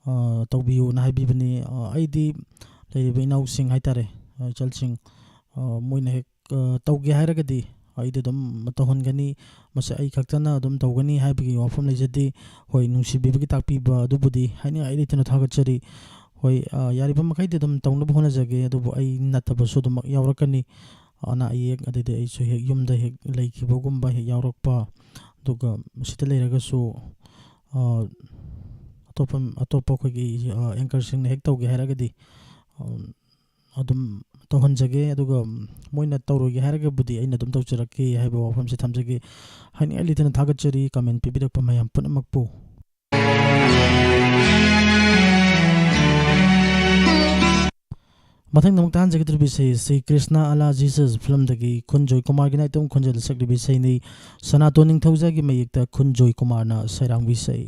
ꯑ, ꯇꯧꯕꯤꯌꯨꯅ ꯍꯥꯏꯕꯤꯕꯅꯤ꯫ ꯑ, ꯑꯩꯗꯤ ꯂꯩꯔꯤꯕ ꯏꯅꯥꯎꯁꯤꯡ ꯍꯥꯏꯇꯥꯔꯦ, ꯑ, ꯏꯆꯜꯁꯤꯡ, ꯑ, ꯃꯣꯏꯅ ꯍꯦꯛ, ꯑ, ꯇꯧꯒꯦ ꯍꯥꯏꯔꯒꯗꯤ ꯑꯩꯗꯤ ꯑꯗꯨꯝ ꯇꯧꯍꯟꯒꯅꯤ꯫ ꯃꯁꯤ ꯑꯩ ꯈꯛꯇꯅ ꯑꯗꯨꯝ ꯇꯧꯒꯅꯤ ꯍꯥꯏꯕꯒꯤ ꯋꯥꯐꯝ ꯂꯩꯖꯗꯦ꯫ ꯍꯣꯏ, ꯅꯨꯡꯁꯤꯕꯤꯕꯒꯤ ꯇꯥꯛꯄꯤꯕ ꯑꯗꯨꯕꯨꯗꯤ ꯍꯥꯏꯅꯤꯡꯉꯥꯏ ꯂꯩꯇꯅ ꯊꯥꯒꯠꯆꯔꯤ꯫ ꯍꯣꯏ, ꯑ, ꯌꯥꯔꯤꯕ ꯃꯈꯩꯗꯤ ꯑꯗꯨꯝ ꯇꯧꯅꯕ ꯍꯣꯠꯅꯖꯒꯦ, ꯑꯗꯨꯕꯨ ꯑꯩ ꯅꯠꯇꯕꯁꯨ ꯑꯗꯨꯃꯛ ꯌꯥꯎꯔꯛꯀꯅꯤ꯫ ꯑꯅꯥ ꯑꯌꯦꯛ, ꯑꯗꯩꯗꯤ ꯑꯩꯁꯨ ꯍꯦꯛ ꯌꯨꯝꯗ ꯍꯦꯛ ꯂꯩꯈꯤꯕꯒꯨꯝꯕ ꯍꯦꯛ ꯌꯥꯎꯔꯛꯄ, ꯑꯗꯨꯒ ꯁꯤꯗ ꯂꯩꯔꯒꯁꯨ, ꯑ, ꯑꯇꯣꯞꯄ, ꯑꯇꯣꯞꯄ ꯑꯩꯈꯣꯏꯒꯤ, ꯑ, anchorꯁꯤꯡꯅ ꯍꯦꯛ ꯇꯧꯒꯦ ꯍꯥꯏꯔꯒꯗꯤ, ꯑ, ꯑꯗꯨꯝ ꯇꯧꯍꯟꯖꯒꯦ, ꯑꯗꯨꯒ ꯃꯣꯏꯅ ꯇꯧꯔꯣꯏꯒꯦ ꯍꯥꯏꯔꯒꯕꯨꯗꯤ ꯑꯩꯅ ꯑꯗꯨꯝ ꯇꯧꯖꯔꯛꯀꯦ ꯍꯥꯏꯕ ꯋꯥꯐꯝꯁꯦ ꯊꯝꯖꯒꯦ꯫ ꯍꯥꯏꯅꯤꯡꯉꯥꯏ ꯂꯩꯇꯅ ꯊꯥꯒꯠꯆꯔꯤ comment ꯄꯤꯕꯤꯔꯛꯄ ꯃꯌꯥꯝ ꯄꯨꯝꯅꯃꯛꯄꯨ꯫ ꯃꯊꯪꯗ ꯑꯃꯨꯛ ꯇꯥꯍꯟꯖꯒꯗꯧꯔꯤꯕ ꯏꯁꯩ ꯑꯁꯤ ꯀ꯭ꯔꯤꯁꯅ ꯑꯂꯥ ꯖꯤꯁꯁ ꯐꯤꯂꯝꯗꯒꯤ ꯈꯨꯟꯖꯣꯏ ꯀꯨꯃꯥꯔꯒꯤ ꯅꯥꯏꯇꯣꯝ ꯈꯣꯟꯖꯦꯜꯗ ꯁꯛꯂꯤꯕ ꯏꯁꯩꯅꯤ꯫ ꯁꯅꯥꯇꯣꯟ ꯅꯤꯡꯊꯧꯖꯥꯒꯤ ꯃꯌꯦꯛꯇ ꯈꯨꯟꯖꯣꯏ ꯀꯨꯃꯥꯔꯅ ꯁꯩꯔꯥꯡꯕ ꯏꯁꯩ꯫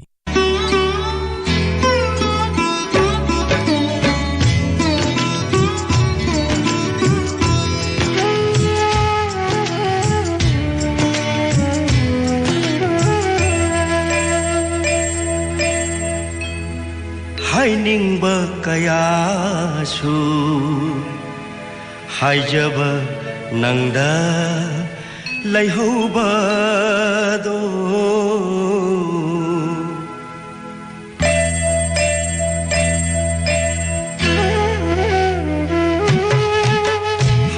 ꯍꯥꯏꯅꯤꯡꯕ ꯀꯌꯥꯁꯨ ꯍꯥꯏꯖꯕ ꯅꯪꯗ ꯂꯩꯍꯧꯕꯗꯣ꯫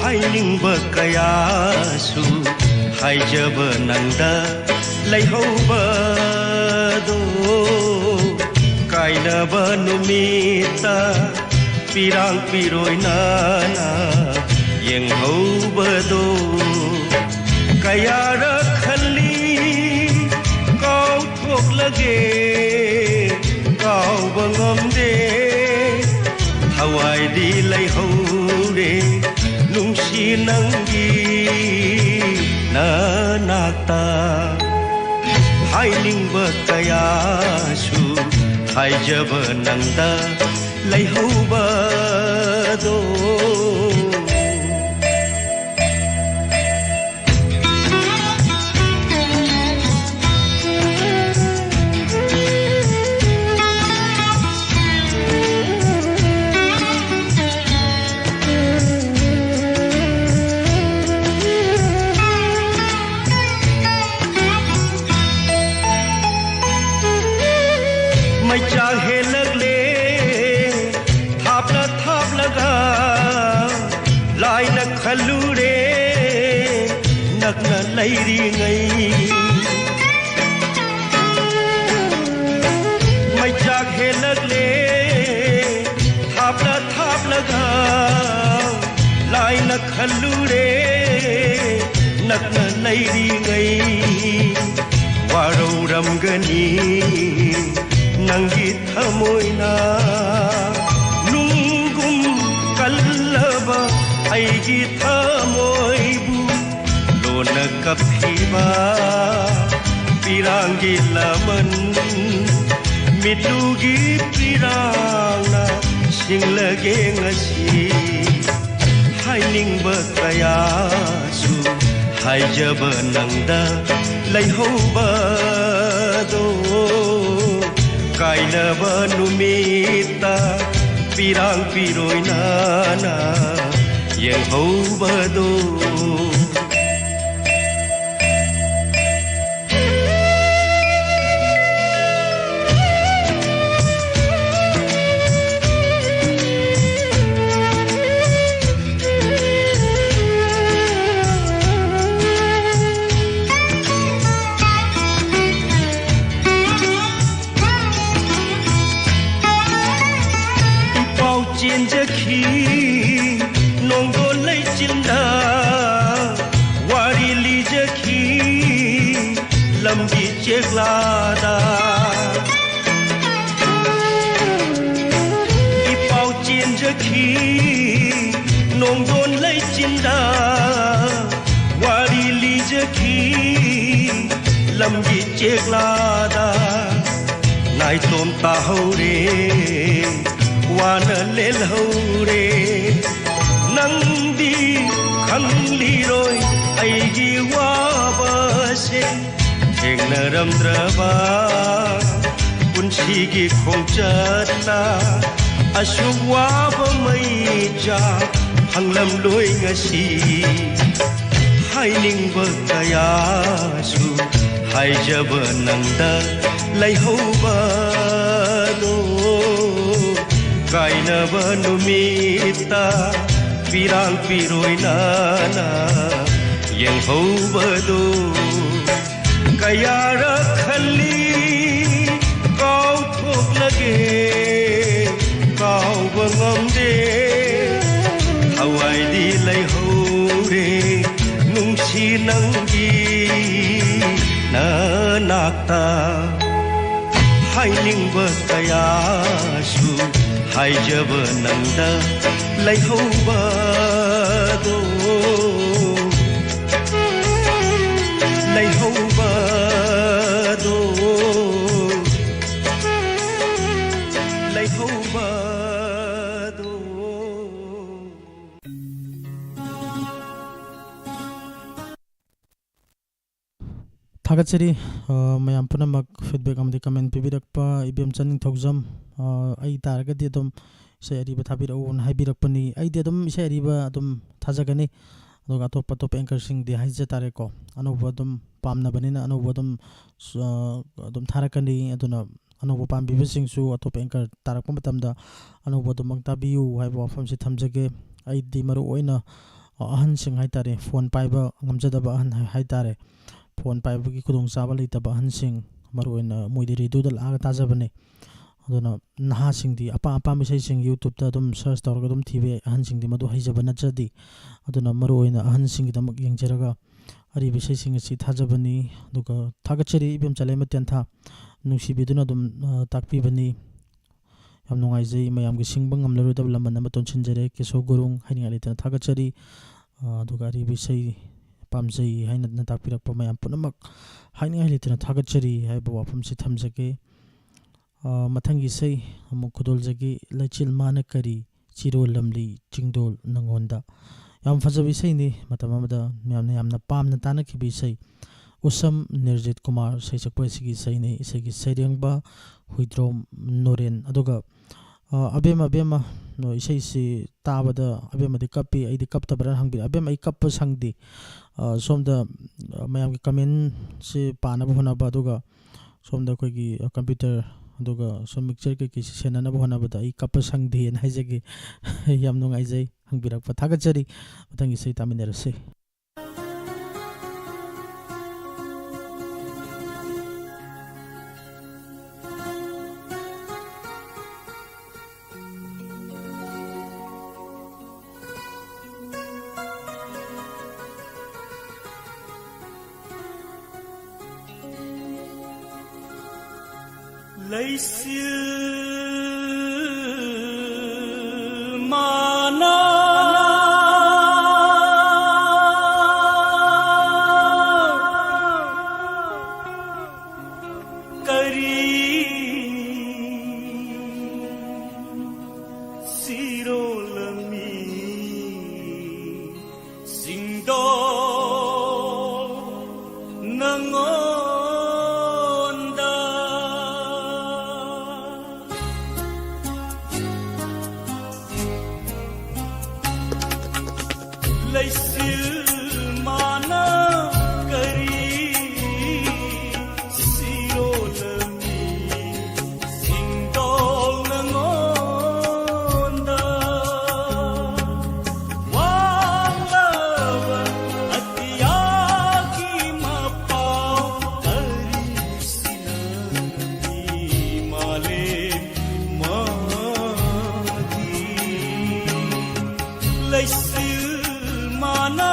ꯍꯥꯏꯅꯤꯡꯕ ꯀꯌꯥꯁꯨ ꯍꯥꯏꯖꯕ ꯅꯪꯗ ꯂꯩꯍꯧꯕꯗꯣ꯫ ꯀꯥꯏꯅꯕ ꯅꯨꯃꯤꯠꯇ ꯄꯤꯔꯥꯡ ꯄꯤꯔꯣꯏꯅꯅ ꯌꯦꯡꯍꯧꯕꯗꯣ꯫ ꯀꯌꯥꯔꯛ ꯈꯜꯂꯤ ꯀꯥꯎꯊꯣꯛꯂꯒꯦ, ꯀꯥꯎꯕ ꯉꯝꯗꯦ꯫ ꯊꯋꯥꯏꯗꯤ ꯂꯩꯍꯧꯔꯦ ꯅꯨꯡꯁꯤ ꯅꯪꯒꯤ ꯅꯅꯥꯛꯇ꯫ ꯍꯥꯏꯅꯤꯡꯕ ꯀꯌꯥꯁꯨ ꯍꯥꯏꯖꯕ ꯅꯪꯗ ꯂꯩꯍꯧꯕꯗꯣ꯫ ꯃꯩꯆꯥꯛ ꯍꯦꯜꯂꯛꯂꯦ ꯊꯥꯞꯂ ꯊꯥꯞꯂꯒ, ꯂꯥꯏꯅ ꯈꯜꯂꯨꯔꯦ ꯅꯛꯅ ꯂꯩꯔꯤꯉꯩ꯫ ꯃꯩꯆꯥꯛ ꯍꯦꯜꯂꯛꯂꯦ ꯊꯥꯞꯂ ꯊꯥꯞꯂꯒ, ꯂꯥꯏꯅ ꯈꯜꯂꯨꯔꯦ ꯅꯛꯅ ꯂꯩꯔꯤꯉꯩ꯫ ꯋꯥꯔꯧꯔꯝꯒꯅꯤ ꯅꯪꯒꯤ ꯊꯃꯣꯏꯅ ꯅꯨꯡꯒꯨꯝ ꯀꯜ ꯑꯩꯒꯤ ꯊꯃꯣꯏꯕꯨ ꯂꯣꯟꯅ ꯀꯞꯈꯤꯕ ꯄꯤꯔꯥꯡꯒꯤ ꯂꯃꯟ, ꯃꯤꯠꯂꯨꯒꯤ ꯄꯤꯔꯥꯡꯅ ꯁꯤꯡꯂꯒꯦ ꯉꯁꯤ꯫ ꯍꯥꯏꯅꯤꯡꯕ ꯀꯌꯥꯁꯨ ꯍꯥꯏꯖꯕ ꯅꯪꯗ ꯂꯩꯍꯧꯕꯗꯣ, ꯀꯥꯏꯅꯕ ꯅꯨꯃꯤꯠꯇ ꯄꯤꯔꯥꯡ ꯄꯤꯔꯣꯏꯅꯅ ꯌꯦꯡꯍꯧꯕꯗꯣ꯫ ꯏꯄꯥꯎ ꯆꯦꯟꯖꯈꯤ ꯅꯣꯡꯗꯣꯟ ꯂꯩꯆꯤꯟꯗ, ꯋꯥꯔꯤ ꯂꯤꯖꯈꯤ ꯂꯝꯒꯤ ꯆꯦꯛꯂꯥꯗ꯫ ꯏꯄꯥꯎ ꯆꯦꯟꯖꯈꯤ ꯅꯣꯡꯗꯣꯟ ꯂꯩꯆꯤꯟꯗ, ꯋꯥꯔꯤ ꯂꯤꯖꯈꯤ ꯂꯝꯒꯤ ꯆꯦꯛꯂꯥꯗ꯫ ꯅꯥꯏꯇꯣꯝ ꯇꯥꯍꯧꯔꯦ, ꯋꯥꯅ ꯂꯦꯜꯍꯧꯔꯦ꯫ ꯅꯪꯗꯤ ꯈꯪꯂꯤꯔꯣꯏ ꯑꯩꯒꯤ ꯋꯥꯕꯁꯦ꯫ ꯊꯦꯡꯅꯔꯝꯗ꯭ꯔꯕ ꯄꯨꯟꯁꯤꯒꯤ ꯈꯣꯡꯆꯠꯇ ꯑꯁꯨꯛ ꯋꯥꯕ ꯃꯩꯆꯥꯛ ꯐꯪꯂꯝꯂꯣꯏ ꯉꯁꯤ꯫ ꯍꯥꯏꯅꯤꯡꯕ ꯀꯌꯥꯁꯨ ꯍꯥꯏꯖꯕ ꯅꯪꯗ ꯂꯩꯍꯧꯕꯗꯣ, ꯀꯥꯏꯅꯕ ꯅꯨꯃꯤꯠꯇ ꯄꯤꯔꯥꯡ ꯄꯤꯔꯣꯏꯅꯅ ꯌꯦꯡꯍꯧꯕꯗꯣ꯫ ꯀꯌꯥꯔꯛ ꯈꯜꯂꯤ ꯀꯥꯎꯊꯣꯛꯂꯒꯦ, ꯀꯥꯎꯕ ꯉꯝꯗꯦ꯫ ꯊꯋꯥꯏꯗꯤ ꯂꯩꯍꯧꯔꯦ ꯅꯨꯡꯁꯤ ꯅꯪꯒꯤ ꯅꯅꯥꯛꯇ꯫ ꯍꯥꯏꯅꯤꯡꯕ ꯀꯌꯥꯁꯨ ꯍꯥꯏꯖꯕ ꯅꯪꯗ ꯂꯩꯍꯧꯕꯗꯣ, ꯂꯩꯍꯧꯕꯗꯣ, ꯂꯩꯍꯧꯕꯗꯣ꯫ ꯊꯥꯒꯠꯆꯔꯤ, ꯑ, ꯃꯌꯥꯝ ꯄꯨꯝꯅꯃꯛ feedback ꯑꯃꯗꯤ comment ꯄꯤꯕꯤꯔꯛꯄ ꯏꯕꯦꯝꯆꯥ ꯅꯤꯡꯊꯧꯖꯝ꯫ ꯑ, ꯑꯩ ꯇꯥꯔꯒꯗꯤ ꯑꯗꯨꯝ ꯏꯁꯩ ꯑꯔꯤꯕ ꯊꯥꯕꯤꯔꯛꯎꯅ ꯍꯥꯏꯕꯤꯔꯛꯄꯅꯤ꯫ ꯑꯩꯗꯤ ꯑꯗꯨꯝ ꯏꯁꯩ ꯑꯔꯤꯕ ꯑꯗꯨꯝ ꯊꯥꯖꯒꯅꯤ꯫ ꯑꯗꯨꯒ ꯑꯇꯣꯞꯄ, ꯑꯇꯣꯞꯄ anchorꯁꯤꯡꯗꯤ ꯍꯥꯏꯖ ꯇꯥꯔꯦꯀꯣ꯫ ꯑꯅꯧꯕ ꯑꯗꯨꯝ ꯄꯥꯝꯅꯕꯅꯤꯅ ꯑꯅꯧꯕ ꯑꯗꯨꯝ, ꯑ, ꯑꯗꯨꯝ ꯊꯥꯔꯛꯀꯅꯤ꯫ ꯑꯗꯨꯅ ꯑꯅꯧꯕ ꯄꯥꯝꯕꯤꯕꯁꯤꯡꯁꯨ ꯑꯇꯣꯞꯄ anchor ꯇꯥꯔꯛꯄ ꯃꯇꯝꯗ ꯑꯅꯧꯕ ꯑꯗꯨꯃꯛ ꯇꯥꯕꯤꯌꯨ ꯍꯥꯏꯕ ꯋꯥꯐꯝꯁꯤ ꯊꯝꯖꯒꯦ꯫ ꯑꯩꯗꯤ ꯃꯔꯨ ꯑꯣꯏꯅ, ꯑ, ꯑꯍꯟꯁꯤꯡ ꯍꯥꯏ ꯇꯥꯔꯦ, phone ꯄꯥꯏꯕ ꯉꯝꯖꯗꯕ ꯑꯍꯟ ꯍꯥꯏ, ꯍꯥꯏ ꯇꯥꯔꯦ, phone ꯄꯥꯏꯕꯒꯤ ꯈꯨꯗꯣꯡꯆꯥꯕ ꯂꯩꯇꯕ ꯑꯍꯟꯁꯤꯡ, ꯃꯔꯨ ꯑꯣꯏꯅ ꯃꯣꯏꯗꯤ radioꯗ ꯂꯥꯛꯑꯒ ꯇꯥꯖꯕꯅꯦ꯫ ꯑꯗꯨꯅ ꯅꯍꯥꯁꯤꯡꯗꯤ ꯑꯄꯥꯝ ꯑꯄꯥꯝꯕ ꯏꯁꯩꯁꯤꯡ YouTubeꯇ ꯑꯗꯨꯝ search ꯇꯧꯔꯒ ꯑꯗꯨꯝ ꯊꯤꯕ ꯌꯥꯏ, ꯑꯍꯟꯁꯤꯡꯗꯤ ꯃꯗꯨ ꯍꯩꯖꯕ ꯅꯠꯆꯗꯦ꯫ ꯑꯗꯨꯅ ꯃꯔꯨ ꯑꯣꯏꯅ ꯑꯍꯟꯁꯤꯡꯒꯤꯗꯃꯛ ꯌꯦꯡꯖꯔꯒ ꯑꯔꯤꯕ ꯏꯁꯩꯁꯤꯡ ꯑꯁꯤ ꯊꯥꯖꯕꯅꯤ꯫ ꯑꯗꯨꯒ ꯊꯥꯒꯠꯆꯔꯤ ꯏꯕꯦꯝ ꯆꯂꯦꯝꯕ ꯇꯦꯟꯊꯥ, ꯅꯨꯡꯁꯤꯕꯤꯗꯨꯅ ꯑꯗꯨꯝ, ꯑ, ꯇꯥꯛꯄꯤꯕꯅꯤ꯫ ꯌꯥꯝ ꯅꯨꯡꯉꯥꯏꯖꯩ꯫ ꯃꯌꯥꯝꯒꯤ ꯁꯤꯡꯕ ꯉꯝꯂꯔꯣꯏꯗꯕ ꯂꯃꯟ ꯑꯃ ꯇꯣꯟꯁꯤꯟꯖꯔꯦ꯫ ꯀꯦꯁꯣ ꯒꯨꯔꯨꯡ, ꯍꯥꯏꯅꯤꯡꯉꯥꯏ ꯂꯩꯇꯅ ꯊꯥꯒꯠꯆꯔꯤ꯫ ꯑ, ꯑꯗꯨꯒ ꯑꯔꯤꯕ ꯏꯁꯩ ꯄꯥꯝꯖꯩ ꯍꯥꯏꯅ ꯇꯥꯛꯄꯤꯔꯛꯄ ꯃꯌꯥꯝ ꯄꯨꯝꯅꯃꯛ ꯍꯥꯏꯅꯤꯡꯉꯥꯏ ꯂꯩꯇꯅ ꯊꯥꯒꯠꯆꯔꯤ ꯍꯥꯏꯕ ꯋꯥꯐꯝꯁꯤ ꯊꯝꯖꯒꯦ꯫ ꯑ, ꯃꯊꯪꯒꯤ ꯏꯁꯩ ꯑꯃꯨꯛ ꯈꯨꯗꯣꯜꯖꯒꯦ, ꯂꯩꯆꯤꯜ ꯃꯥꯅ ꯀꯔꯤ, ꯆꯤꯔꯣꯜ ꯂꯝꯂꯤ ꯆꯤꯡꯗꯣꯜ ꯅꯪꯉꯣꯟꯗ꯫ ꯌꯥꯝ ꯐꯖꯕ ꯏꯁꯩꯅꯤ, ꯃꯇꯝ ꯑꯃꯗ ꯃꯌꯥꯝꯅ ꯌꯥꯝꯅ ꯄꯥꯝꯅ ꯇꯥꯅꯈꯤꯕ ꯏꯁꯩ꯫ ꯎꯁꯝ ꯅꯤꯔꯖꯤꯠ ꯀꯨꯃꯥꯔ ꯁꯩꯁꯛꯄ ꯑꯁꯤꯒꯤ ꯏꯁꯩꯅꯤ꯫ ꯏꯁꯩꯒꯤ ꯁꯩꯔꯦꯡꯕ ꯍꯨꯏꯗ꯭ꯔꯣꯝ ꯅꯣꯔꯦꯟ꯫ ꯑꯗꯨꯒ, ꯑ, ꯑꯕꯦꯝꯃ, ꯑꯕꯦꯝꯃ, ꯅꯣ, ꯏꯁꯩꯁꯤ ꯇꯥꯕꯗ ꯑꯕꯦꯝꯃꯗꯤ ꯀꯞꯄꯤ, ꯑꯩꯗꯤ ꯀꯞꯇꯕ꯭ꯔꯥ ꯍꯪꯕꯤꯔꯦ꯫ ꯑꯕꯦꯝꯃ, ꯑꯩ ꯀꯞꯄ ꯁꯪꯗꯦ꯫ ꯑ, ꯁꯣꯝꯗ, ꯑ, ꯃꯌꯥꯝꯒꯤ commentꯁꯤ ꯄꯥꯅꯕ ꯍꯣꯠꯅꯕ, ꯑꯗꯨꯒ ꯁꯣꯝꯗ ꯑꯩꯈꯣꯏꯒꯤ, ꯑ, computer, ꯑꯗꯨꯒ ꯁꯣꯝ mixer ꯀꯩꯀꯩꯁꯤ ꯁꯦꯟꯅꯅꯕ ꯍꯣꯠꯅꯕꯗ ꯑꯩ ꯀꯞꯄ ꯁꯪꯗꯦꯅ ꯍꯥꯏꯖꯒꯦ꯫ ꯌꯥꯝ ꯅꯨꯡꯉꯥꯏꯖꯩ ꯍꯪꯕꯤꯔꯛꯄ, ꯊꯥꯒꯠꯆꯔꯤ꯫ ꯃꯊꯪꯒꯤ ꯏꯁꯩ ꯇꯥꯃꯤꯟꯅꯔꯁꯤ꯫ ꯂꯩꯆꯤꯜ ꯁꯤꯜ ꯃꯥꯅ ꯀꯔꯤ ꯁꯤꯔꯣꯜꯂꯝꯃꯤ ꯁꯤꯡꯗꯣꯜ ꯅꯉꯣꯟꯗ? ꯋꯥꯡꯂꯕ ꯑꯇꯤꯌꯥꯒꯤ ꯃꯄꯥꯎ ꯑꯔꯤꯁꯤꯅ ꯃꯥꯂꯦꯝ ꯃꯥꯒꯤ ꯂꯩꯆꯤꯜ ꯃꯥꯅ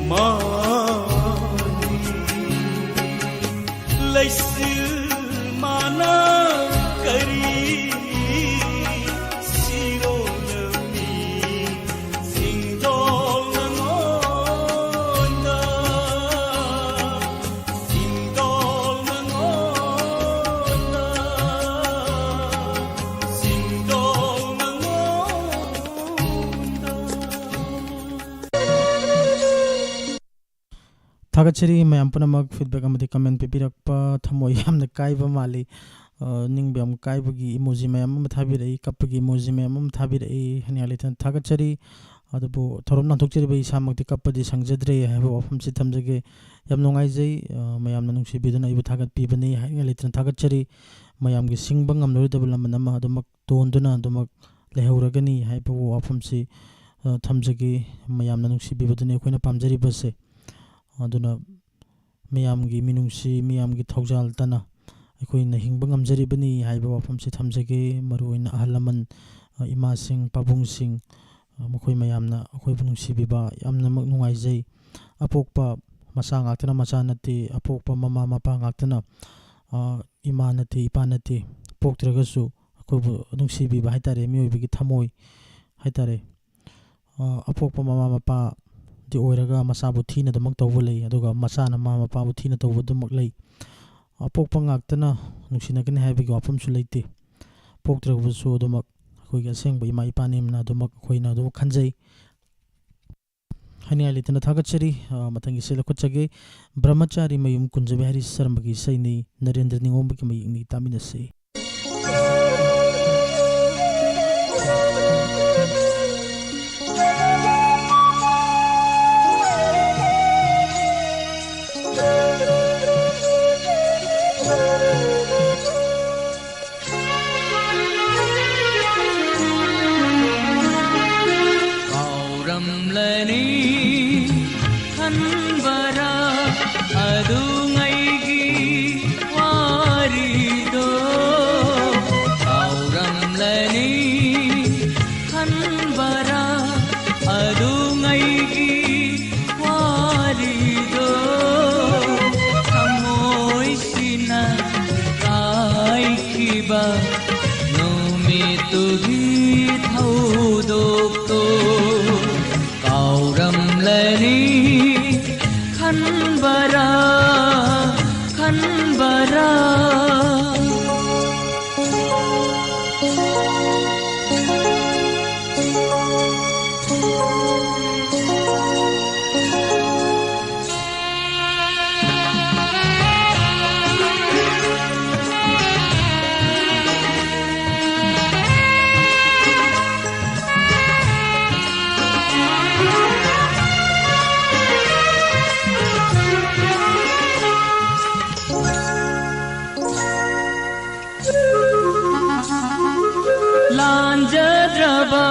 ꯃꯥꯅꯤ꯫ ꯂꯩꯆꯤꯜ ꯃꯥꯅ ꯀꯔꯤ ꯁꯤꯔꯣ ꯂꯝꯕꯤ ꯁꯤꯡꯗꯣꯜ ꯅꯉꯣꯟꯗ, ꯁꯤꯡꯗꯣꯜ ꯅꯉꯣꯟꯗ, ꯁꯤꯡꯗꯣꯜ ꯅꯉꯣꯟꯗ꯫ ꯊꯥꯒꯠꯆꯔꯤ ꯃꯌꯥꯝ ꯄꯨꯝꯅꯃꯛ꯫ Feedback ꯑꯃꯗꯤ comment ꯄꯤꯕꯤꯔꯛꯄ ꯊꯃꯣꯏ ꯌꯥꯝꯅ ꯀꯥꯏꯕ ꯃꯥꯜꯂꯤ꯫ ꯑ, ꯅꯤꯡꯕ ꯌꯥꯝ ꯀꯥꯏꯕꯒꯤ emoji ꯃꯌꯥꯝ ꯑꯃ ꯊꯥꯕꯤꯔꯛꯏ, ꯀꯞꯄꯒꯤ emoji ꯃꯌꯥꯝ ꯑꯃ ꯊꯥꯕꯤꯔꯛꯏ꯫ ꯍꯥꯏꯅꯤꯡꯉꯥꯏ ꯂꯩꯇꯅ ꯊꯥꯒꯠꯆꯔꯤ꯫ ꯑꯗꯨꯕꯨ ꯊꯧꯔꯝ ꯅꯥꯟꯊꯣꯛꯆꯔꯤꯕ ꯏꯁꯥꯃꯛꯇꯤ ꯀꯞꯄꯗꯤ ꯁꯪꯖꯗ꯭ꯔꯦ ꯍꯥꯏꯕ ꯋꯥꯐꯝꯁꯤ ꯊꯝꯖꯒꯦ꯫ ꯌꯥꯝ ꯅꯨꯡꯉꯥꯏꯖꯩ, ꯑ, ꯃꯌꯥꯝꯅ ꯅꯨꯡꯁꯤꯕꯤꯗꯨꯅ ꯑꯩꯕꯨ ꯊꯥꯒꯠꯄꯤꯕꯅꯤ꯫ ꯍꯥꯏꯅꯤꯡꯉꯥꯏ ꯂꯩꯇꯅ ꯊꯥꯒꯠꯆꯔꯤ꯫ ꯃꯌꯥꯝꯒꯤ ꯁꯤꯡꯕ ꯉꯝꯂꯔꯣꯏꯗꯕ ꯂꯃꯟ ꯑꯃ ꯑꯗꯨꯃꯛ ꯇꯣꯟꯗꯨꯅ ꯑꯗꯨꯃꯛ ꯂꯩꯍꯧꯔꯒꯅꯤ ꯍꯥꯏꯕ ꯋꯥꯐꯝꯁꯤ, ꯑ, ꯊꯝꯖꯒꯦ꯫ ꯃꯌꯥꯝꯅ ꯅꯨꯡꯁꯤꯕꯤꯕꯗꯨꯅꯤ ꯑꯩꯈꯣꯏꯅ ꯄꯥꯝꯖꯔꯤꯕꯁꯦ꯫ ꯑꯗꯨꯅ ꯃꯌꯥꯝꯒꯤ ꯃꯤꯅꯨꯡꯁꯤ, ꯃꯤꯌꯥꯝꯒꯤ ꯊꯧꯖꯥꯜ ꯇꯅ ꯑꯩꯈꯣꯏꯅ ꯍꯤꯡꯕ ꯉꯝꯖꯔꯤꯕꯅꯤ ꯍꯥꯏꯕ ꯋꯥꯐꯝꯁꯤ ꯊꯝꯖꯒꯦ꯫ ꯃꯔꯨꯑꯣꯏꯅ ꯑꯍꯜ ꯂꯃꯟ, ꯑ, ꯏꯃꯥꯁꯤꯡ, ꯄꯥꯕꯨꯡꯁꯤꯡ, ꯑ, ꯃꯈꯣꯏ ꯃꯌꯥꯝꯅ ꯑꯩꯈꯣꯏꯕꯨ ꯅꯨꯡꯁꯤꯕꯤꯕ ꯌꯥꯝꯅꯃꯛ ꯅꯨꯡꯉꯥꯏꯖꯩ꯫ ꯑꯄꯣꯛꯄ ꯃꯆꯥ ꯉꯥꯛꯇꯅ ꯃꯆꯥ ꯅꯠꯇꯦ, ꯑꯄꯣꯛꯄ ꯃꯃꯥ ꯃꯄꯥ ꯉꯥꯛꯇꯅ, ꯑ, ꯏꯃꯥ ꯅꯠꯇꯦ, ꯏꯄꯥ ꯅꯠꯇꯦ, ꯄꯣꯛꯇ꯭ꯔꯒꯁꯨ ꯑꯩꯈꯣꯏꯕꯨ ꯅꯨꯡꯁꯤꯕꯤꯕ ꯍꯥꯏ ꯇꯥꯔꯦ, ꯃꯤꯑꯣꯏꯕꯒꯤ ꯊꯃꯣꯏ ꯍꯥꯏ ꯇꯥꯔꯦ꯫ ꯑ, ꯑꯄꯣꯛꯄ ꯃꯃꯥ ꯃꯄꯥꯗꯤ ꯑꯣꯏꯔꯒ ꯃꯆꯥꯕꯨ ꯊꯤꯅ ꯑꯗꯨꯃꯛ ꯇꯧꯕ ꯂꯩ, ꯑꯗꯨꯒ ꯃꯆꯥꯅ ꯃꯃꯥ ꯃꯄꯥꯕꯨ ꯊꯤꯅ ꯇꯧꯕ ꯑꯗꯨꯃꯛ ꯂꯩ꯫ ꯑꯄꯣꯛꯄ ꯉꯥꯛꯇꯅ ꯅꯨꯡꯁꯤꯅꯒꯅꯤ ꯍꯥꯏꯕꯒꯤ ꯋꯥꯐꯝꯁꯨ ꯂꯩꯇꯦ꯫ ꯄꯣꯛꯇ꯭ꯔꯕꯁꯨ ꯑꯗꯨꯃꯛ ꯑꯩꯈꯣꯏꯒꯤ ꯑꯁꯦꯡꯕ ꯏꯃꯥ ꯏꯄꯥꯅꯦꯅ ꯑꯗꯨꯃꯛ ꯑꯩꯈꯣꯏꯅ ꯑꯗꯨꯃꯛ ꯈꯟꯖꯩ꯫ ꯍꯥꯏꯅꯤꯡꯉꯥꯏ ꯂꯩꯇꯅ ꯊꯥꯒꯠꯆꯔꯤ꯫ ꯑ, ꯃꯊꯪꯒꯤ ꯏꯁꯩ ꯂꯧꯈꯠꯆꯒꯦ꯫ ꯕ꯭ꯔꯍꯃꯆꯥꯔꯤ ꯃꯌꯨꯝ ꯀꯨꯟꯖꯕꯤꯍꯥꯔꯤ ꯁꯔꯃꯒꯤ ꯏꯁꯩꯅꯤ, ꯅꯔꯦꯟꯗ꯭ꯔ ꯅꯤꯉꯣꯝꯕꯒꯤ ꯃꯌꯦꯛꯅꯤ, ꯇꯥꯃꯤꯟꯅꯁꯤ꯫ ꯀꯥꯎꯔꯝꯂꯅꯤ ꯈꯟꯕꯔꯥ ꯑꯗꯨꯉꯩꯒꯤ ꯋꯥꯔꯤꯗꯣ? ꯀꯥꯎꯔꯝꯂꯅꯤ ꯈꯟꯕꯔꯥ ꯑꯗꯨꯉꯩꯒꯤ ꯋꯥ ꯈꯟꯕꯔꯥ, ꯈꯟꯕꯔꯥ꯫ ꯂꯥꯟꯖꯗ꯭ꯔꯕ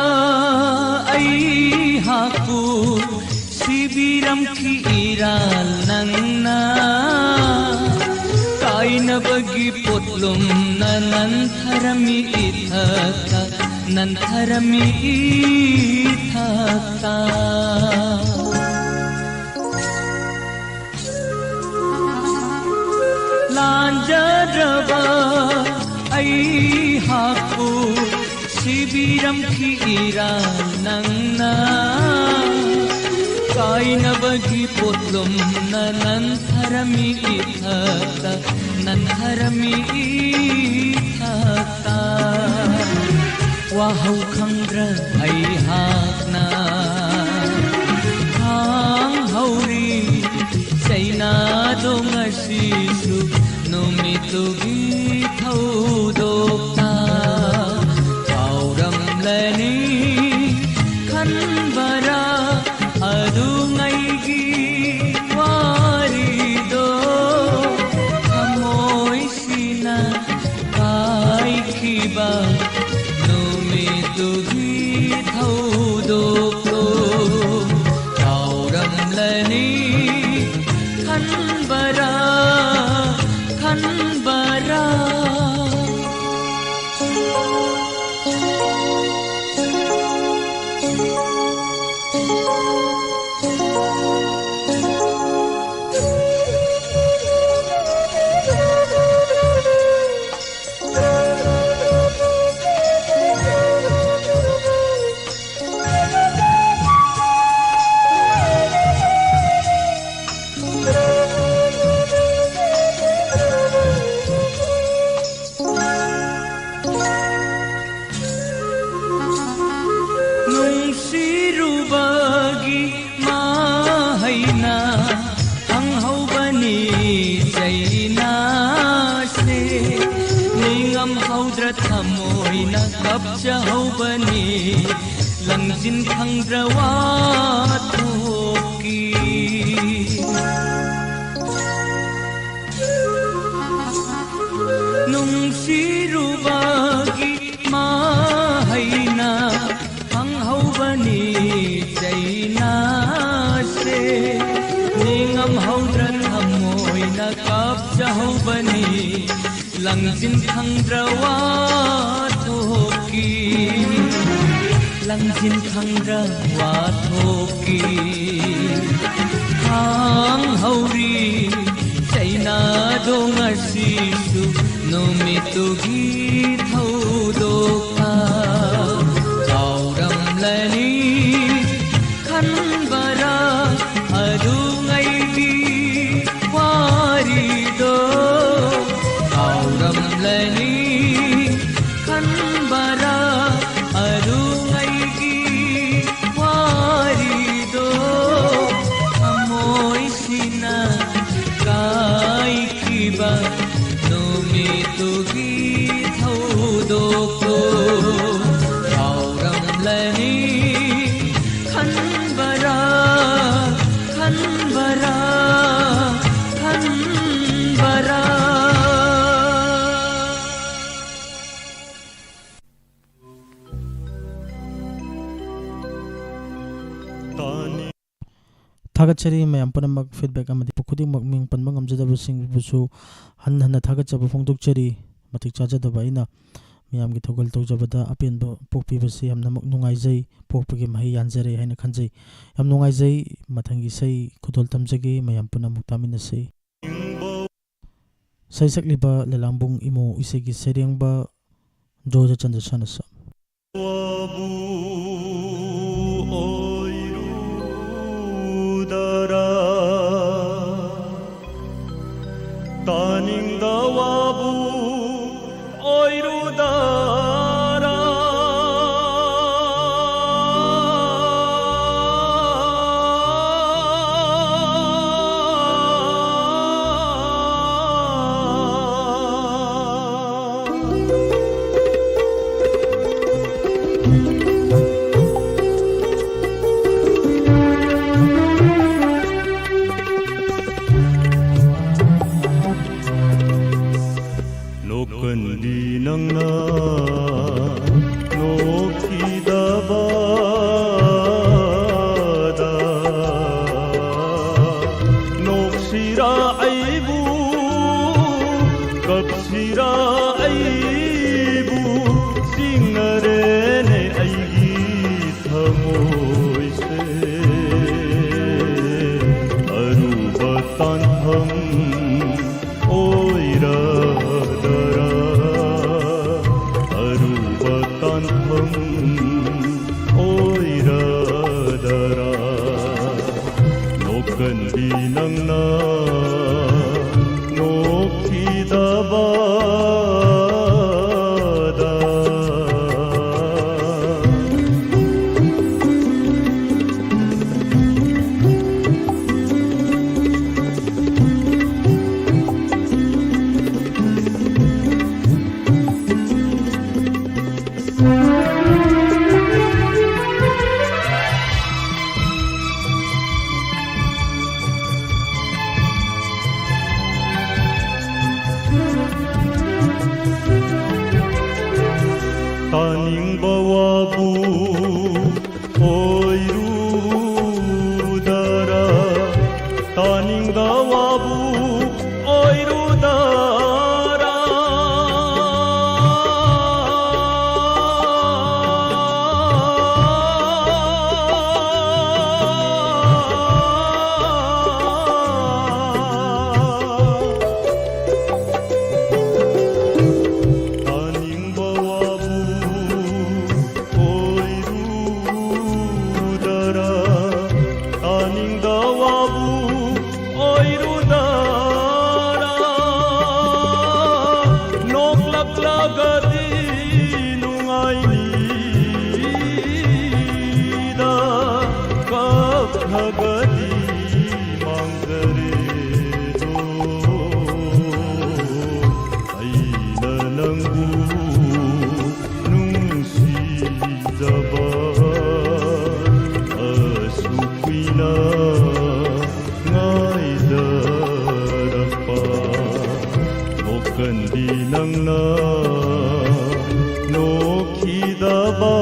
ꯑꯩꯍꯥꯛꯄꯨ ꯁꯤꯕꯤꯔꯝꯈꯤ ꯏꯔꯥꯜ ꯅꯪꯅ꯫ ꯀꯥꯏꯅꯕꯒꯤ ꯄꯣꯠꯂꯨꯝꯅ ꯅꯟꯊꯔꯝꯃꯤ ꯏꯊꯛꯇ, ꯅꯟꯊꯔꯝꯃꯤ ꯏꯊꯛꯇ꯫ ꯂꯥꯟꯖꯗ꯭ꯔꯕ ꯑꯩꯍꯥꯛꯄꯨ ꯁꯤꯕꯤꯔꯝꯈꯤ ꯏꯔꯥꯜ ꯅꯪꯅ꯫ ꯀꯥꯏꯅꯕꯒꯤ ꯄꯣꯠꯂꯨꯝꯅ ꯅꯟꯊꯔꯝꯃꯤ ꯏꯊꯛꯇ, ꯅꯟꯊꯔꯝꯃꯤ ꯏꯊꯛꯇ꯫ ꯋꯥꯍꯧ ꯈꯪꯗ꯭ꯔ ꯑꯩꯍꯥꯛꯅ ꯈꯥꯡꯍꯧꯔꯤ ꯆꯩꯅꯥꯗꯣ ꯉꯁꯤꯁꯨ ꯅꯨꯃꯤꯠꯇꯨꯒꯤ ꯊꯧꯗꯣꯛꯇ ꯀꯥꯎꯔꯝꯂꯅꯤ ꯈꯟꯕꯔꯥ ꯑꯗꯨꯉꯩꯒꯤ ꯋꯥꯔꯤꯗꯣ ꯊꯃꯣꯏꯁꯤꯅ ꯀꯥꯏꯈꯤꯕ ꯅꯨꯃꯤꯠꯇꯨꯒꯤ ꯊꯧꯗꯣꯛꯇꯣ ꯀꯥꯎꯔꯝꯂꯅꯤ ꯈꯟꯕꯔꯥ, ꯈꯟꯕꯔꯥ꯫ ꯑꯩꯅ ꯐꯪꯍꯧꯕꯅꯤ ꯆꯩꯅꯥꯁꯦ꯫ ꯅꯤꯡꯉꯝꯍꯧꯗ꯭ꯔ ꯊꯃꯣꯏꯅ ꯀꯞꯆꯍꯧꯕꯅꯤ, ꯂꯪꯁꯤꯟ ꯈꯪꯗ꯭ꯔ ꯋꯥꯊꯣꯛꯀꯤ꯫ ꯅꯨꯡꯁꯤꯔꯨꯕꯒꯤ ꯃꯍꯩꯅ ꯐꯪꯍꯧꯕꯅꯤ ꯆꯩꯅꯥꯁꯦ꯫ ꯅꯤꯡꯉꯝꯍꯧꯗ꯭ꯔ ꯊꯃꯣꯏꯅ ꯀꯞꯆꯍꯧꯕꯅꯤ, ꯂꯪꯁꯤꯟ ꯈꯪꯗ꯭ꯔ ꯋꯥꯊꯣꯛꯀꯤ꯫ ꯂꯪꯁꯤꯟ ꯈꯪꯗ꯭ꯔ ꯋꯥꯊꯣꯛꯀꯤ꯫ ꯈꯥꯡꯍꯧꯔꯤ ꯆꯩꯅꯥꯗꯣ ꯉꯁꯤꯁꯨ, ꯅꯨꯃꯤꯠꯇꯨꯒꯤ ꯊꯧꯗꯣꯛꯇ ꯀꯥꯎꯔꯝꯂꯅꯤ ꯈꯟꯕꯔꯥ ꯑꯗꯨꯉꯩꯒꯤ ꯋꯥꯔꯤꯗꯣ? ꯀꯥꯎꯔꯝꯂꯅꯤ ꯈꯟꯕꯔꯥ ꯑꯗꯨꯉꯩꯒꯤ ꯋꯥꯔꯤꯗꯣ? ꯊꯃꯣꯏꯁꯤꯅ ꯀꯥꯏꯈꯤꯕ ꯅꯨꯃꯤꯠꯇꯨꯒꯤ ꯊꯧꯗꯣꯛꯇꯣ ꯀꯥꯎꯔꯝꯂꯅꯤ ꯈꯟꯕꯔꯥ, ꯈꯟꯕꯔꯥ, ꯈꯟꯕꯔꯥ꯫ ꯊꯥꯒꯠꯆꯔꯤ ꯃꯌꯥꯝ ꯄꯨꯝꯅꯃꯛ꯫ Feedback ꯑꯃꯗꯤ ꯈꯨꯗꯤꯡꯃꯛ ꯃꯤꯡ ꯄꯟꯕ ꯉꯝꯖꯗꯕꯁꯤꯡꯕꯨꯁꯨ ꯍꯟꯅ ꯍꯟꯅ ꯊꯥꯒꯠꯆꯕ ꯐꯣꯡꯗꯣꯛꯆꯔꯤ꯫ ꯃꯇꯤꯛ ꯆꯥꯖꯗꯕ ꯑꯩꯅ ꯃꯌꯥꯝꯒꯤ ꯊꯧꯒꯜ ꯇꯧꯖꯕꯗ ꯑꯄꯦꯟꯕ ꯄꯣꯛꯄꯤꯕꯁꯤ ꯌꯥꯝꯅꯃꯛ ꯅꯨꯡꯉꯥꯏꯖꯩ, ꯄꯣꯛꯄꯒꯤ ꯃꯍꯩ ꯌꯥꯟꯖꯔꯦ ꯍꯥꯏꯅ ꯈꯟꯖꯩ꯫ ꯌꯥꯝ ꯅꯨꯡꯉꯥꯏꯖꯩ꯫ ꯃꯊꯪꯒꯤ ꯏꯁꯩ ꯈꯨꯗꯣꯜ ꯇꯝꯖꯒꯦ, ꯃꯌꯥꯝ ꯄꯨꯝꯅꯃꯛ ꯇꯥꯃꯤꯟꯅꯁꯤ꯫ ꯁꯩꯁꯛꯂꯤꯕ ꯂꯤꯂꯥꯝꯕꯨꯡ ꯏꯃꯣ, ꯏꯁꯩꯒꯤ ꯁꯩꯔꯦꯡꯕ ꯖꯣꯏꯆꯟꯗ꯭ꯔ ꯁꯅꯥꯁꯝ꯫ ꯋꯥꯕꯨ ꯑꯣꯏꯔꯨꯗꯔꯥ, ꯇꯥꯅꯤꯡꯗ ꯋꯥꯕꯨ ꯑꯣꯏꯔꯨꯗꯔꯥ꯫ ꯏꯔꯥ ꯑꯩꯕꯨ ꯆꯤꯡꯅꯔꯦꯅꯦ ꯑꯩꯒꯤ ꯊꯃꯣꯏꯁꯦ꯫ ꯑꯔꯨꯕ ꯇꯥꯟꯐꯝ ꯑꯣꯏꯔꯗꯔꯥ, ꯑꯔꯨꯕ ꯇꯥꯟꯐꯝ ꯑꯣꯏꯔꯗꯔꯥ꯫ ꯅꯣꯛꯀꯟꯕꯤ ꯅꯪꯅ ꯅꯣꯛꯈꯤꯗꯕꯗ꯫ ꯇꯥꯅꯤꯡꯕ ꯋꯥꯕꯨ ꯑꯣꯏꯔꯨꯗꯔꯥ, ꯇꯥꯅꯤꯡꯗ ꯋꯥꯕꯨ ꯑꯣꯏꯔꯨꯗꯔꯥ꯫ ꯇꯥꯅꯤꯡꯕ ꯋꯥꯕꯨ ꯑꯣꯏꯔꯨꯗꯔꯥ, ꯇꯥꯅꯤꯡꯗ ꯋꯥꯕꯨ ꯑꯣꯏꯔꯨꯗꯔꯥ, ꯅꯣꯛꯂꯛꯂꯒꯗꯤ ꯅꯨꯡꯉꯥꯏꯅꯤꯗ, ꯀꯞꯂꯒꯗꯤ ꯃꯥꯡꯖꯔꯦꯗꯣ꯫ ꯑꯩꯅ ꯅꯪꯕꯨ ꯅꯨꯡꯁꯤꯖꯕ ꯑꯁꯨꯛ ꯀꯨꯏꯅ ꯉꯥꯏꯖꯔꯛꯄ꯫ ꯅꯣꯛꯀꯟꯕꯤ ꯅꯪꯅ ꯅꯣꯛꯈꯤꯗꯕꯗ꯫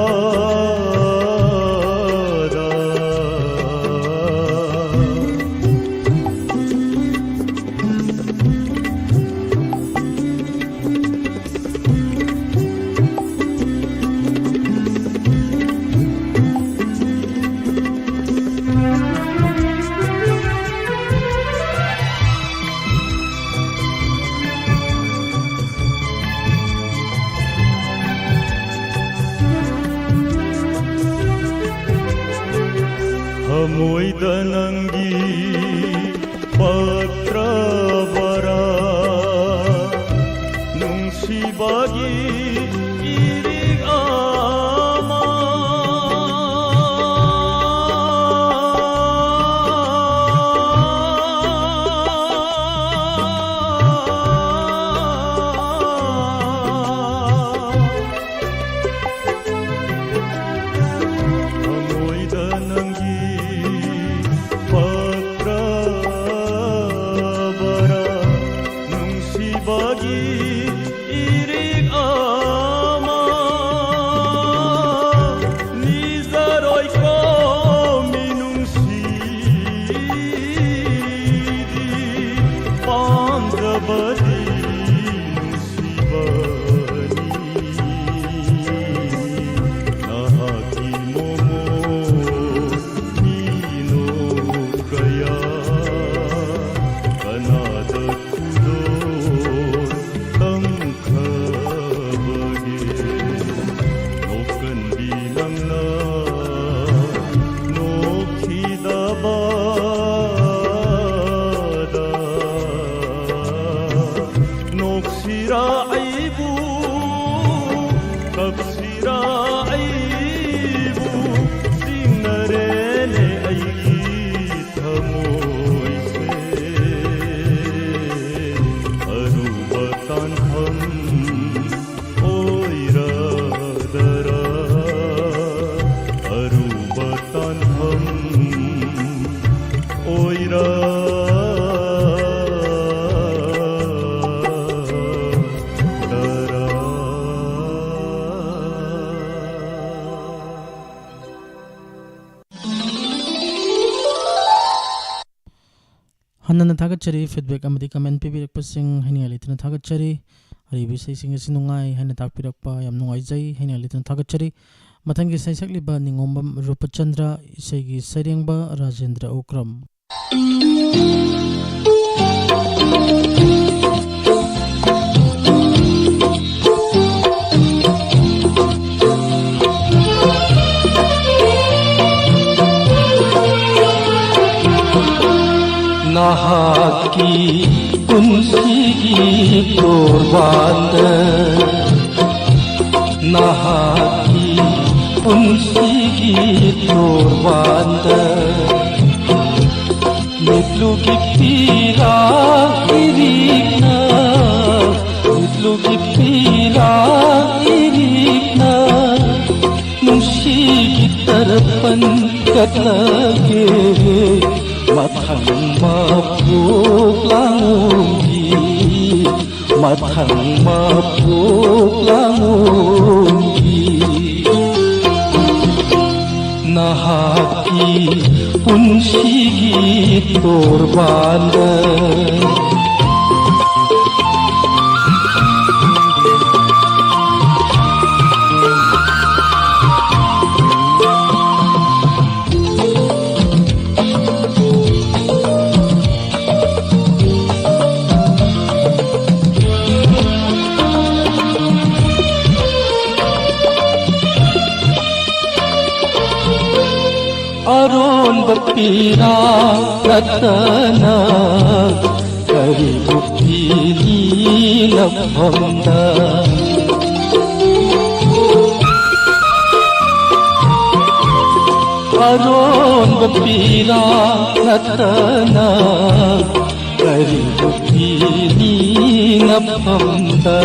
ꯅꯪꯒꯤ ꯄꯛꯇ꯭ꯔꯕꯔꯥ ꯅꯨꯡꯁꯤꯕꯒꯤ ꯏꯔꯤꯛ ꯑꯃ꯫ ꯊꯃꯣꯏꯗ ꯅꯪꯒꯤ ꯄꯛꯇ꯭ꯔꯕꯔꯥ ꯅꯨꯡꯁꯤꯕꯒꯤ ꯏꯔꯤꯛ ꯑꯃ꯫ ꯅꯤꯖꯔꯣꯏꯀꯣ ꯃꯤꯅꯨꯡꯁꯤꯗꯤ ꯄꯥꯝꯖꯕꯗꯤ ꯅꯨꯡꯁꯤꯕꯅꯤ꯫ ꯅꯍꯥꯛꯀꯤ ꯃꯣꯃꯣꯟ ꯃꯤꯅꯣꯛ ꯀꯌꯥ ꯀꯅꯥꯗ ꯈꯨꯗꯣꯜ ꯇꯝꯈꯕꯒꯦ? ꯅꯣꯛꯀꯟꯕꯤ ꯅꯪꯅ ꯅꯣꯛꯈꯤꯗꯕꯗ ꯅꯣꯛꯁꯤꯔꯥ ꯑꯩꯕꯨ, ꯀꯞꯁꯤꯔꯥ ꯑꯩꯕꯨ ꯆꯤꯡꯅꯔꯦꯅꯦ ꯑꯩꯒꯤ ꯊꯃꯣꯏꯁꯦ꯫ ꯑꯔꯨꯕ ꯇꯥꯟꯐꯝ ꯑꯣꯏꯔꯗꯔꯥ, ꯑꯔꯨꯕ ꯇꯥꯟꯐꯝ ꯑꯣꯏꯔꯗꯔꯥ꯫ ꯍꯟꯅꯅ ꯊꯥꯒꯠꯆꯔꯤ꯫ Feedback ꯑꯃꯗꯤ comment ꯄꯤꯕꯤꯔꯛꯄꯁꯤꯡ ꯍꯥꯏꯅꯤꯡꯉꯥꯏ ꯂꯩꯇꯅ ꯊꯥꯒꯠꯆꯔꯤ꯫ ꯑꯔꯤꯕ ꯏꯁꯩꯁꯤꯡ ꯑꯁꯤ ꯅꯨꯡꯉꯥꯏ ꯍꯥꯏꯅ ꯇꯥꯛꯄꯤꯔꯛꯄ ꯌꯥꯝ ꯅꯨꯡꯉꯥꯏꯖꯩ, ꯍꯥꯏꯅꯤꯡꯉꯥꯏ ꯂꯩꯇꯅ ꯊꯥꯒꯠꯆꯔꯤ꯫ ꯃꯊꯪꯒꯤ ꯏꯁꯩ ꯁꯛꯂꯤꯕ ꯅꯤꯉꯣꯝꯕꯝ ꯔꯨꯄꯆꯟꯗ꯭ꯔ, ꯏꯁꯩꯒꯤ ꯁꯩꯔꯦꯡꯕ ꯔꯥꯖꯦꯟꯗ꯭ꯔ ꯎꯀ꯭ꯔꯝ꯫ ꯅꯍꯥꯛꯀꯤ ꯄꯨꯟꯁꯤꯒꯤ ꯇꯣꯔꯕꯥꯟꯗ, ꯅꯍꯥꯛꯀꯤ ꯄꯨꯟꯁꯤꯒꯤ ꯇꯣꯔꯕꯥꯟꯗ, ꯃꯤꯠꯂꯨꯒꯤ ꯄꯤꯔꯥꯡ ꯏꯔꯤꯛꯅ, ꯃꯤꯠꯂꯨꯒꯤ ꯄꯤꯔꯥꯡ ꯏꯔꯤꯛꯅ, ꯅꯨꯡꯁꯤꯒꯤ ꯇꯔꯄꯟ ꯀꯠꯂꯒꯦ꯫ ꯃꯊꯪ ꯃꯄꯣꯛ ꯂꯥꯡꯉꯣꯡꯒꯤ, ꯃꯊꯪ ꯃꯄꯣꯛ ꯂꯥꯡꯉꯣꯡꯒꯤ, ꯅꯍꯥꯛꯀꯤ ꯄꯨꯟꯁꯤꯒꯤ ꯇꯣꯔꯕꯥꯟꯗ꯫ ꯑꯔꯣꯟꯕ ꯄꯤꯔꯥꯡ ꯅꯠꯇꯅ ꯀꯔꯤꯕꯨ ꯄꯤꯅꯤ ꯅꯐꯝꯗ? ꯑꯔꯣꯟꯕ ꯄꯤꯔꯥꯡ ꯅꯠꯇꯅ ꯀꯔꯤꯕꯨ ꯄꯤꯅꯤ ꯅꯐꯝꯗ?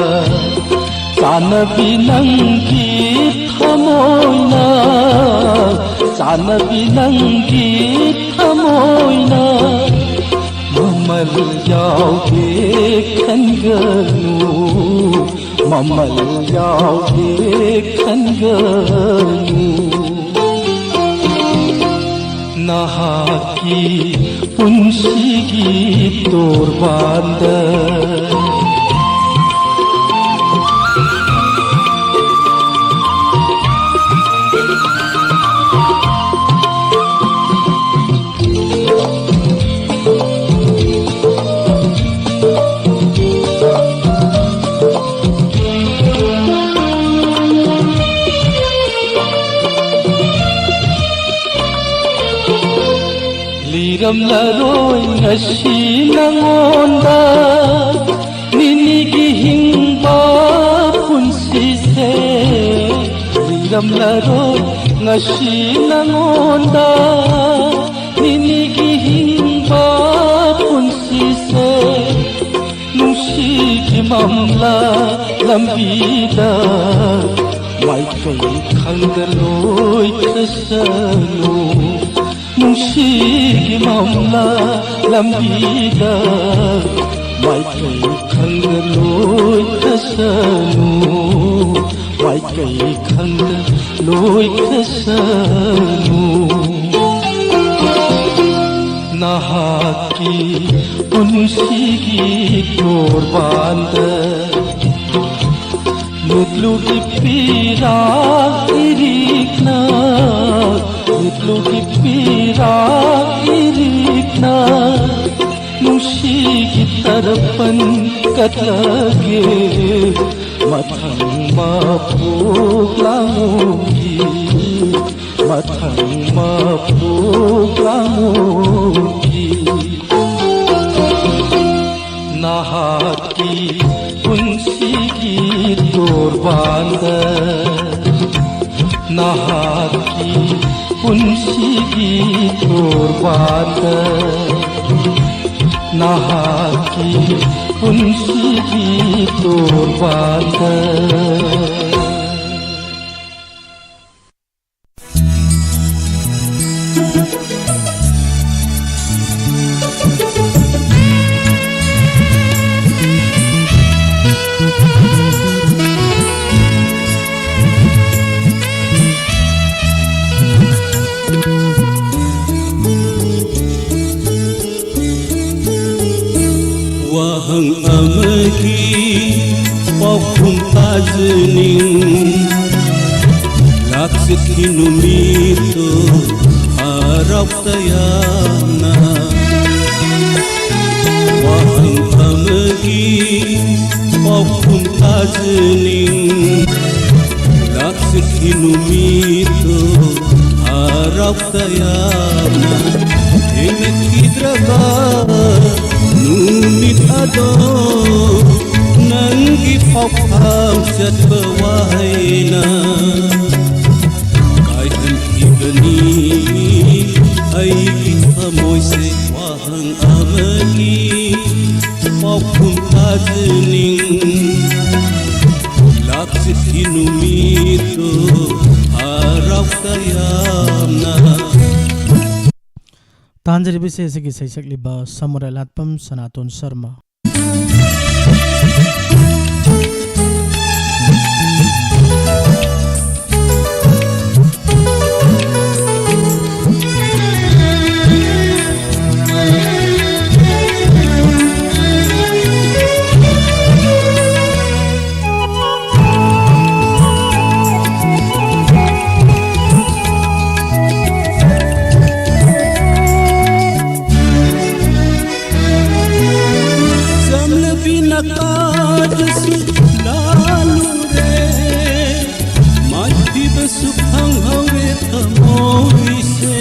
ꯆꯥꯟꯅꯕꯤ ꯅꯪꯒꯤ ꯊꯃꯣꯏꯅ, ꯆꯥꯟꯅꯕꯤ ꯅꯪꯒꯤ ꯊꯃꯣꯏꯅ ꯃꯃꯜ ꯌꯥꯎꯗꯦ ꯈꯟꯒꯅꯨ, ꯃꯃꯜ ꯌꯥꯎꯗꯦ ꯈꯟꯒꯅꯨ꯫ ꯅꯍꯥꯛꯀꯤ ꯄꯨꯟꯁꯤꯒꯤ ꯇꯣꯔꯕꯥꯟꯗ꯫ ꯂꯤꯔ ꯂꯩꯔꯝꯂꯔꯣꯏ ꯉꯁꯤ ꯅꯉꯣꯟꯗ ꯅꯤꯅꯤꯒꯤ ꯍꯤꯡꯕ ꯄꯨꯟꯁꯤꯁꯦ꯫ ꯂꯩꯔꯝꯂꯔꯣꯏ ꯉꯁꯤ ꯅꯉꯣꯟꯗ ꯅꯤꯅꯤꯒꯤ ꯍꯤꯡꯕ ꯄꯨꯟꯁꯤꯁꯦ꯫ ꯅꯨꯡꯁꯤꯒꯤ ꯃꯝꯂꯥ ꯂꯝꯕꯤꯗ ꯃꯥꯏꯀꯩ ꯈꯪꯗ ꯂꯣꯏꯈ꯭ꯔꯁꯅꯨ꯫ ꯅꯨꯡꯁꯤꯒꯤ ꯃꯝꯂꯥ ꯂꯝꯕꯤꯗ ꯃꯥꯏꯀꯩ ꯈꯪꯗ ꯂꯣꯏꯈ꯭ꯔꯁꯅꯨ꯫ ꯃꯥꯏꯀꯩ ꯈꯪꯗ ꯂꯣꯏꯈ꯭ꯔꯁꯅꯨ꯫ ꯅꯍꯥꯛꯀꯤ ꯄꯨꯟꯁꯤꯒꯤ ꯇꯣꯔꯕꯥꯟꯗ ꯃꯤꯠꯂꯨꯒꯤ ꯄꯤꯔꯥꯛ ꯏꯔꯤꯛꯅ, ꯃꯤꯠꯂꯨꯒꯤ ꯄꯤꯔꯥꯛ ꯏꯔꯤꯛꯅ, ꯅꯨꯡꯁꯤꯒꯤ ꯇꯔꯄꯟ ꯀꯠꯂꯒꯦ꯫ ꯃꯊꯪ ꯃꯄꯣꯛ ꯂꯥꯡꯉꯨꯒꯤ, ꯃꯊꯪ ꯃꯄꯣꯛ ꯂꯥꯡꯉꯨꯒꯤ꯫ ꯅꯍꯥꯛꯀꯤ ꯄꯨꯟꯁꯤꯒꯤ ꯇꯣꯔꯕꯥꯟꯗ, ꯅꯍꯥꯛꯀꯤ ꯄꯨꯟꯁꯤꯒꯤ ꯇꯣꯔꯕꯥꯟꯗ, ꯅꯍꯥꯛꯀꯤ ꯄꯨꯟꯁꯤꯒꯤ ꯇꯣꯔꯕꯥꯟꯗ꯫ ꯋꯥꯍꯪ ꯑꯃꯒꯤ ꯄꯥꯎꯈꯨꯝ ꯇꯥꯖꯅꯤꯡ꯫ ꯂꯥꯛꯆꯈꯤ ꯅꯨꯃꯤꯠꯇꯨ ꯍꯔꯥꯎ ꯇꯌꯥꯝꯅ꯫ ꯋꯥꯍꯪ ꯑꯃꯒꯤ ꯄꯥꯎꯈꯨꯝ ꯇꯥꯖꯅꯤꯡ꯫ ꯂꯥꯛꯆꯈꯤ ꯅꯨꯃꯤꯠꯇꯨ ꯍꯔꯥꯎ ꯇꯌꯥꯝꯅ꯫ ꯊꯦꯡꯅꯈꯤ ꯈꯣꯡꯊꯥꯡ ꯆꯠꯄ ꯋꯥꯍꯩꯅ ꯀꯥꯏꯍꯟꯈꯤꯕꯅꯤ ꯑꯩꯒꯤ ꯊꯃꯣꯏꯁꯦ꯫ ꯋꯥꯍꯪ ꯑꯃꯒꯤ ꯄꯥꯎꯈꯨꯝ ꯊꯥꯖꯅꯤꯡ ꯂꯥꯛꯆꯈꯤ ꯅꯨꯃꯤꯠꯇꯣ ꯍꯔꯥꯎ ꯇꯌꯥꯝꯅ꯫ ꯇꯥꯟꯖꯔꯤꯕꯁꯦ ꯑꯁꯤꯒꯤ ꯁꯩꯁꯛꯂꯤꯕ ꯁꯃꯨꯔꯥꯏ ꯂꯥꯠꯄꯝ ꯁꯅꯥꯇꯣꯟ ꯁꯔꯃ꯫ ꯆꯝꯂꯕꯤ ꯅꯀꯥꯗꯁꯨ ꯂꯥꯜꯂꯨꯔꯦ, ꯃꯥꯏꯊꯤꯕꯁꯨ ꯐꯪꯍꯧꯔꯦ ꯊꯃꯣꯏꯁꯦ꯫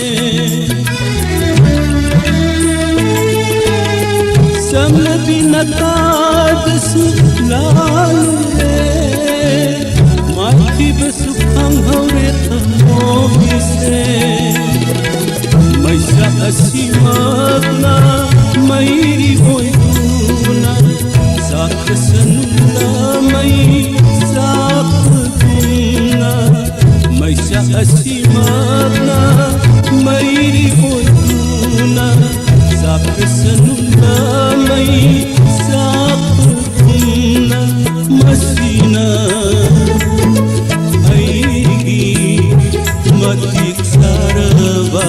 ꯆꯝꯂꯕꯤ ꯅꯀꯥꯗꯁꯨ ꯂꯥꯜꯂꯨꯔꯦ, ꯃꯥꯏꯊꯤꯕꯁꯨ ꯈꯪꯍꯧꯔꯦ ꯊꯃꯣꯏꯁꯦ꯫ ꯃꯩꯁꯥ ꯑꯁꯤꯃꯛꯅ ꯃꯩꯔꯤ ꯑꯣꯏꯗꯨꯅ ꯆꯥꯛꯈ꯭ꯔꯁꯅꯨꯗ ꯃꯩ ꯆꯥꯛꯄꯒꯨꯝꯅ꯫ ꯃꯩꯁꯥ ꯑꯁꯤꯃꯛꯅ ꯃꯩꯔꯤ ꯑꯣꯏꯗꯨꯅ ꯆꯥꯛꯈ꯭ꯔꯁꯅꯨꯗ ꯃꯩ ꯆꯥꯛꯄꯒꯨꯝꯅ꯫ ꯃꯁꯤꯅ ꯑꯩꯒꯤ ꯃꯇꯤꯛ ꯆꯥꯔꯕ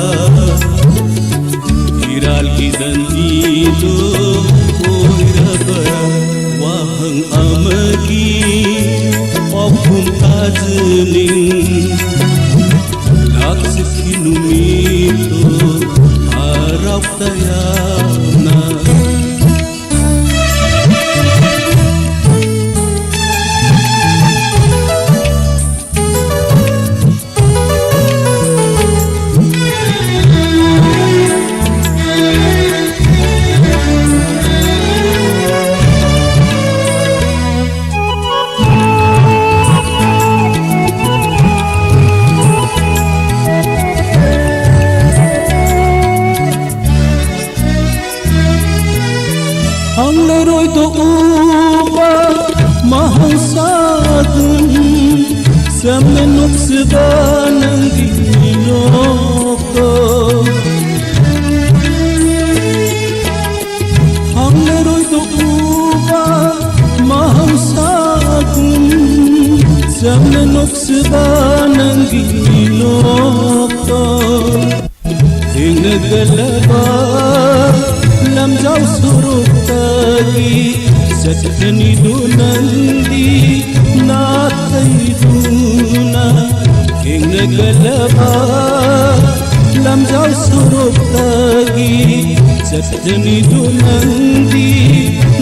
ꯏꯔꯥꯜꯒꯤ ꯂꯝꯕꯤꯗꯨ ꯑꯣꯏꯔꯕ꯫ ꯋꯥꯍꯪ ꯑꯃꯒꯤ ꯄꯥꯎꯈꯨꯝ ꯊꯥꯖꯅꯤꯡ ꯂꯥꯛꯆꯈꯤ ꯅꯨꯃꯤꯠꯇꯨ ꯍꯔꯥꯎ ꯇꯌꯥꯝꯅ꯫ ꯍꯪꯂꯔꯣꯏꯗꯣ ꯎꯕ ꯃꯍꯧꯁꯥꯒꯨꯝ ꯆꯝꯅ ꯅꯣꯛꯆꯕ ꯅꯪꯒꯤ ꯃꯤꯅꯣꯛꯇꯣ꯫ ꯍꯪꯂꯔꯣꯏꯗꯣ ꯎꯕ ꯃꯍꯧꯁꯥꯒꯨꯝ ꯆꯝꯅ ꯅꯣꯛꯆꯕ ꯅꯪꯒꯤ ꯃꯤꯅꯣꯛꯇꯣ꯫ ꯊꯦꯡꯅꯒꯂꯕ ꯂꯝꯖꯥꯎ ꯁꯣꯔꯣꯛꯇꯒꯤ ꯆꯠꯈ꯭ꯔꯅꯤꯗꯨ ꯅꯪꯗꯤ ꯅꯥꯊꯩꯗꯨꯅ꯫ ꯊꯦꯡꯅꯒꯂꯕ ꯂꯝꯖꯥꯎ ꯁꯣꯔꯣꯛꯇꯒꯤ ꯆꯠꯈ꯭ꯔꯅꯤꯗꯨ ꯅꯪꯗꯤ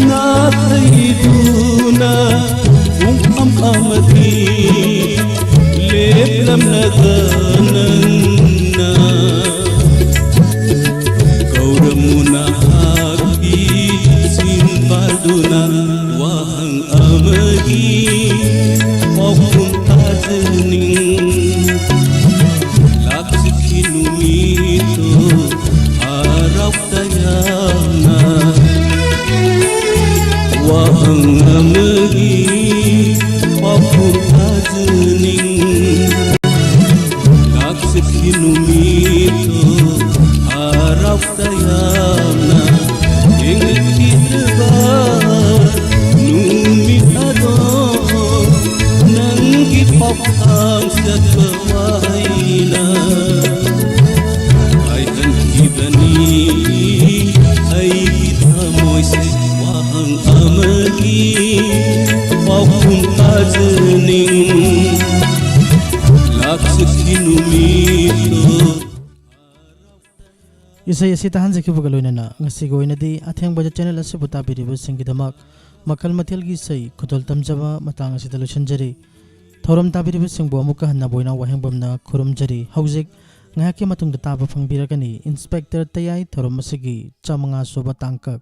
ꯅꯥꯊꯩꯗꯨꯅ꯫ ꯄꯨꯡꯐꯝ ꯑꯃꯗꯤ ꯂꯦꯞꯂꯝꯂꯒ ꯅꯪꯅ ꯀꯧꯔꯝꯃꯨ ꯅꯍꯥꯛꯀꯤ ꯆꯤꯟꯕꯥꯜꯗꯨꯅ꯫ ꯋꯥꯍꯪ ꯑꯃꯒꯤ ꯄꯥꯎꯈꯨꯝ ꯇꯥꯖꯅꯤꯡ꯫ ꯂꯥꯛꯆꯈꯤ ꯅꯨꯃꯤꯠꯇꯣ ꯍꯔꯥꯎ ꯇꯌꯥꯝꯅ꯫ ꯋꯥꯍꯪ ꯑꯃꯒꯤ ꯄꯥꯎꯈꯨꯝ ꯇꯥꯖꯅꯤꯡ꯫ ꯂꯥꯛꯆꯈꯤ ꯅꯨꯃꯤꯠꯇꯣ ꯍꯔꯥꯎ ꯇꯌꯥꯝꯅ꯫ ꯌꯦꯡꯂꯛꯈꯤꯗ꯭ꯔꯕ ꯅꯨꯃꯤꯠ ꯑꯗꯣ ꯅꯪꯒꯤ ꯄꯥꯎꯈꯨꯝ ꯆꯠꯄ ꯋꯥꯍꯩꯅ ꯀꯥꯏꯍꯟꯈꯤꯕꯅꯤ ꯑꯩꯒꯤ ꯊꯃꯣꯏꯁꯦ꯫ ꯋꯥꯍꯪ ꯑꯃꯒꯤ ꯄꯥꯎꯈꯨꯝ ꯇꯥꯖꯅꯤꯡ꯫ ꯂꯥꯛꯆꯈꯤ ꯅꯨꯃꯤꯠꯇꯣ꯫ ꯏꯁꯩ ꯑꯁꯤ ꯇꯥꯍꯟꯖꯈꯤꯕꯒ ꯂꯣꯏꯅꯅ ꯉꯁꯤꯒꯤ ꯑꯣꯏꯅꯗꯤ ꯑꯊꯦꯡꯕꯗ ꯆꯦꯅꯦꯜ ꯑꯁꯤꯕꯨ ꯇꯥꯕꯤꯔꯤꯕꯁꯤꯡꯒꯤꯗꯃꯛ ꯃꯈꯜ ꯃꯊꯦꯜꯒꯤ ꯏꯁꯩ ꯈꯨꯗꯣꯜ ꯇꯝꯖꯕ ꯃꯇꯥꯡ ꯑꯁꯤꯗ ꯂꯣꯏꯁꯤꯟꯖꯔꯤ꯫ ꯊꯧꯔꯝ ꯇꯥꯕꯤꯔꯤꯕꯁꯤꯡꯕꯨ ꯑꯃꯨꯛꯀ ꯍꯟꯅ ꯕꯣꯏꯅꯥꯎ ꯋꯥꯍꯦꯡꯕꯝꯅ ꯈꯨꯔꯨꯝꯖꯔꯤ꯫ ꯍꯧꯖꯤꯛ ꯉꯥꯏꯍꯥꯛꯀꯤ ꯃꯇꯨꯡꯗ ꯇꯥꯕ ꯐꯪꯕꯤꯔꯒꯅꯤ ꯏꯟꯁꯄꯦꯛꯇꯔ ꯇꯌꯥꯏ ꯊꯧꯔꯝ ꯑꯁꯤꯒꯤ ꯆꯥꯃꯉꯥ ꯁꯨꯕ ꯇꯥꯡꯀꯛ꯫